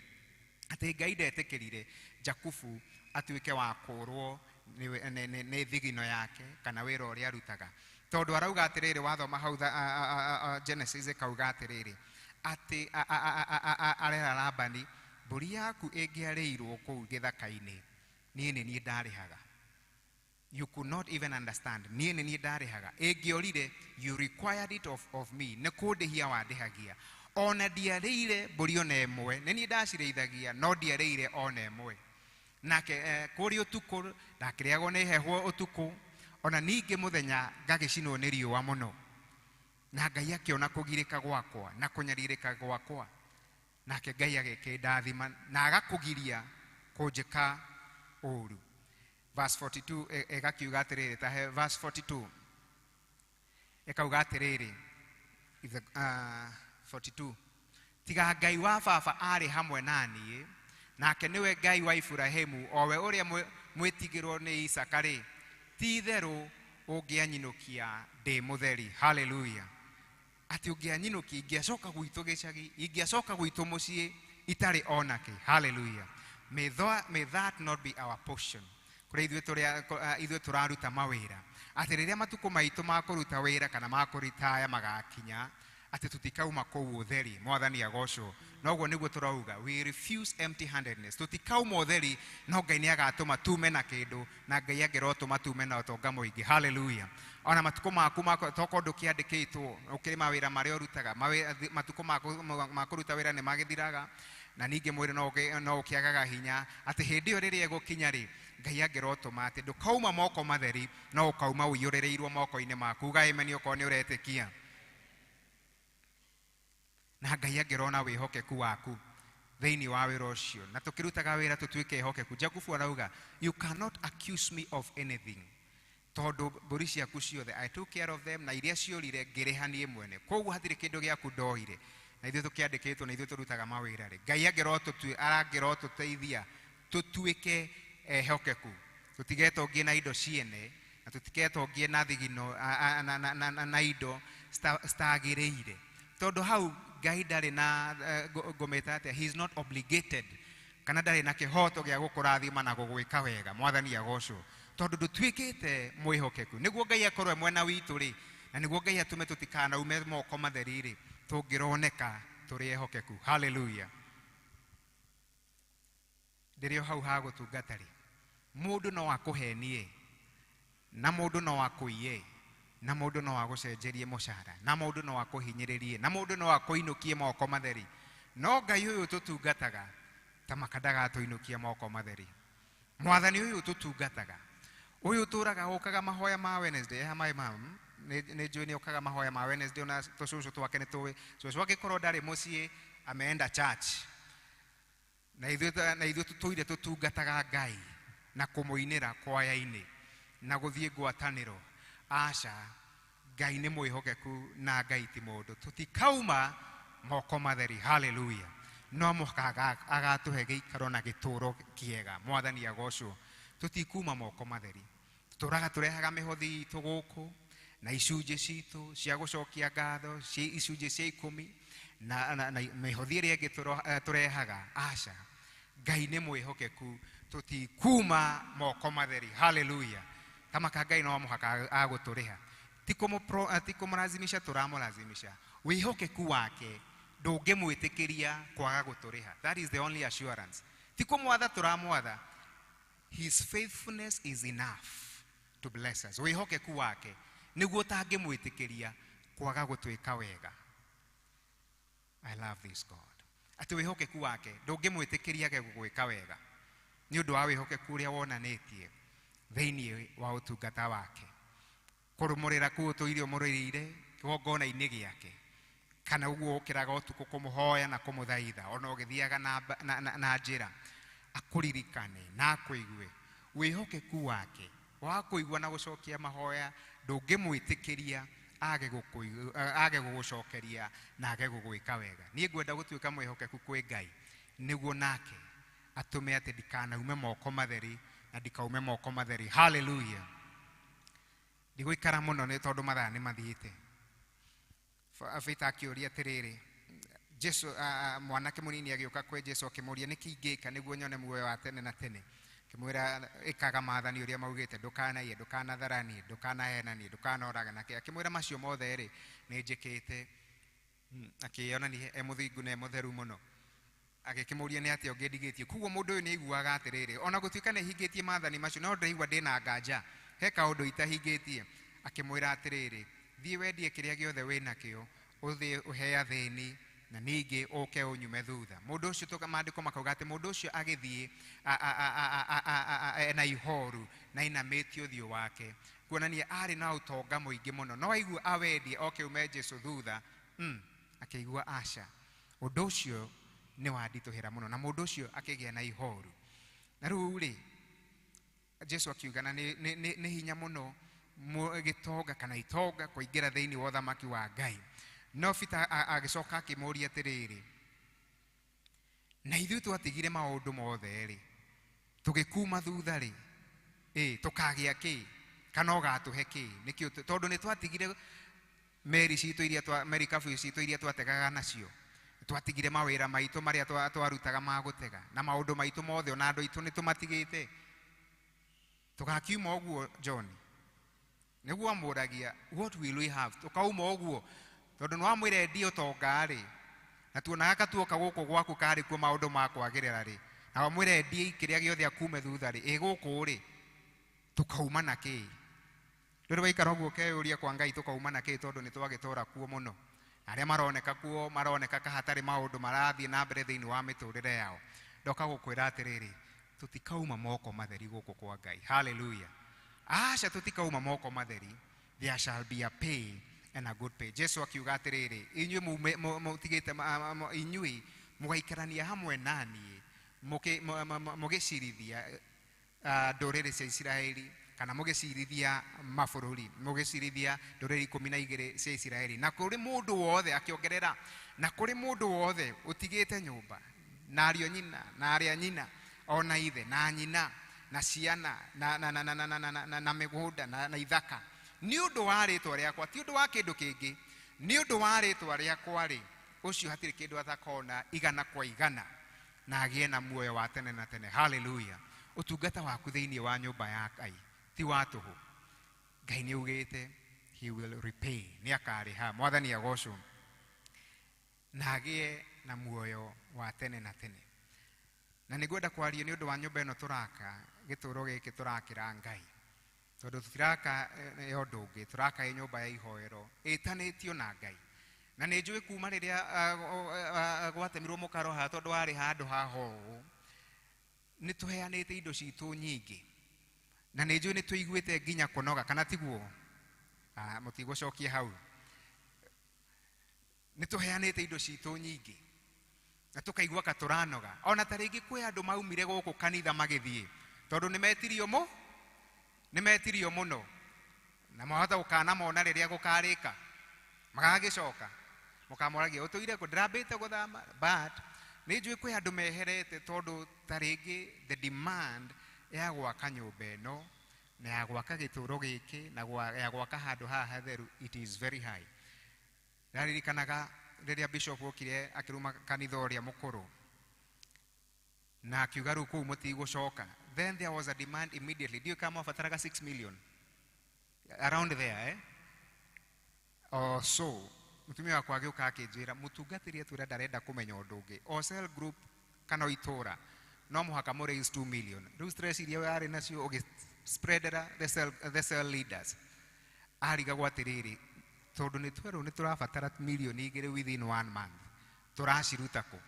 atĩ Ngai ndetĩkĩrire Jakubu atuĩke wa kũũrwo nĩ thigino yake kana wĩra ũrĩa arutaga tondũ arauga atĩrĩrĩ wathoma hau Genesis ĩkauga atĩrĩrĩ atĩ arera Labani mbũri yaku ĩngĩarĩirwo kũu gĩthaka-inĩ niĩ nĩ niĩ ndarĩhaga. You could not even understand. Niĩ nĩ niĩ ndarĩhaga ĩngĩorire you required it of me nĩ kũndĩhia wandĩhagia ona ndiarĩire mbũri ona ĩmwe nĩ niĩ ndacirĩithagia no ndiarĩire ona ĩmwe. Nake kũrĩ ũtukũ ndakĩrĩagwo nĩ heho ũtukũ ona ningĩ mũthenya ngagĩcinwo nĩ riũa mũno na Ngai akĩona kũgirĩka gwakwa na kũnyarirĩka gwakwa nake Ngai agĩkĩndathima na agakũgiria kũnjĩka ũũru. Verse 42 ĩgakiuga atĩrĩrĩ ta he verse 42 ĩkauga atĩrĩrĩ 42 tiga Ngai wa baba arĩ hamwe na niĩ nake nĩwe Ngai wa Iburahĩmu owe ũrĩa mwĩtigĩrwo nĩ Isaka rĩ ti itherũ ũngĩanyinũkia ndĩ mũtheri. Hallelujah. Atĩ ũngĩanyinũkia ingĩacoka gwitũ gĩcagi ingĩacoka gwitũ mũciĩ itarĩ onake. Hallelujah. May that not be our portion. Kũrĩa ithuĩ tũraruta mawĩra atĩ rĩrĩa matukũ maitũ ma kũruta wĩra kana ma kũritaya magakinya atĩ tũtikauma kũu ũtheri. Mwathani agocwo. Noguo nĩguo tũrauga we refuse empty handedness. Tũtikauma ũtheri no Ngai nĩ agatũma tume na kĩndũ na Ngai angĩrotũma tume na ũtonga mũingĩ. Hallelujah. Ona matukũ maku tokorwo ndũkĩandĩkĩtwo ũkĩrĩ mawĩra marĩa ũrutaga matukũ maku ma kũruta wĩra nĩ magĩthiraga na ningĩ mwĩrĩ no ũkĩagaga hinya atĩ hĩndĩ ĩyo rĩrĩa ĩgũkinya rĩ Ngai angĩrotũma atĩ ndũkauma moko matheri no ũkauma ũiyũrĩrĩirwo moko-inĩ maku. Uga amen okorwo nĩ ũretĩkia. Na Ngai angĩrona wĩhokeku waku thĩinĩ wa wĩra ũcio na tũkĩrutaga wĩra tũtuĩke ehokeku. Jakubu arauga you cannot accuse me of anything tondũ mbũri ciaku ciothe I took care of them na iria ciũrire ngĩrĩha niĩ mwene koguo hatirĩ kĩndũ gĩaku ndoire na ithuĩ tũkĩandĩkĩtwo na ithuĩ tũrutaga mawĩra rĩ Ngai angĩrotũteithia tũtuĩke ehokeku tũtigetongie na indo ciene na tũtiketongie na thigino na indo citagĩrĩire tondũ hau Ngai ndarĩ na ngũmĩta atĩa he is not obligated kana ndarĩ na kĩhoto gĩa gũkũrathima na gũgwĩka wega. Mwathani agocwo tondũ ndũtuĩkĩte mwĩhokeku. Nĩguo Ngai akorwo mwena witũ rĩ na nĩguo Ngai atũme tũtikanaume moko matheri rĩ tũngĩroneka tũrĩ ehokeku. Hallelujah. Ndĩrĩ o hau ha gũtungata rĩ mũndũ no akũhenie na mũndũ no akũiye Na mũndũ no agũcenjerie mũcara, na mũndũ no akũhinyĩrĩrie, na mũndũ no akũinũkie moko matheri. No Ngai ũyũ tũtungataga ta maka ndagatũinũkia moko matheri. Mwathani ũyũ tũtungataga, ũyũ ũtũraga ũkaga mahoya ma Wednesday, eh, my mom nĩ njũĩ nĩ okaga mahoya ma Wednesday, ona tũcũcũ twake nĩ tũĩ. Cũcũ angĩkorwo ndarĩ mũciĩ ameenda church. Na ithuĩ tũtũire tũtungataga Ngai na kũmũinĩra kwaya-inĩ na gũthiĩ ngwatanĩro. Aca, Ngai nĩ mwĩhokeku na Ngai ti mũndũ. Tũtikauma moko matheri. Haleluya. No mũhaka agatũhe gĩikaro na gĩtũũro kĩega. Mwathani agocwo. Tũtikuma moko matheri. Tũraga tũrehaga mĩhothi itũ gũkũ na icunjĩ citũ cia gũcokia ngatho, cia icunjĩ cia 10 na mĩhothi ĩrĩa ĩngĩ tũrehaga. Aca, Ngai nĩ mwĩhokeku, tũtikuma moko matheri. Haleluya. Tamaka Ngai no mũhaka agũtũrĩha. Ti kũmũrazimisha tũramũrazimisha. Wĩhokeku wake ndũngĩmwĩtĩkĩria kwaga gũtũrĩha. That is the only assurance. Ti kũmwatha tũramwatha. His faithfulness is enough to bless us. Wĩhokeku wake nĩguo ũtangĩmwĩtĩkĩria kwaga gũtwĩka wega. I love this God. Atĩ wĩhokeku wake ndũngĩmwĩtĩkĩria age gũgwĩka wega nĩ ũndũ wa wĩhokeku ũrĩa wonanĩtie thĩinĩ wa ũtungata wake, kũrũmũrĩra kũu ũtũire ũmũrĩrĩire kĩgongona-inĩ gĩake, kana ũguo ũkĩraga ũtukũ kũmũhoya na kũmũthaitha, ona ũgĩthiaga na njĩra akũririkane na akũigue. Wĩhokeku wake wa kũigua na gũcokia mahoya ndũngĩmwĩtĩkĩria age gũgũcokeria na age gũgwĩka wega. Niĩ ngwenda gũtuĩka mwĩhokeku kwĩ Ngai nĩguo nake atũme atĩ ndikanaume moko matheri na ndikaume moko matheri. Haleluya. Ndigũikara mũno nĩ tondũ mathaa nĩ mathiĩte. Peter akĩũria atĩrĩrĩ, Jesu, mwanake mũnini agĩũka kwĩ Jesu akĩmũria, nĩkĩ ingĩka nĩguo nyone muoyo wa tene na tene? Akĩmwĩra, ĩkaga maathani ũrĩa maugĩte, ndũkanaiye, ndũkanatharanie, ndũkanahenanie, ndũkanorage. Nake akĩmwĩra, macio mothe rĩ, nĩ njĩkĩte. Akĩonania e mũthingu na e mũtheru mũno. Agĩkĩmũria, nĩ atĩa ũngĩ ndigĩtie? Koguo mũndũ ũyũ nĩ aiguaga atĩrĩrĩ, ona gũtuĩka nĩ hingĩtie maathani macio, no ndĩraigua ndĩna nganja, he kaũndũ itahingĩtie. Akĩmwĩra atĩrĩrĩ, thiĩ wendie kĩrĩa gĩothe wĩ nakĩo, ũthiĩ ũhe athĩni, na ningĩ ũke ũnyume thutha. Mũndũ ũcio maandĩko makauga atĩ mũndũ ũcio agĩthiĩ ena ihoru na inamĩtie ũthiũ wake, kuonania arĩ na ũtonga mũingĩ mũno, no aigua awendie oke ume Jesu thutha, akĩigua aca, ũndũ ũcio nĩ wanditũhĩra mũno, na mũndũ ũcio akĩgĩa na ihoru. Na rĩu rĩ, Jesu akiuga na nĩ hinya mũno gĩtonga kana itonga kũingĩra thĩinĩ wa ũthamaki wa Ngai. No Peter agĩcoka akĩmũria atĩrĩrĩ, na ithuĩ twatigire maũndũ mothe rĩ, tũgĩkuma thutha rĩ, ĩ tũkagĩa kĩ, kana ũgatũhe kĩ? Nĩkĩo tondũ nĩ twatigire meri citũ iria merikabu citũ iria twategaga nacio, twatigire mawĩra maitũ marĩa twarutaga ma gũtega, na maũndũ maitũ mothe, ona andũ aitũ nĩ tũmatigĩte, tũgakiuma ũguo? John nĩguo amũragia, what will we have? Tũkauma ũguo tondũ nĩ wamwĩra endie ũtonga rĩ, na tuonaga katuoka gũkũ gwaku karĩ kuo maũndũ ma kwagĩrĩra rĩ, na wamwĩra endie kĩrĩa gĩothe akume thutha rĩ, ĩ gũkũ rĩ tũkauma na kĩ? Ndũrĩ waikara ũguo ũkeyũria kwa Ngai, tũkauma na kĩ, tondũ nĩ twagĩtũra kuo mũno, na arĩa maroneka kuo maroneka ka hatarĩ maũndũ marathiĩ na mbere thĩinĩ wa mĩtũrĩre yao. Ndoka gũkwĩra atĩrĩrĩ, tũtikauma moko matheri gũkũ kwa Ngai. Haleluya. Aca, tũtikauma moko matheri. There shall be a pay and a good pay. Jesu akiuga atĩrĩrĩ, inyuĩ mũtigĩte inyuĩ mũgaikarania hamwe naniĩ mũgĩcirithia ndũrĩrĩ cia Isiraeli, kana mũgĩcirithia mabũrũri, mũgĩcirithia ndũrĩrĩ 12 cia Isiraeli. Na kũrĩ mũndũ wothe, akĩongerera, na kũrĩ mũndũ wothe ũtigĩte nyũmba na ariũ nyina na arĩa nyina ona ithe na nyina na ciana na mĩgũnda na ithaka nĩ ũndũ wa rĩtwa rĩakwa, ti ũndũ wa kĩndũ kĩngĩ, nĩ ũndũ wa rĩtwa rĩakwa rĩ, ũcio hatirĩ kĩndũ atakona igana kwa igana na agĩe na muoyo wa tene na tene. Haleluya. Ũtungata waku thĩinĩ wa nyũmba ya Ngai ti wa tũhũ. Ngai nĩ augĩte he will repay, nĩ akarĩha. Mwathani agocwo. Na agĩe na muoyo wa tene na tene. Na nĩ ngwenda kwaria nĩ ũndũ wa nyũmba ĩno tũraka, gĩtũũro gĩkĩ tũrakĩra Ngai. Tondũ tũtiraka ya ũndũ ũngĩ, tũraka nyũmba ya ihoero ĩtanĩtio na Ngai. Na nĩ njũĩ kuma rĩrĩa gwatemirwo mũkaro haha tondũ warĩ handũ haha ũũ, nĩ tũheanĩte indo citũ nyingĩ. Na nĩ njũĩ nĩ tũiguĩte nginya kũnoga, kana tiguo? Mũtigũcokia hau. Nĩ tũheanĩte indo citũ nyingĩ na tũkaigua ka tũranoga. Ona ta rĩngĩ kwĩ andũ maumire gũkũ kanitha magĩthiĩ tondũ nĩ metirio mũno, na mwahota gũkanamona rĩrĩa gũkarĩka magagĩcoka mũkamoragia ũtũire kũ, ndĩrambĩte gũthama. But nĩ njũĩ kwĩ andũ meherete tondũ ta rĩngĩ the demand ya gwaka nyũmba ĩno na ya gwaka gĩtũro gĩkĩ na ya gwaka handũ haha hatheru, it is very high. Ndaririkanaga rĩrĩa bishop okire akĩruma kanitha ũrĩa mũkũrũ na akiuga rĩu kũu mũtigũcoka. Then there was a demand immediately. Ndiũĩ kana mwabataraga 6 million around there, eh? Or so. Mũtumia wakwa agĩũka akĩnjĩra mũtungatĩri atwĩra ndarenda kũmenya ũndũ ũngĩ, o cell group kana o itũra no mũhaka mũ raise 2 million. Rĩu stress iria warĩ nacio ũgĩ spreadera the cell leaders, arigagwo atĩrĩrĩ, tondũ nĩ twerwo nĩ tũrabatara milioni 2 within 1 month, tũraciruta kũ?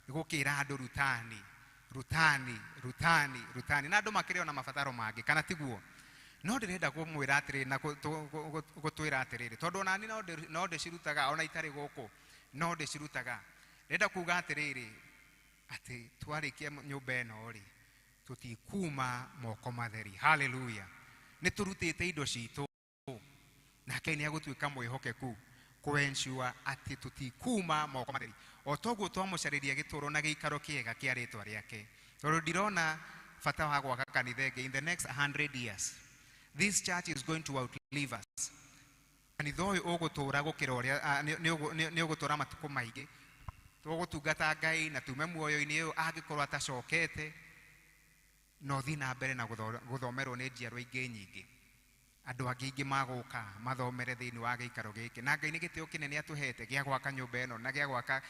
Nĩ gũkĩra andũ rutani rutani rutani rutani, na andũ makĩrĩ ona mabataro mangĩ, kana tiguo? No ndĩrenda kũmwĩra atĩrĩrĩ na gũtwĩra atĩrĩrĩ, tondũ ona niĩ no ndĩcirutaga, ona itarĩ gũkũ no ndĩcirutaga. Ndĩrenda kuga atĩrĩrĩ, atĩ twarĩkia nyũmba ĩno rĩ, tũtikuma moko matheri. Hallelujah. Nĩ tũrutĩte indo citũ, nake nĩ agũtuĩka mwĩhokeku kũ-ensure atĩ tũtikuma moko matheri. O toguo twamũcarĩria gĩtũro na gĩikaro kĩega kĩa rĩtwa rĩake, tondũ ndirona bata wa gwaka kanitha ĩngĩ in the next 100 years. This church is going to outlive us. Kanitha ũyũ ũgũtũra gũkĩra ũrĩa, nĩ ũgũtũra matukũ maingĩ. Tũgũtungata Ngai na tume muoyo-inĩ ũyũ angĩkorwo atacokete, no thiĩ na mbere na gũthomerwo nĩ njiarwa ingĩ nyingĩ. Andũ angĩ aingĩ magũka mathomere thĩinĩ wa gĩikaro gĩkĩ. Na Ngai nĩ gĩtĩo kĩnene atũhete gĩa gwaka nyũmba ĩno na gĩa gwaka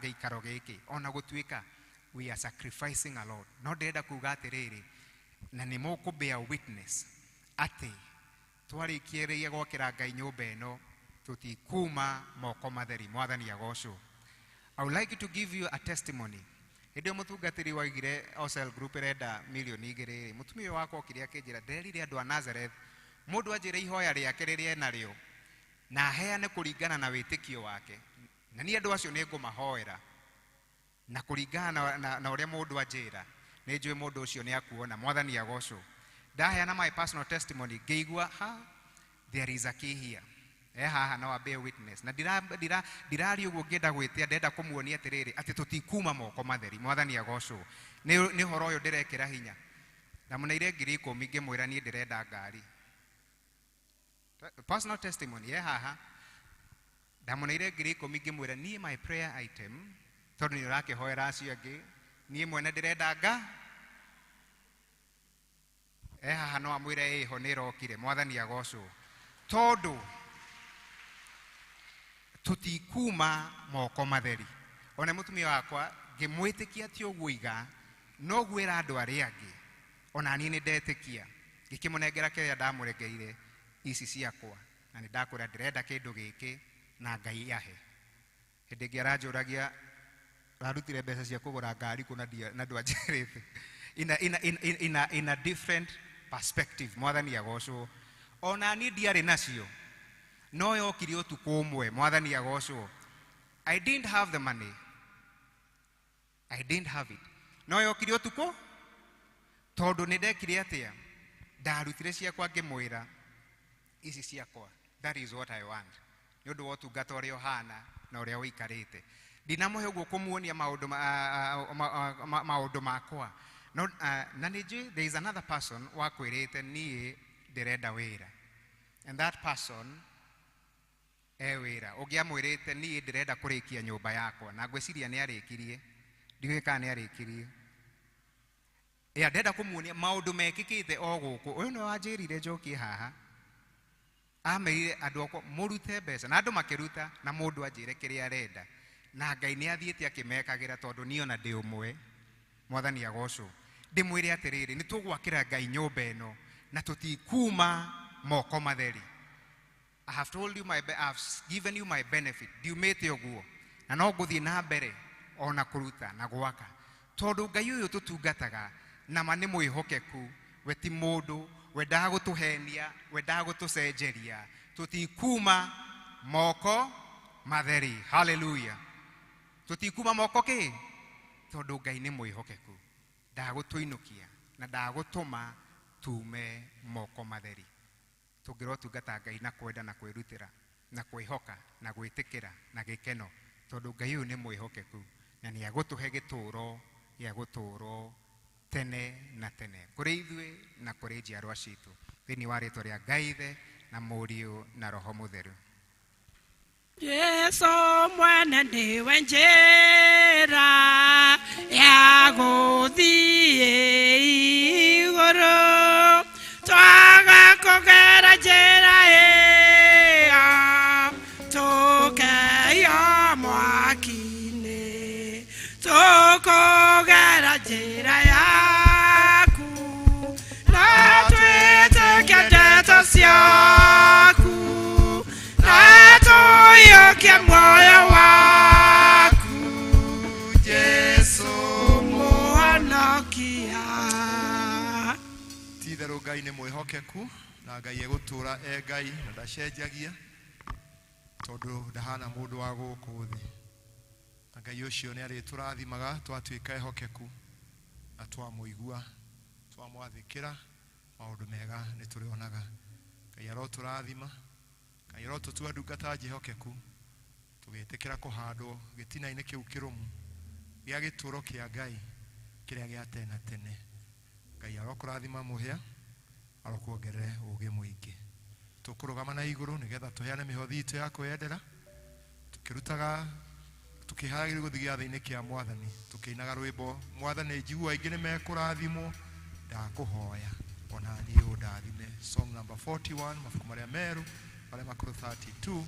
gĩikaro gĩkĩ. Ona gũtuĩka we are sacrificing a lot. No ndĩrenda kuga atĩrĩrĩ, na nĩ mũkũ bear witness atĩ twarĩkĩrĩria gwakĩra Ngai nyũmba ĩno tũtikuma moko matheri. Mwathani agocwo. I would like to give you a testimony. Hĩndĩ ĩyo mũtungatĩri waigire Ocel Group ĩrenda milioni 2, mũtumia ũyũ wakwa okire akĩnjĩra nderire andũ a Nazareth mũndũ anjĩre ihoya rĩake rĩrĩa enarĩo na aheane kũringana na wĩtĩkio wake, na niĩ andũ acio nĩ ngũmahoera na kũringana na ũrĩa mũndũ anjĩra nĩ njũĩ mũndũ ũcio nĩ akuona. Mwathani agocwo. Ndaheana my personal testimony, ngĩigua ha there is a key here. Haha no bear witness. Na ndiraria ũguo ngĩenda gwĩtia, ndĩrenda kũmuonia atĩrĩrĩ atĩ tũtikuma moko matheri. Mwathani agocwo. Nĩ ũhoro ũyũ ndĩrekĩra hinya. Ndamũneire 10,000 ngĩmwĩra niĩ ndĩrenda ngari. Personal testimony, haha. Ndamũneire 10,000 ngĩmwĩra niĩ my prayer item, tondũ nĩ ũrakĩhoera acio angĩ, niĩ mwene ndĩrenda nga. Haha no amwĩre ĩho nĩ ĩrokire. Mwathani agocwo. Tondũ tũtikuma moko matheri. Ona mũtumia wakwa ngĩmwĩtĩkia ti ũguo iga, no gwĩra andũ arĩa angĩ. Ona niĩ nĩ ndetĩkia. Ngĩkĩmũnengera kĩrĩa ndamũregeire ici ciakwa, na nĩ ndakwĩra ndĩrenda kĩndũ gĩkĩ na Ngai ahe. Hĩndĩ ĩngĩ aranjũragia ararutire mbeca cia kũgũra ngari kũ na ndwanjĩrĩte. In a different perspective. Mwathani agocwo. Ona niĩ ndiarĩ nacio, no yokire ũtukũ ũmwe. Mwathani agocwo. I didn't have the money. I didn't have it. No yokire ũtukũ tondũ nĩ ndekire atĩa? Ndarutire ciakwa ngĩmwĩra ici ciakwa. That is what I want. Nĩ ũndũ wa ũtungata ũrĩa ũhana na ũrĩa ũikarĩte. Ndinamũhe ũguo kũmuonia maũndũ makwa. No, na nĩ njũĩ there is another person wakwĩrĩte niĩ ndĩrenda wĩra. And that person e wĩra. Ũngĩ amwĩrĩte niĩ ndĩrenda kũrĩkia nyũmba yakwa. Na ngwĩciria nĩ arĩkirie. Ndiũĩ kana nĩ arĩkirie. Ya ndĩrenda kũmuonia maũndũ mekĩkĩte o gũkũ. Ũyũ nĩwe wanjĩrire njokie haha. Amerire andũ akwa mũrute mbeca, na andũ makĩruta, na mũndũ anjĩre kĩrĩa arenda. Na Ngai nĩ athiĩte akĩmekagĩra tondũ niĩ ona ndĩ ũmwe. Mwathani agocwo. Ndĩmwĩre atĩrĩrĩ, nĩ tũgwakĩra Ngai nyũmba ĩno Na tũtikuma moko matheri. I have told you my I have given you my benefit. Ndiumĩte ũguo na no ngũthiĩ na mbere ona kũruta na gwaka, tondũ Ngai ũyũ tũtungataga na ma nĩ mwĩhokeku. We ti mũndũ, we ndagũtũhenia, we ndagũtũcenjeria. Tũtikuma moko matheri. Hallelujah. Tũtikuma moko kĩ, tondũ Ngai nĩ mwĩhokeku, ndagũtũinũkia na ndagũtũma tume moko matheri. Tũngĩrotungata Ngai na kwenda na kwĩrutĩra na kwĩhoka na gwĩtĩkĩra na gĩkeno, tondũ Ngai ũyũ nĩ mwĩhokeku na nĩ agũtũhe gĩtũũro gĩa gũtũũro tene na tene, kũrĩ ithuĩ na kũrĩ njiarwa citũ, thĩinĩ wa rĩtwa rĩa Ngai Ithe na Mũriũ na Roho Mũtheru. Jesu mwene nĩwe njĩra ya gũthiĩ igũrũ, twaga kũgera njĩra ĩyo tũkeyo mwaki-inĩ, tũkũgera njĩra yaku na twĩtĩkie ndeto ciaku na tũiyũkie muoyo waku, Jesu Mũhonokia. Ti-itherũ Ngai nĩ mwĩhokeku na Ngai egũtũũra e Ngai na ndacenjagia, tondũ ndahana mũndũ wa gũkũ thĩ. Na Ngai ũcio nĩ arĩtũrathimaga twatuĩka ehokeku na twamũigua, twamwathĩkĩra, maũndũ mega nĩ tũrĩonaga. Ngai arotũrathima, Ngai arotũtua ndungata njĩhokeku, tũgĩtĩkĩra kũhandwo gĩtina-inĩ kĩu kĩrũmu gĩa gĩtũũro kĩa Ngai kĩrĩa gĩa tene na tene. Ngai arokũrathima mũhĩa, arokuongerere ũũgĩ mũingĩ. Tũkũrũgama na igũrũ nĩgetha tũheane mĩhothi itũ ya kwĩyendera, tũkĩrutaga tũkĩharagĩria gũthiĩ gĩathĩ-inĩ kĩa Mwathani, tũkĩinaga rwĩmbo Mwathani njigua aingĩ nĩ mekũrathimwo, ndakũhoya ona niĩ ũndathime. Song number 41, mabuku marĩa merũ marĩa makũrũ 32,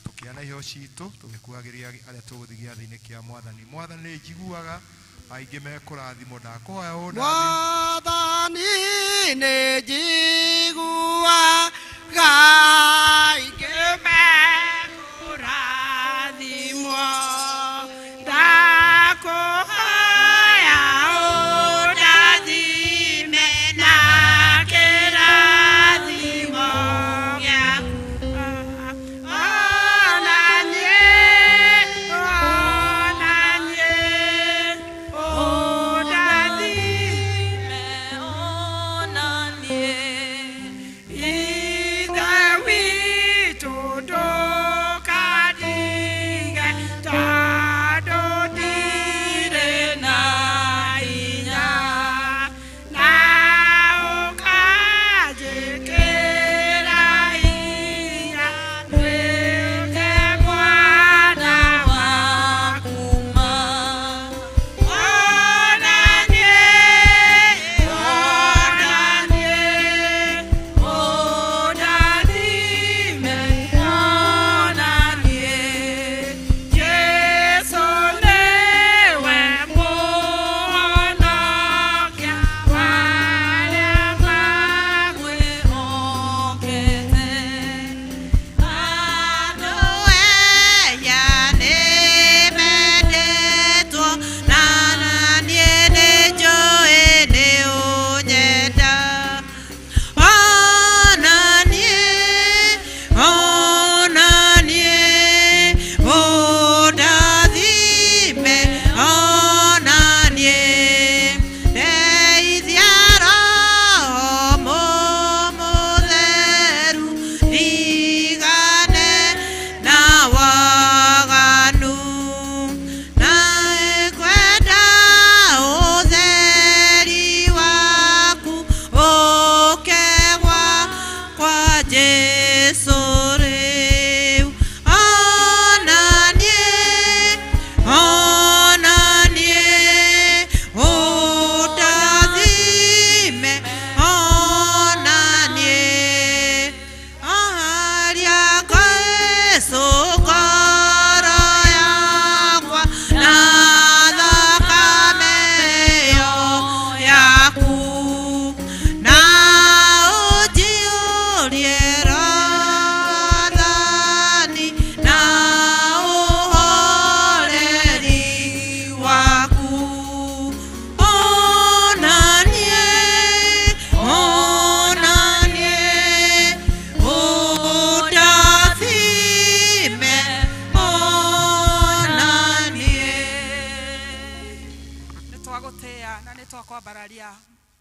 tũkĩana iheo citũ tũgĩkuhagĩria arĩa tũgũthiĩ gĩathĩ-inĩ kĩa Mwathani. Mwathani njiguaga aingĩ mekũrathimwo, ndakũhoya ũndathime. Mwathani nĩ njiguaga aingĩ mekũrathimwo, ndakũhoya ũndathime na kĩrathimo gĩaku. Ona niĩ, ona niĩ, ũndathime, ona niĩ. Ithe Na nĩ twakwambararia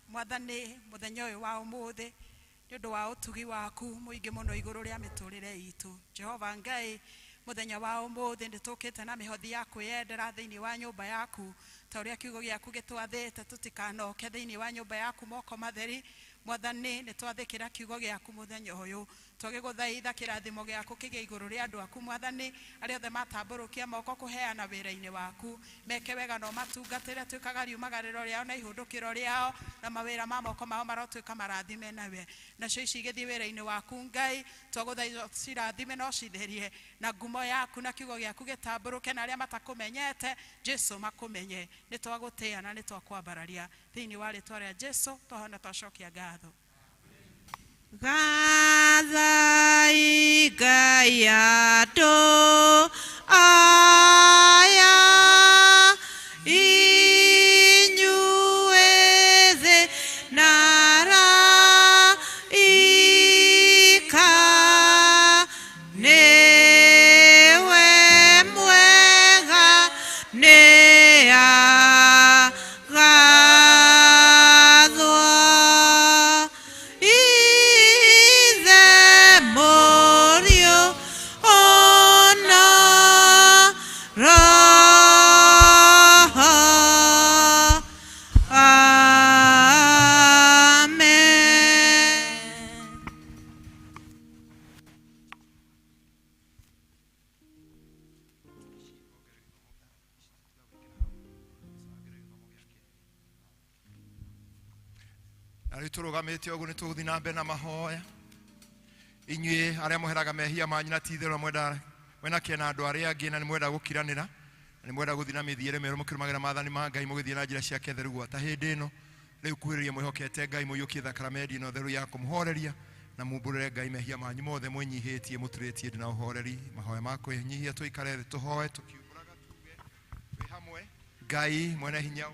mwathani mũthenya ũyũ wa ũmũthĩ nĩ ũndũ wa ũtugi waku mũingĩ mũno igũrũ rĩa mĩtũrĩre itũ. Jehova Ngai, mũthenya wa ũmũthĩ nĩ tũkĩte na mĩhothi ya kwĩyendera thĩinĩ wa nyũmba yaku, ta ũrĩa kiugo gĩaku gĩtwathĩte tũtikanoke thĩinĩ wa nyũmba yaku moko matheri. Mwathani, nĩ twathĩkĩra kiugo gĩaku mũthenya ũyũ, twagĩgũthaitha kĩrathimo gĩaku kĩgĩe igũrũ rĩa andũ aku mwathani, arĩa othe matambũrũkia moko kũheana wĩra-inĩ waku, meke wega na ũmatungatĩre, tuĩkaga riumagarĩro rĩao na ihũndũkĩro rĩao, na mawĩra ma moko mao marotuĩka marathime nawe. Nacio ici igĩthiĩ wĩra-inĩ waku Ngai, twagũthaitha cirathime na ũcitherie na ngumo yaku na kiugo gĩaku gĩtambũrũke, na arĩa matakũmenyete Jesu makũmenye. Nĩ twagũtĩĩa na nĩ twakwambararia thĩinĩ wa rĩtwa rĩa Jesu, twahona twacokia ngatho. Gathai Ngai andũ aya, inyuĩ thĩ na araika, nĩwe mwega, nĩ agathwo. Ithe, Mũriũ, ona Roho. Amen. Na rĩu tũrũgamĩte ũguo nĩ tũgũthiĩ na mbere na mahoya. Inyuĩ arĩa mweheraga mehia manyu na ti itherũ mwenda mwena kĩena andũ arĩa angĩ, na nĩ mwenda gũkiranĩra, na nĩ mwenda gũthiĩ na mĩthiĩre mĩerũ mũkĩrũmagĩra maathani ma Ngai, mũgĩthiĩ na njĩra ciake theru gwata hĩndĩ ĩno. Rĩu kuhĩrĩria mwĩhokete Ngai, mũiyũkie thakramenti ĩno theru ya kũmũhoreria, na mumbũrĩre Ngai mehia manyu mothe mwĩnyihĩtie, mũturĩtie ndĩ na ũhoreri. Mahoya ma kwĩnyihia, tũikare thĩ tũhoe tũkiumbũraga tuge twĩ hamwe. Ngai mwene hinya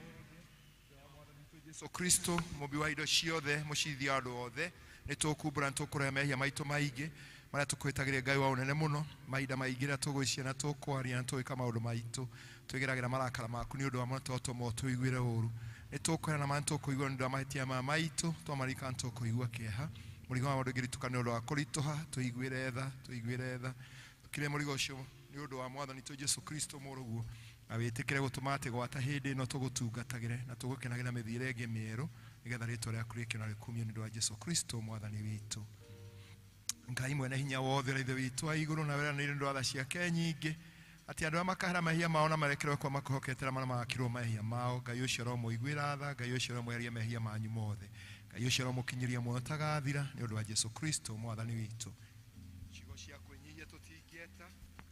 Jesu Kristo, mũmbi wa indo ciothe, mũcirithia wa andũ othe, nĩ tũkumbũra, nĩ tũkũrega mehia maitũ maingĩ marĩa tũkũhĩtagĩria Ngai wa ũnene mũno mahinda maingĩ, rĩrĩa tũgwĩciria na tũkwaria na tũgwĩka maũndũ maitũ, twĩgeragĩra marakara maku nĩ ũndũ wa mũno tũtũma ũtũiguĩre ũru. Nĩ tũkwĩra na ma nĩ tũkũigua nĩ ũndũ wa mahĩtia maya maitũ, twamaririkana nĩ tũkũigua kĩeha. Mũrigo wa maũndũ ũngĩritũka nĩ ũndũ wa kũritũha, tũiguĩre tha, tũiguĩre tha, tũkire mũrigo ũcio nĩ ũndũ wa mwathani tũ Jesu Kristo mũrũguo, na wĩtĩkĩre gũtũma atĩ gwata hĩndĩ ĩno tũgũtungatagĩre na tũgũkenagĩra mĩthiĩre ĩngĩ mĩerũ, nĩgetha rĩtwa rĩaku rĩkĩo na rĩkumio nĩ ũndũ wa Jesu Kristo mwathani witũ. Ngai mwene hinya wothe na Ithe witũ wa igũrũ, na weranĩire nĩ ũndũ wa tha ciake nyingĩ atĩ andũ arĩa makahera mehia mao na marekerwo kwa makwĩhokete na marĩa magakirwo mehia mao, Ngai ũcio aromũiguĩra tha, Ngai ũcio aromweheria mehia manyu mothe, Ngai ũcio aromũkinyĩria muoyo ũtagathira nĩ ũndũ wa Jesu Kristo mwathani witũ. Ciugo cia kwĩnyihia tũtingĩeta,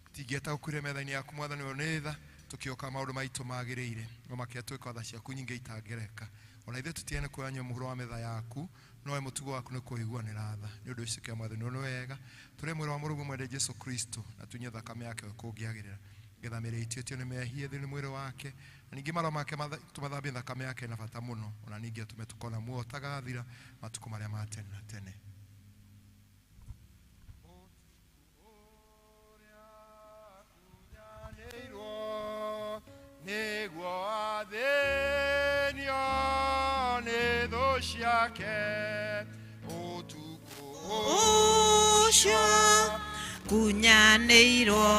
tũtingĩeta gũkuire metha-inĩ yaku mwathani ũyũ nĩ tha, tũkĩoka maũndũ maitũ magĩrĩire, no makĩria twĩka tha ciaku nyingĩ itangĩreka. Ona ithuĩ tũtigane kuoya mũhuro wa metha yaku, no we mũtugo waku nĩ kũiguanĩra tha. Nĩ ũndũ ũcio kĩa mwathani ũyũ nĩ wega, tũrĩe mwĩrĩ wa mũrũguo mwende Jesu Kristo, na tunyue thakame yake we kũngĩagĩrĩra, nĩgetha mĩĩrĩ itũ ĩtio nĩ mehia thĩinĩ mwĩrĩ wake, na ningĩ marĩa make tũmathambie thakame yake na bata mũno, ona ningĩ atũme tũkona muoyo ũtagathira matukũ marĩa ma tene na tene. Nĩguo athĩnio nĩ thũ ciake ũtukũ ũcio kunyanĩirwo,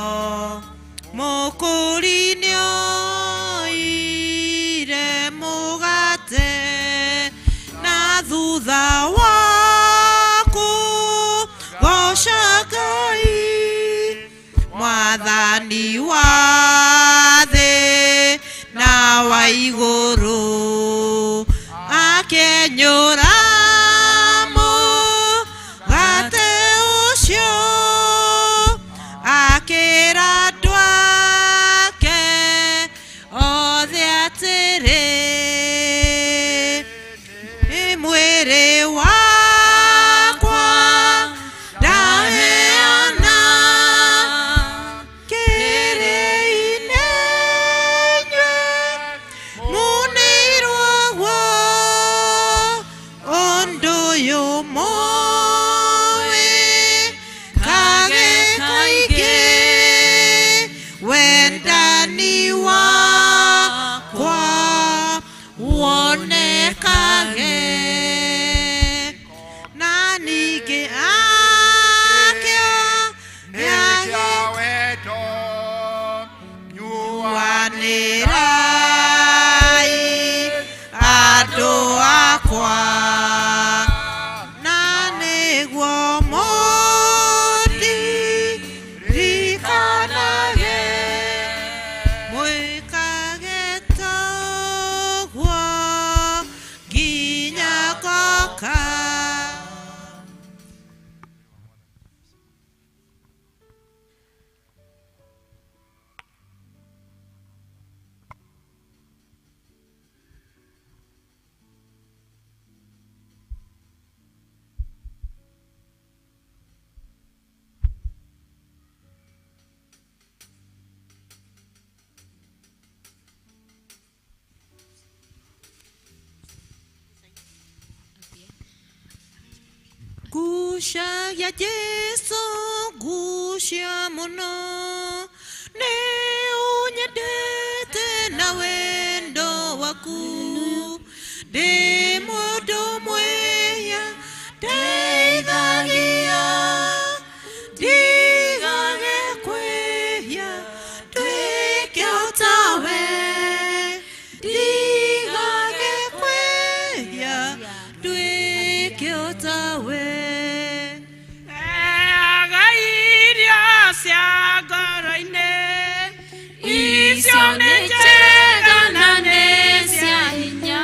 mũkũri nĩoire mũgate, na thutha waku goca Ngai mwathani wa thĩ na wa igũrũ, akĩenyũra mũgate ũcio, akĩra andũ ake Ngucagia Jesu ngucia mũno nĩ ũnyendete na wendo waku ndĩ mũndũ mwĩhia ndeithagia ndigage kwĩhia nduĩke o tawe ndigage kwĩhia nduĩke o tawe. Heaga irio cia ngoro-inĩ, icio nĩ njega na nĩ cia hinya.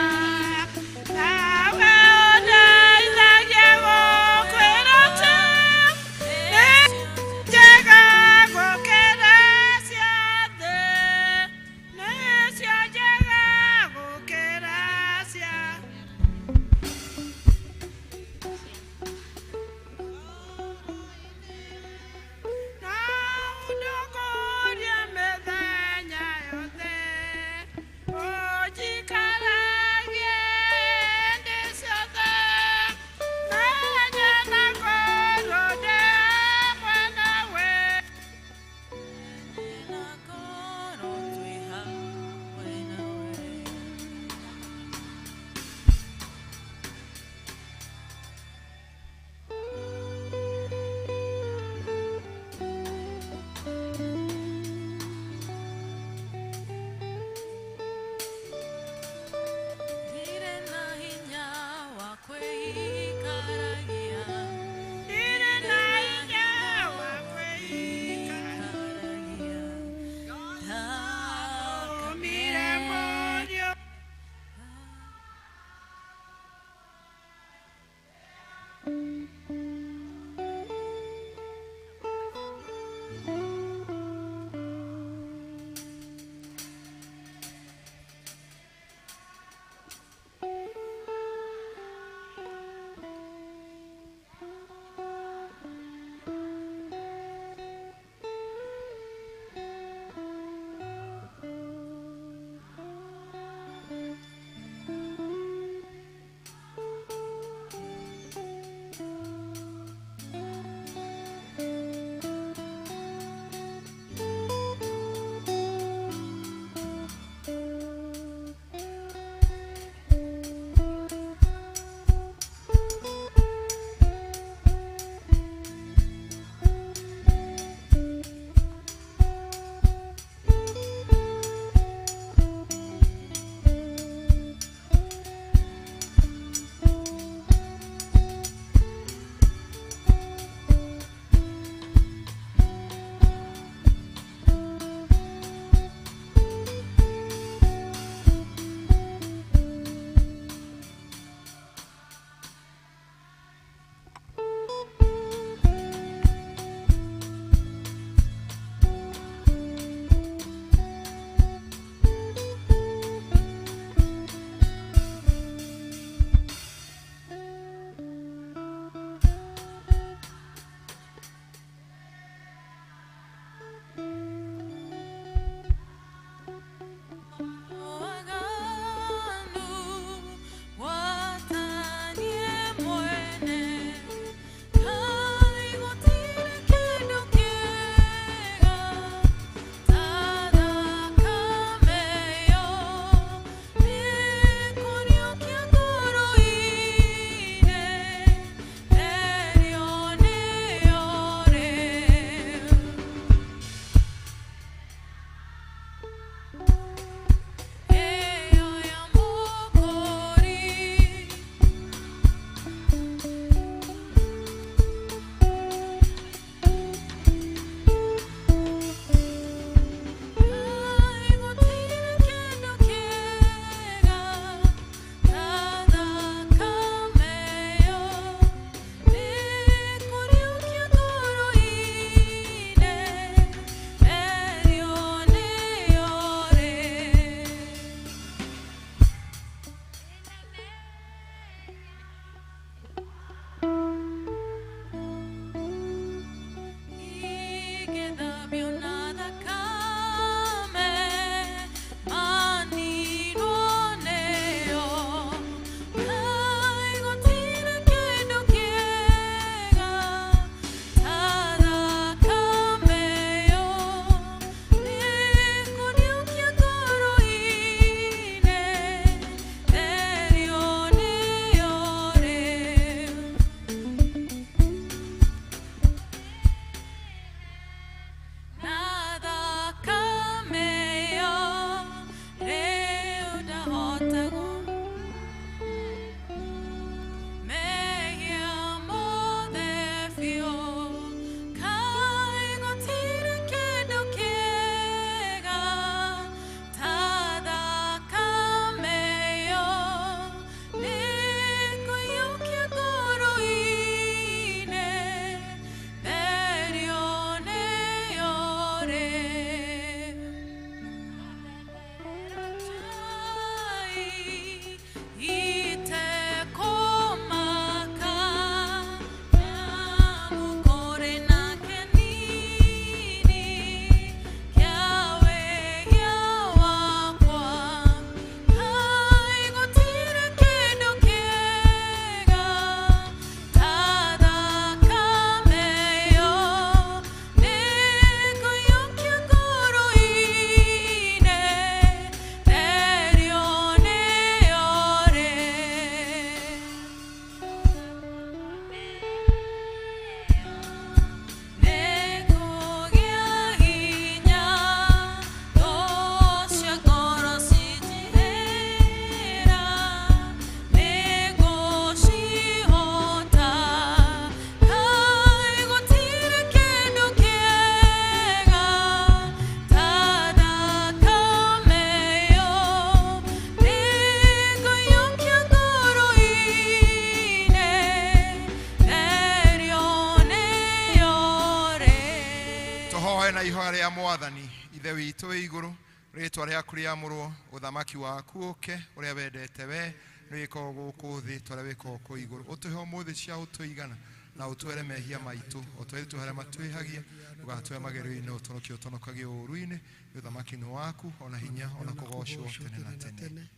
Tũhoe na ihoya rĩa Mwathani. Ithe witũ wĩ igũrũ, rĩtwa rĩaku rĩamũrwo, ũthamaki waku ũke, ũrĩa wendete we nĩ wĩkagwo gũkũ thĩ ta ũrĩa wĩkagwo kũu igũrũ. Ũtũhe ũmũthĩ cia ũtũigana, na ũtwere mehia maitũ o ta ũrĩa ithuĩ harĩa matwĩhagia, ndũgatũhe magerio-inĩ, ũtũhonokie ũtũhonokagie ũũru-inĩ. Nĩ ũthamaki nĩ waku, ona hinya, ona kũgocwo tene na tene.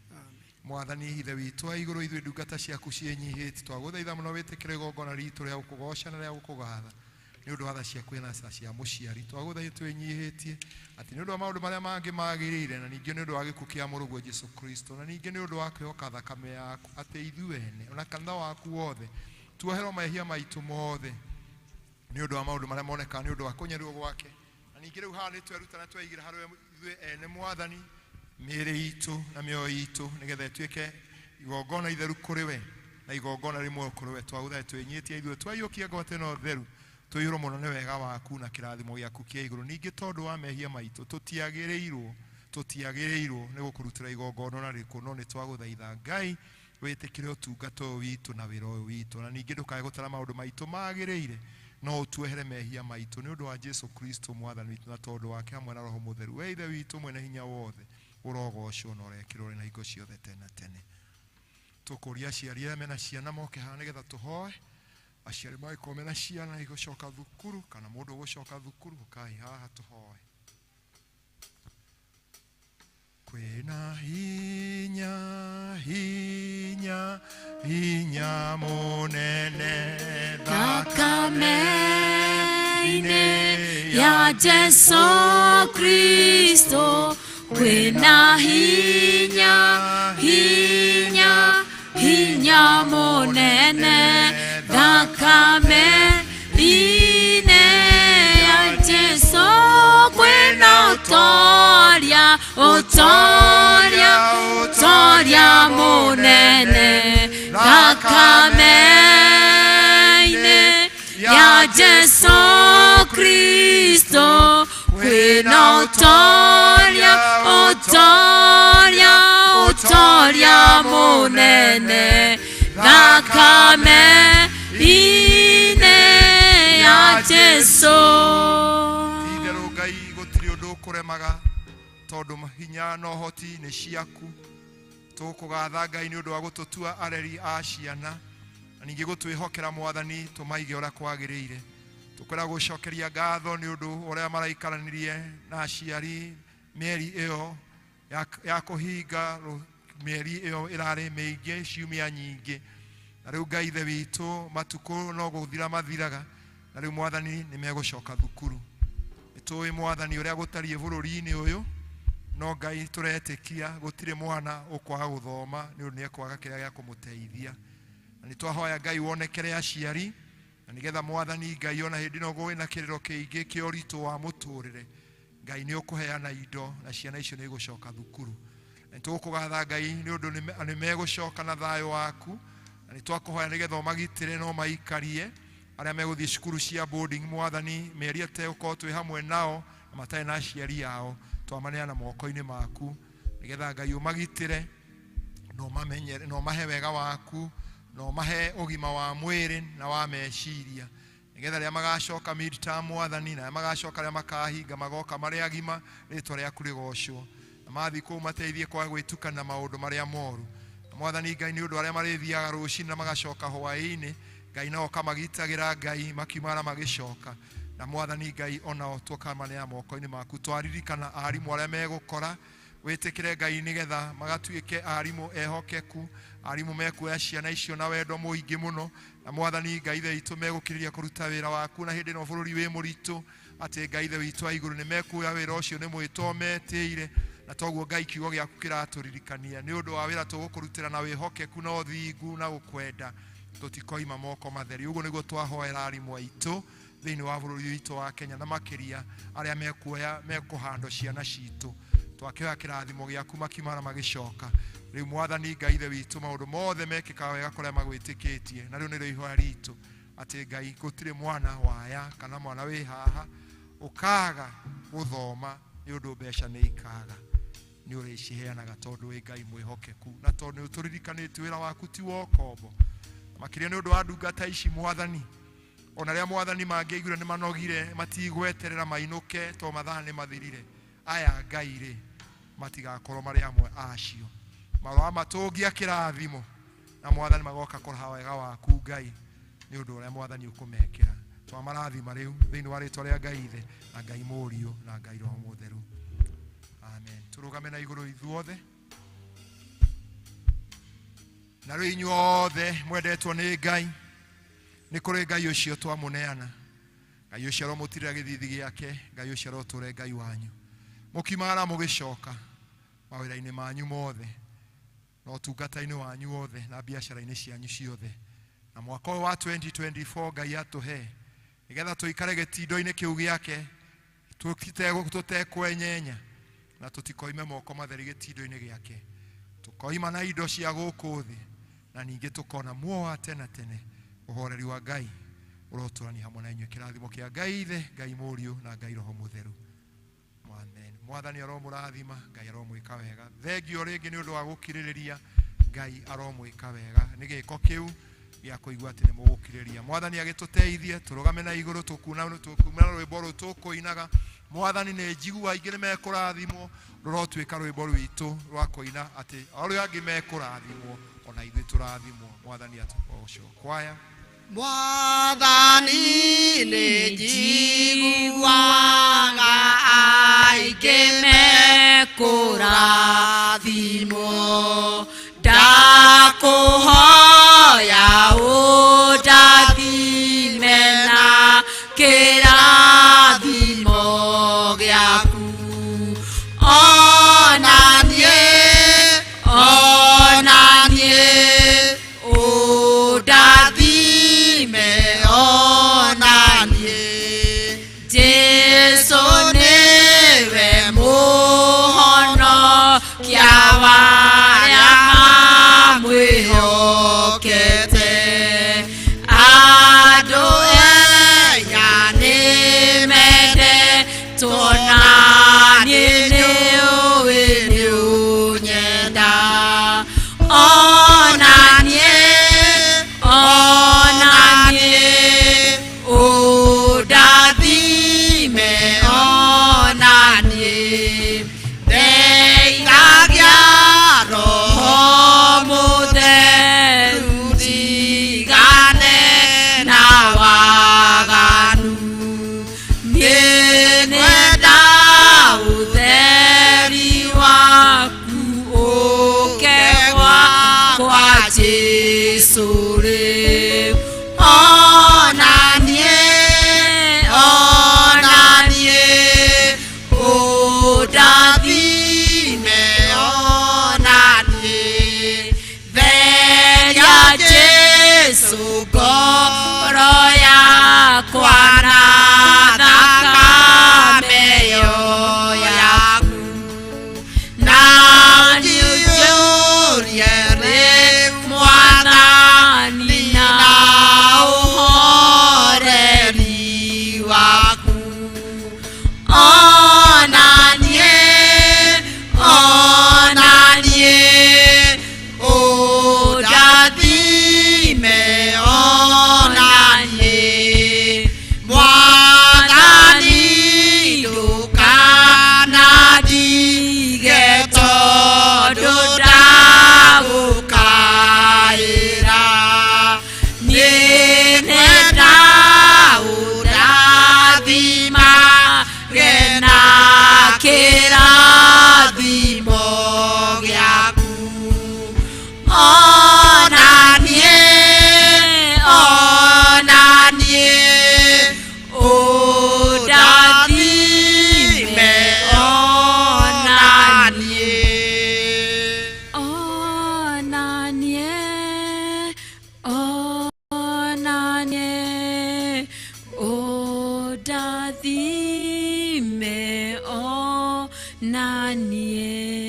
Mwathani Ithe witũ wa igũrũ, ithuĩ ndungata ciaku ciĩnyihĩtie, twagũthaitha mũno wĩtĩkĩre igongona ritũ rĩa gũkũgoca na rĩa gũkũgatha nĩ ũndũ wa tha ciaku na tha cia mũciari. Twagũthaitha twĩnyihĩtie atĩ nĩ ũndũ wa maũndũ marĩa mangĩ magĩrĩire, na ningĩ nĩ ũndũ wa gĩkuũ kĩa mũrũguo Jesũ Kristo, na ningĩ nĩ ũndũ wa kwĩhoka thakame yaku, atĩ ithuĩ ene ona kanitha waku wothe tuoherwo mehia maitũ mothe nĩ ũndũ wa maũndũ marĩa monekaga nĩ ũndũ wa kũnyarirwo gwake. Na ningĩ rĩu haha nĩ tweruta na tweigĩra harĩ ithuĩ ene Mwathani mĩĩrĩ itũ na mĩoyo itũ, nĩgetha ĩtuĩke igongona itheru kũrĩ we na igongona rĩmwe kũrĩ we. Twagũthaitha twĩnyihĩtie ithuĩ twaiyũkia ngwate ĩno theru, tũiyũrwo mũno nĩ wega waku na kĩrathimo gĩaku kĩa igũrũ. Ningĩ tondũ wa mehia maitũ tũtiagĩrĩirwo nĩ gũkũrutĩra igongona na rĩkũ, no nĩ twagũthaitha Ngai wĩtĩkĩre ũtungata ũyũ witũ na wĩra ũyũ witũ, na ningĩ ndũkae gũtara maũndũ maitũ magĩrĩire, no ũtuohere mehia maitũ nĩ ũndũ wa Jesũ Kristo Mwathani witũ, na tondũ wake hamwe na Roho Mũtheru. We Ithe witũ mwene hinya wothe, ũrogocwo na ũrekĩrwo na hingo ciothe tene na tene. Tũkũria aciari arĩa mena ciana moke haha nĩgetha tũhoe. Aciari magĩkorwo mena ciana igũcoka thukuru kana mũndũ ũgũcoka thukuru, ũkai haha tũhoe. Kwĩna hinya, hinya, hinya mũnene thakame-inĩ ya Jesũ Kristo. Kwĩna hinya, hinya, hinya mũnene thakame-inĩ ya Jesũ. Kwĩna ũtoria, ũtoria, ũtoria mũnene thakame-inĩ ya Jesũ Kristo. Kwĩna ũtoria, ũtoria, ũtoria mũnene thakame-inĩ ya Jesũ. Ti-itherũ Ngai gũtirĩ ũndũ ũkũremaga, tondũ hinya na ũhoti nĩ ciaku. Tũgũkũgatha Ngai nĩ ũndũ wa gũtũtua areri a ciana, na ningĩ gũtwĩhokera Mwathani tũmaige ũrĩa kwagĩrĩire. Tũkwenda gũcokeria ngatho nĩ ũndũ ũrĩa maraikaranirie na aciari mĩeri ĩyo ya kũhinga, mĩeri ĩyo ĩrarĩ mĩingĩ, ciumia nyingĩ. Na rĩu Ngai Ithe witũ, matukũ no gũthira mathiraga, na rĩu Mwathani nĩ megũcoka thukuru. Nĩ tũĩ Mwathani ũrĩa gũtariĩ bũrũri-inĩ ũyũ, no Ngai tũretĩkia gũtirĩ mwana ũkwaga gũthoma nĩ ũndũ nĩ ekwaga kĩrĩa gĩa kũmũteithia. Na nĩ twahoya Ngai wonekere aciari, na nĩgetha Mwathani Ngai ona hĩndĩ ĩno gwĩna kĩrĩro kĩingĩ kĩa ũritũ wa mũtũrĩre, Ngai nĩ ũkũheana indo na ciana icio nĩ igũcoka thukuru. Na nĩ tũgũkũgatha Ngai nĩ ũndũ nĩ megũcoka na thayũ waku, na nĩ twakũhoya nĩgetha ũmagitĩre na ũmaikarie arĩa megũthiĩ cukuru cia boarding. Mwathani mĩeri ĩtegũkorwo twĩ hamwe nao na matarĩ na aciari ao, twamaneana moko-inĩ maku nĩgetha Ngai ũmagitĩre na ũmamenyere na ũmahe wega waku na ũmahe ũgima wa mwĩrĩ na wa meciria, nĩgetha rĩrĩa magacoka midterm Mwathani, na rĩrĩa magacoka rĩrĩa makahinga magoka marĩ agima, rĩtwa rĩaku rĩgocwo, na mathiĩ kũu mateithie kwaga gwĩtukana maũndũ marĩa moru. Na Mwathani Ngai nĩ ũndũ arĩa marĩthiaga rũcinĩ na magacoka hwaĩ-inĩ, Ngai nao ũkamagitagĩra Ngai makiumagara magĩcoka. Na Mwathani Ngai onao tũkamaneana moko-inĩ maku. Twaririkana arimũ arĩa megũkora, wĩtĩkĩre Ngai nĩgetha magatuĩke arimũ ehokeku, arimũ mekuoya ciana icio na wendo mũingĩ mũno. Na Mwathani Ngai Ithe witũ megũkĩrĩria kũruta wĩra waku na hĩndĩ ĩno bũrũri wĩ mũritũ, atĩ Ngai Ithe witũ wa igũrũ nĩ mekuoya wĩra ũcio nĩ mwĩto metĩire. Na toguo Ngai kiugo gĩaku kĩratũririkania nĩ ũndũ wa wĩra tũgũkũrutĩra na wĩhokeku na ũthingu na gũkwenda, tũtikoima moko matheri. Ũguo nĩguo twahoera arimũ aitũ thĩinĩ wa bũrũri witũ wa Kenya, na makĩria arĩa mekuoya mekũhandwo ciana citũ. Twakĩhoya kĩrathimo gĩaku makiumagara magĩcoka. Rĩu Mwathani Ngai Ithe witũ, maũndũ mothe mekĩkaga wega kũrĩa magwĩtĩkĩtie, na rĩu nĩrĩo ihoya ritũ atĩ Ngai gũtirĩ mwana waya kana mwana wĩ haha ũkaga gũthoma nĩ ũndũ mbeca nĩ ikaga, nĩ ũrĩciheanaga tondũ wĩ Ngai mwĩhokeku, na tondũ nĩ ũtũririkanĩtie wĩra waku ti wa ũkombo. Makĩria nĩ ũndũ wa ndungata ici Mwathani, Ona arĩa Mwathani mangĩaiguire nĩ manogire, matigweterera mainũke to mathaa nĩ mathirire. Aya Ngai rĩ, matigakorwo marĩ amwe acio. Maroamatũngia kĩrathimo na Mwathani magoka kũraha wega waku Ngai nĩ ũndũ ũrĩa Mwathani ũkũmekĩra. Twamarathima rĩu thĩinĩ wa rĩtwa rĩa Ngai Ithe na Ngai Mũriũ na Ngai Roho Mũtheru. Amen. Tũrũgame na igũrũ ithuothe. Na rĩu inyuothe mwendetwo nĩ Ngai, nĩ kũrĩ Ngai ũcio twamũneana. Ngai ũcio aromũtirĩra gĩthithi gĩake, Ngai ũcio arotũre Ngai wanyu. Mũkiumagara mũgĩcoka mawĩra-inĩ manyu mothe na ũtungata-inĩ wanyu wothe na biacara-inĩ cianyu ciothe. Na mwaka ũyũ wa 2024 Ngai atũhe nĩgetha tũikare gĩtindo-inĩ kĩu gĩake tũtekwenyenya na tũtikoime moko matheri gĩtindo-inĩ gĩake. Tũkoima na indo cia gũkũ thĩ na ningĩ tũkona muoyo wa tene tene. Ũhoreri wa Ngai ũrotũrania hamwe na inyuĩ. Kĩrathimo kĩa Ngai Ithe, Ngai Mũriũ na Ngai Roho Mũtheru. Amen. Mwathani aromũrathima, Ngai aromwĩka wega. Thengio rĩngĩ nĩ ũndũ wa gũkirĩrĩria, Ngai aromwĩka wega. Nĩ gĩko kĩu gĩa kũigua atĩ nĩ mũgũkirĩrĩria. Mwathani agĩtũteithie tũrũgame na igũrũ tũkuna rwĩmbo rũu tũkũinaga. Mwathani nĩ njigua aingĩ nĩ mekũrathimwo, rũrotuĩka rwĩmbo rwitũ rwa kũina atĩ arĩa angĩ mekũrathimwo ona ithuĩ tũrathimwo. Mwathani atũgoco. Kwaya. Mwathani nĩ njiguaga aingĩ mekũrathimwo, ndakũhoya ũndathime na kĩrathimo gĩaku. Ona niĩ, ona niĩ, ũndathime ona niĩ. Jesũ nĩwe mũhonokia wa arĩa mamwĩhokete. Andũ aya nĩmendetwo na niĩ nĩũĩ nĩũnyenda. Ona niĩ, ona niĩ, ũndathime ona niĩ. Ndeithagia Roho Mũtheru ndigane na waganu. Niĩ nĩngwenda ũtheri waku ũke gwakwa Jesũ rĩu. Ona niĩ, ona niĩ, ũndathime ona niĩ. Theria Jesũ ngoro yakwa na thakame ĩyo yaku. Na njiyũrie rĩu Mwathani na ũhoreri waku. Ona niĩ, ona niĩ, ũndathime ona niĩ. Mwathani ndũkanandige tondũ ndagũkaĩra. Niĩ nĩngwenda ũndathimage na kĩrathimo gĩaku. Ona niĩ, ona niĩ, ũndathime ona niĩ. Ona niĩ, ona niĩ, ũndathime ona niĩ.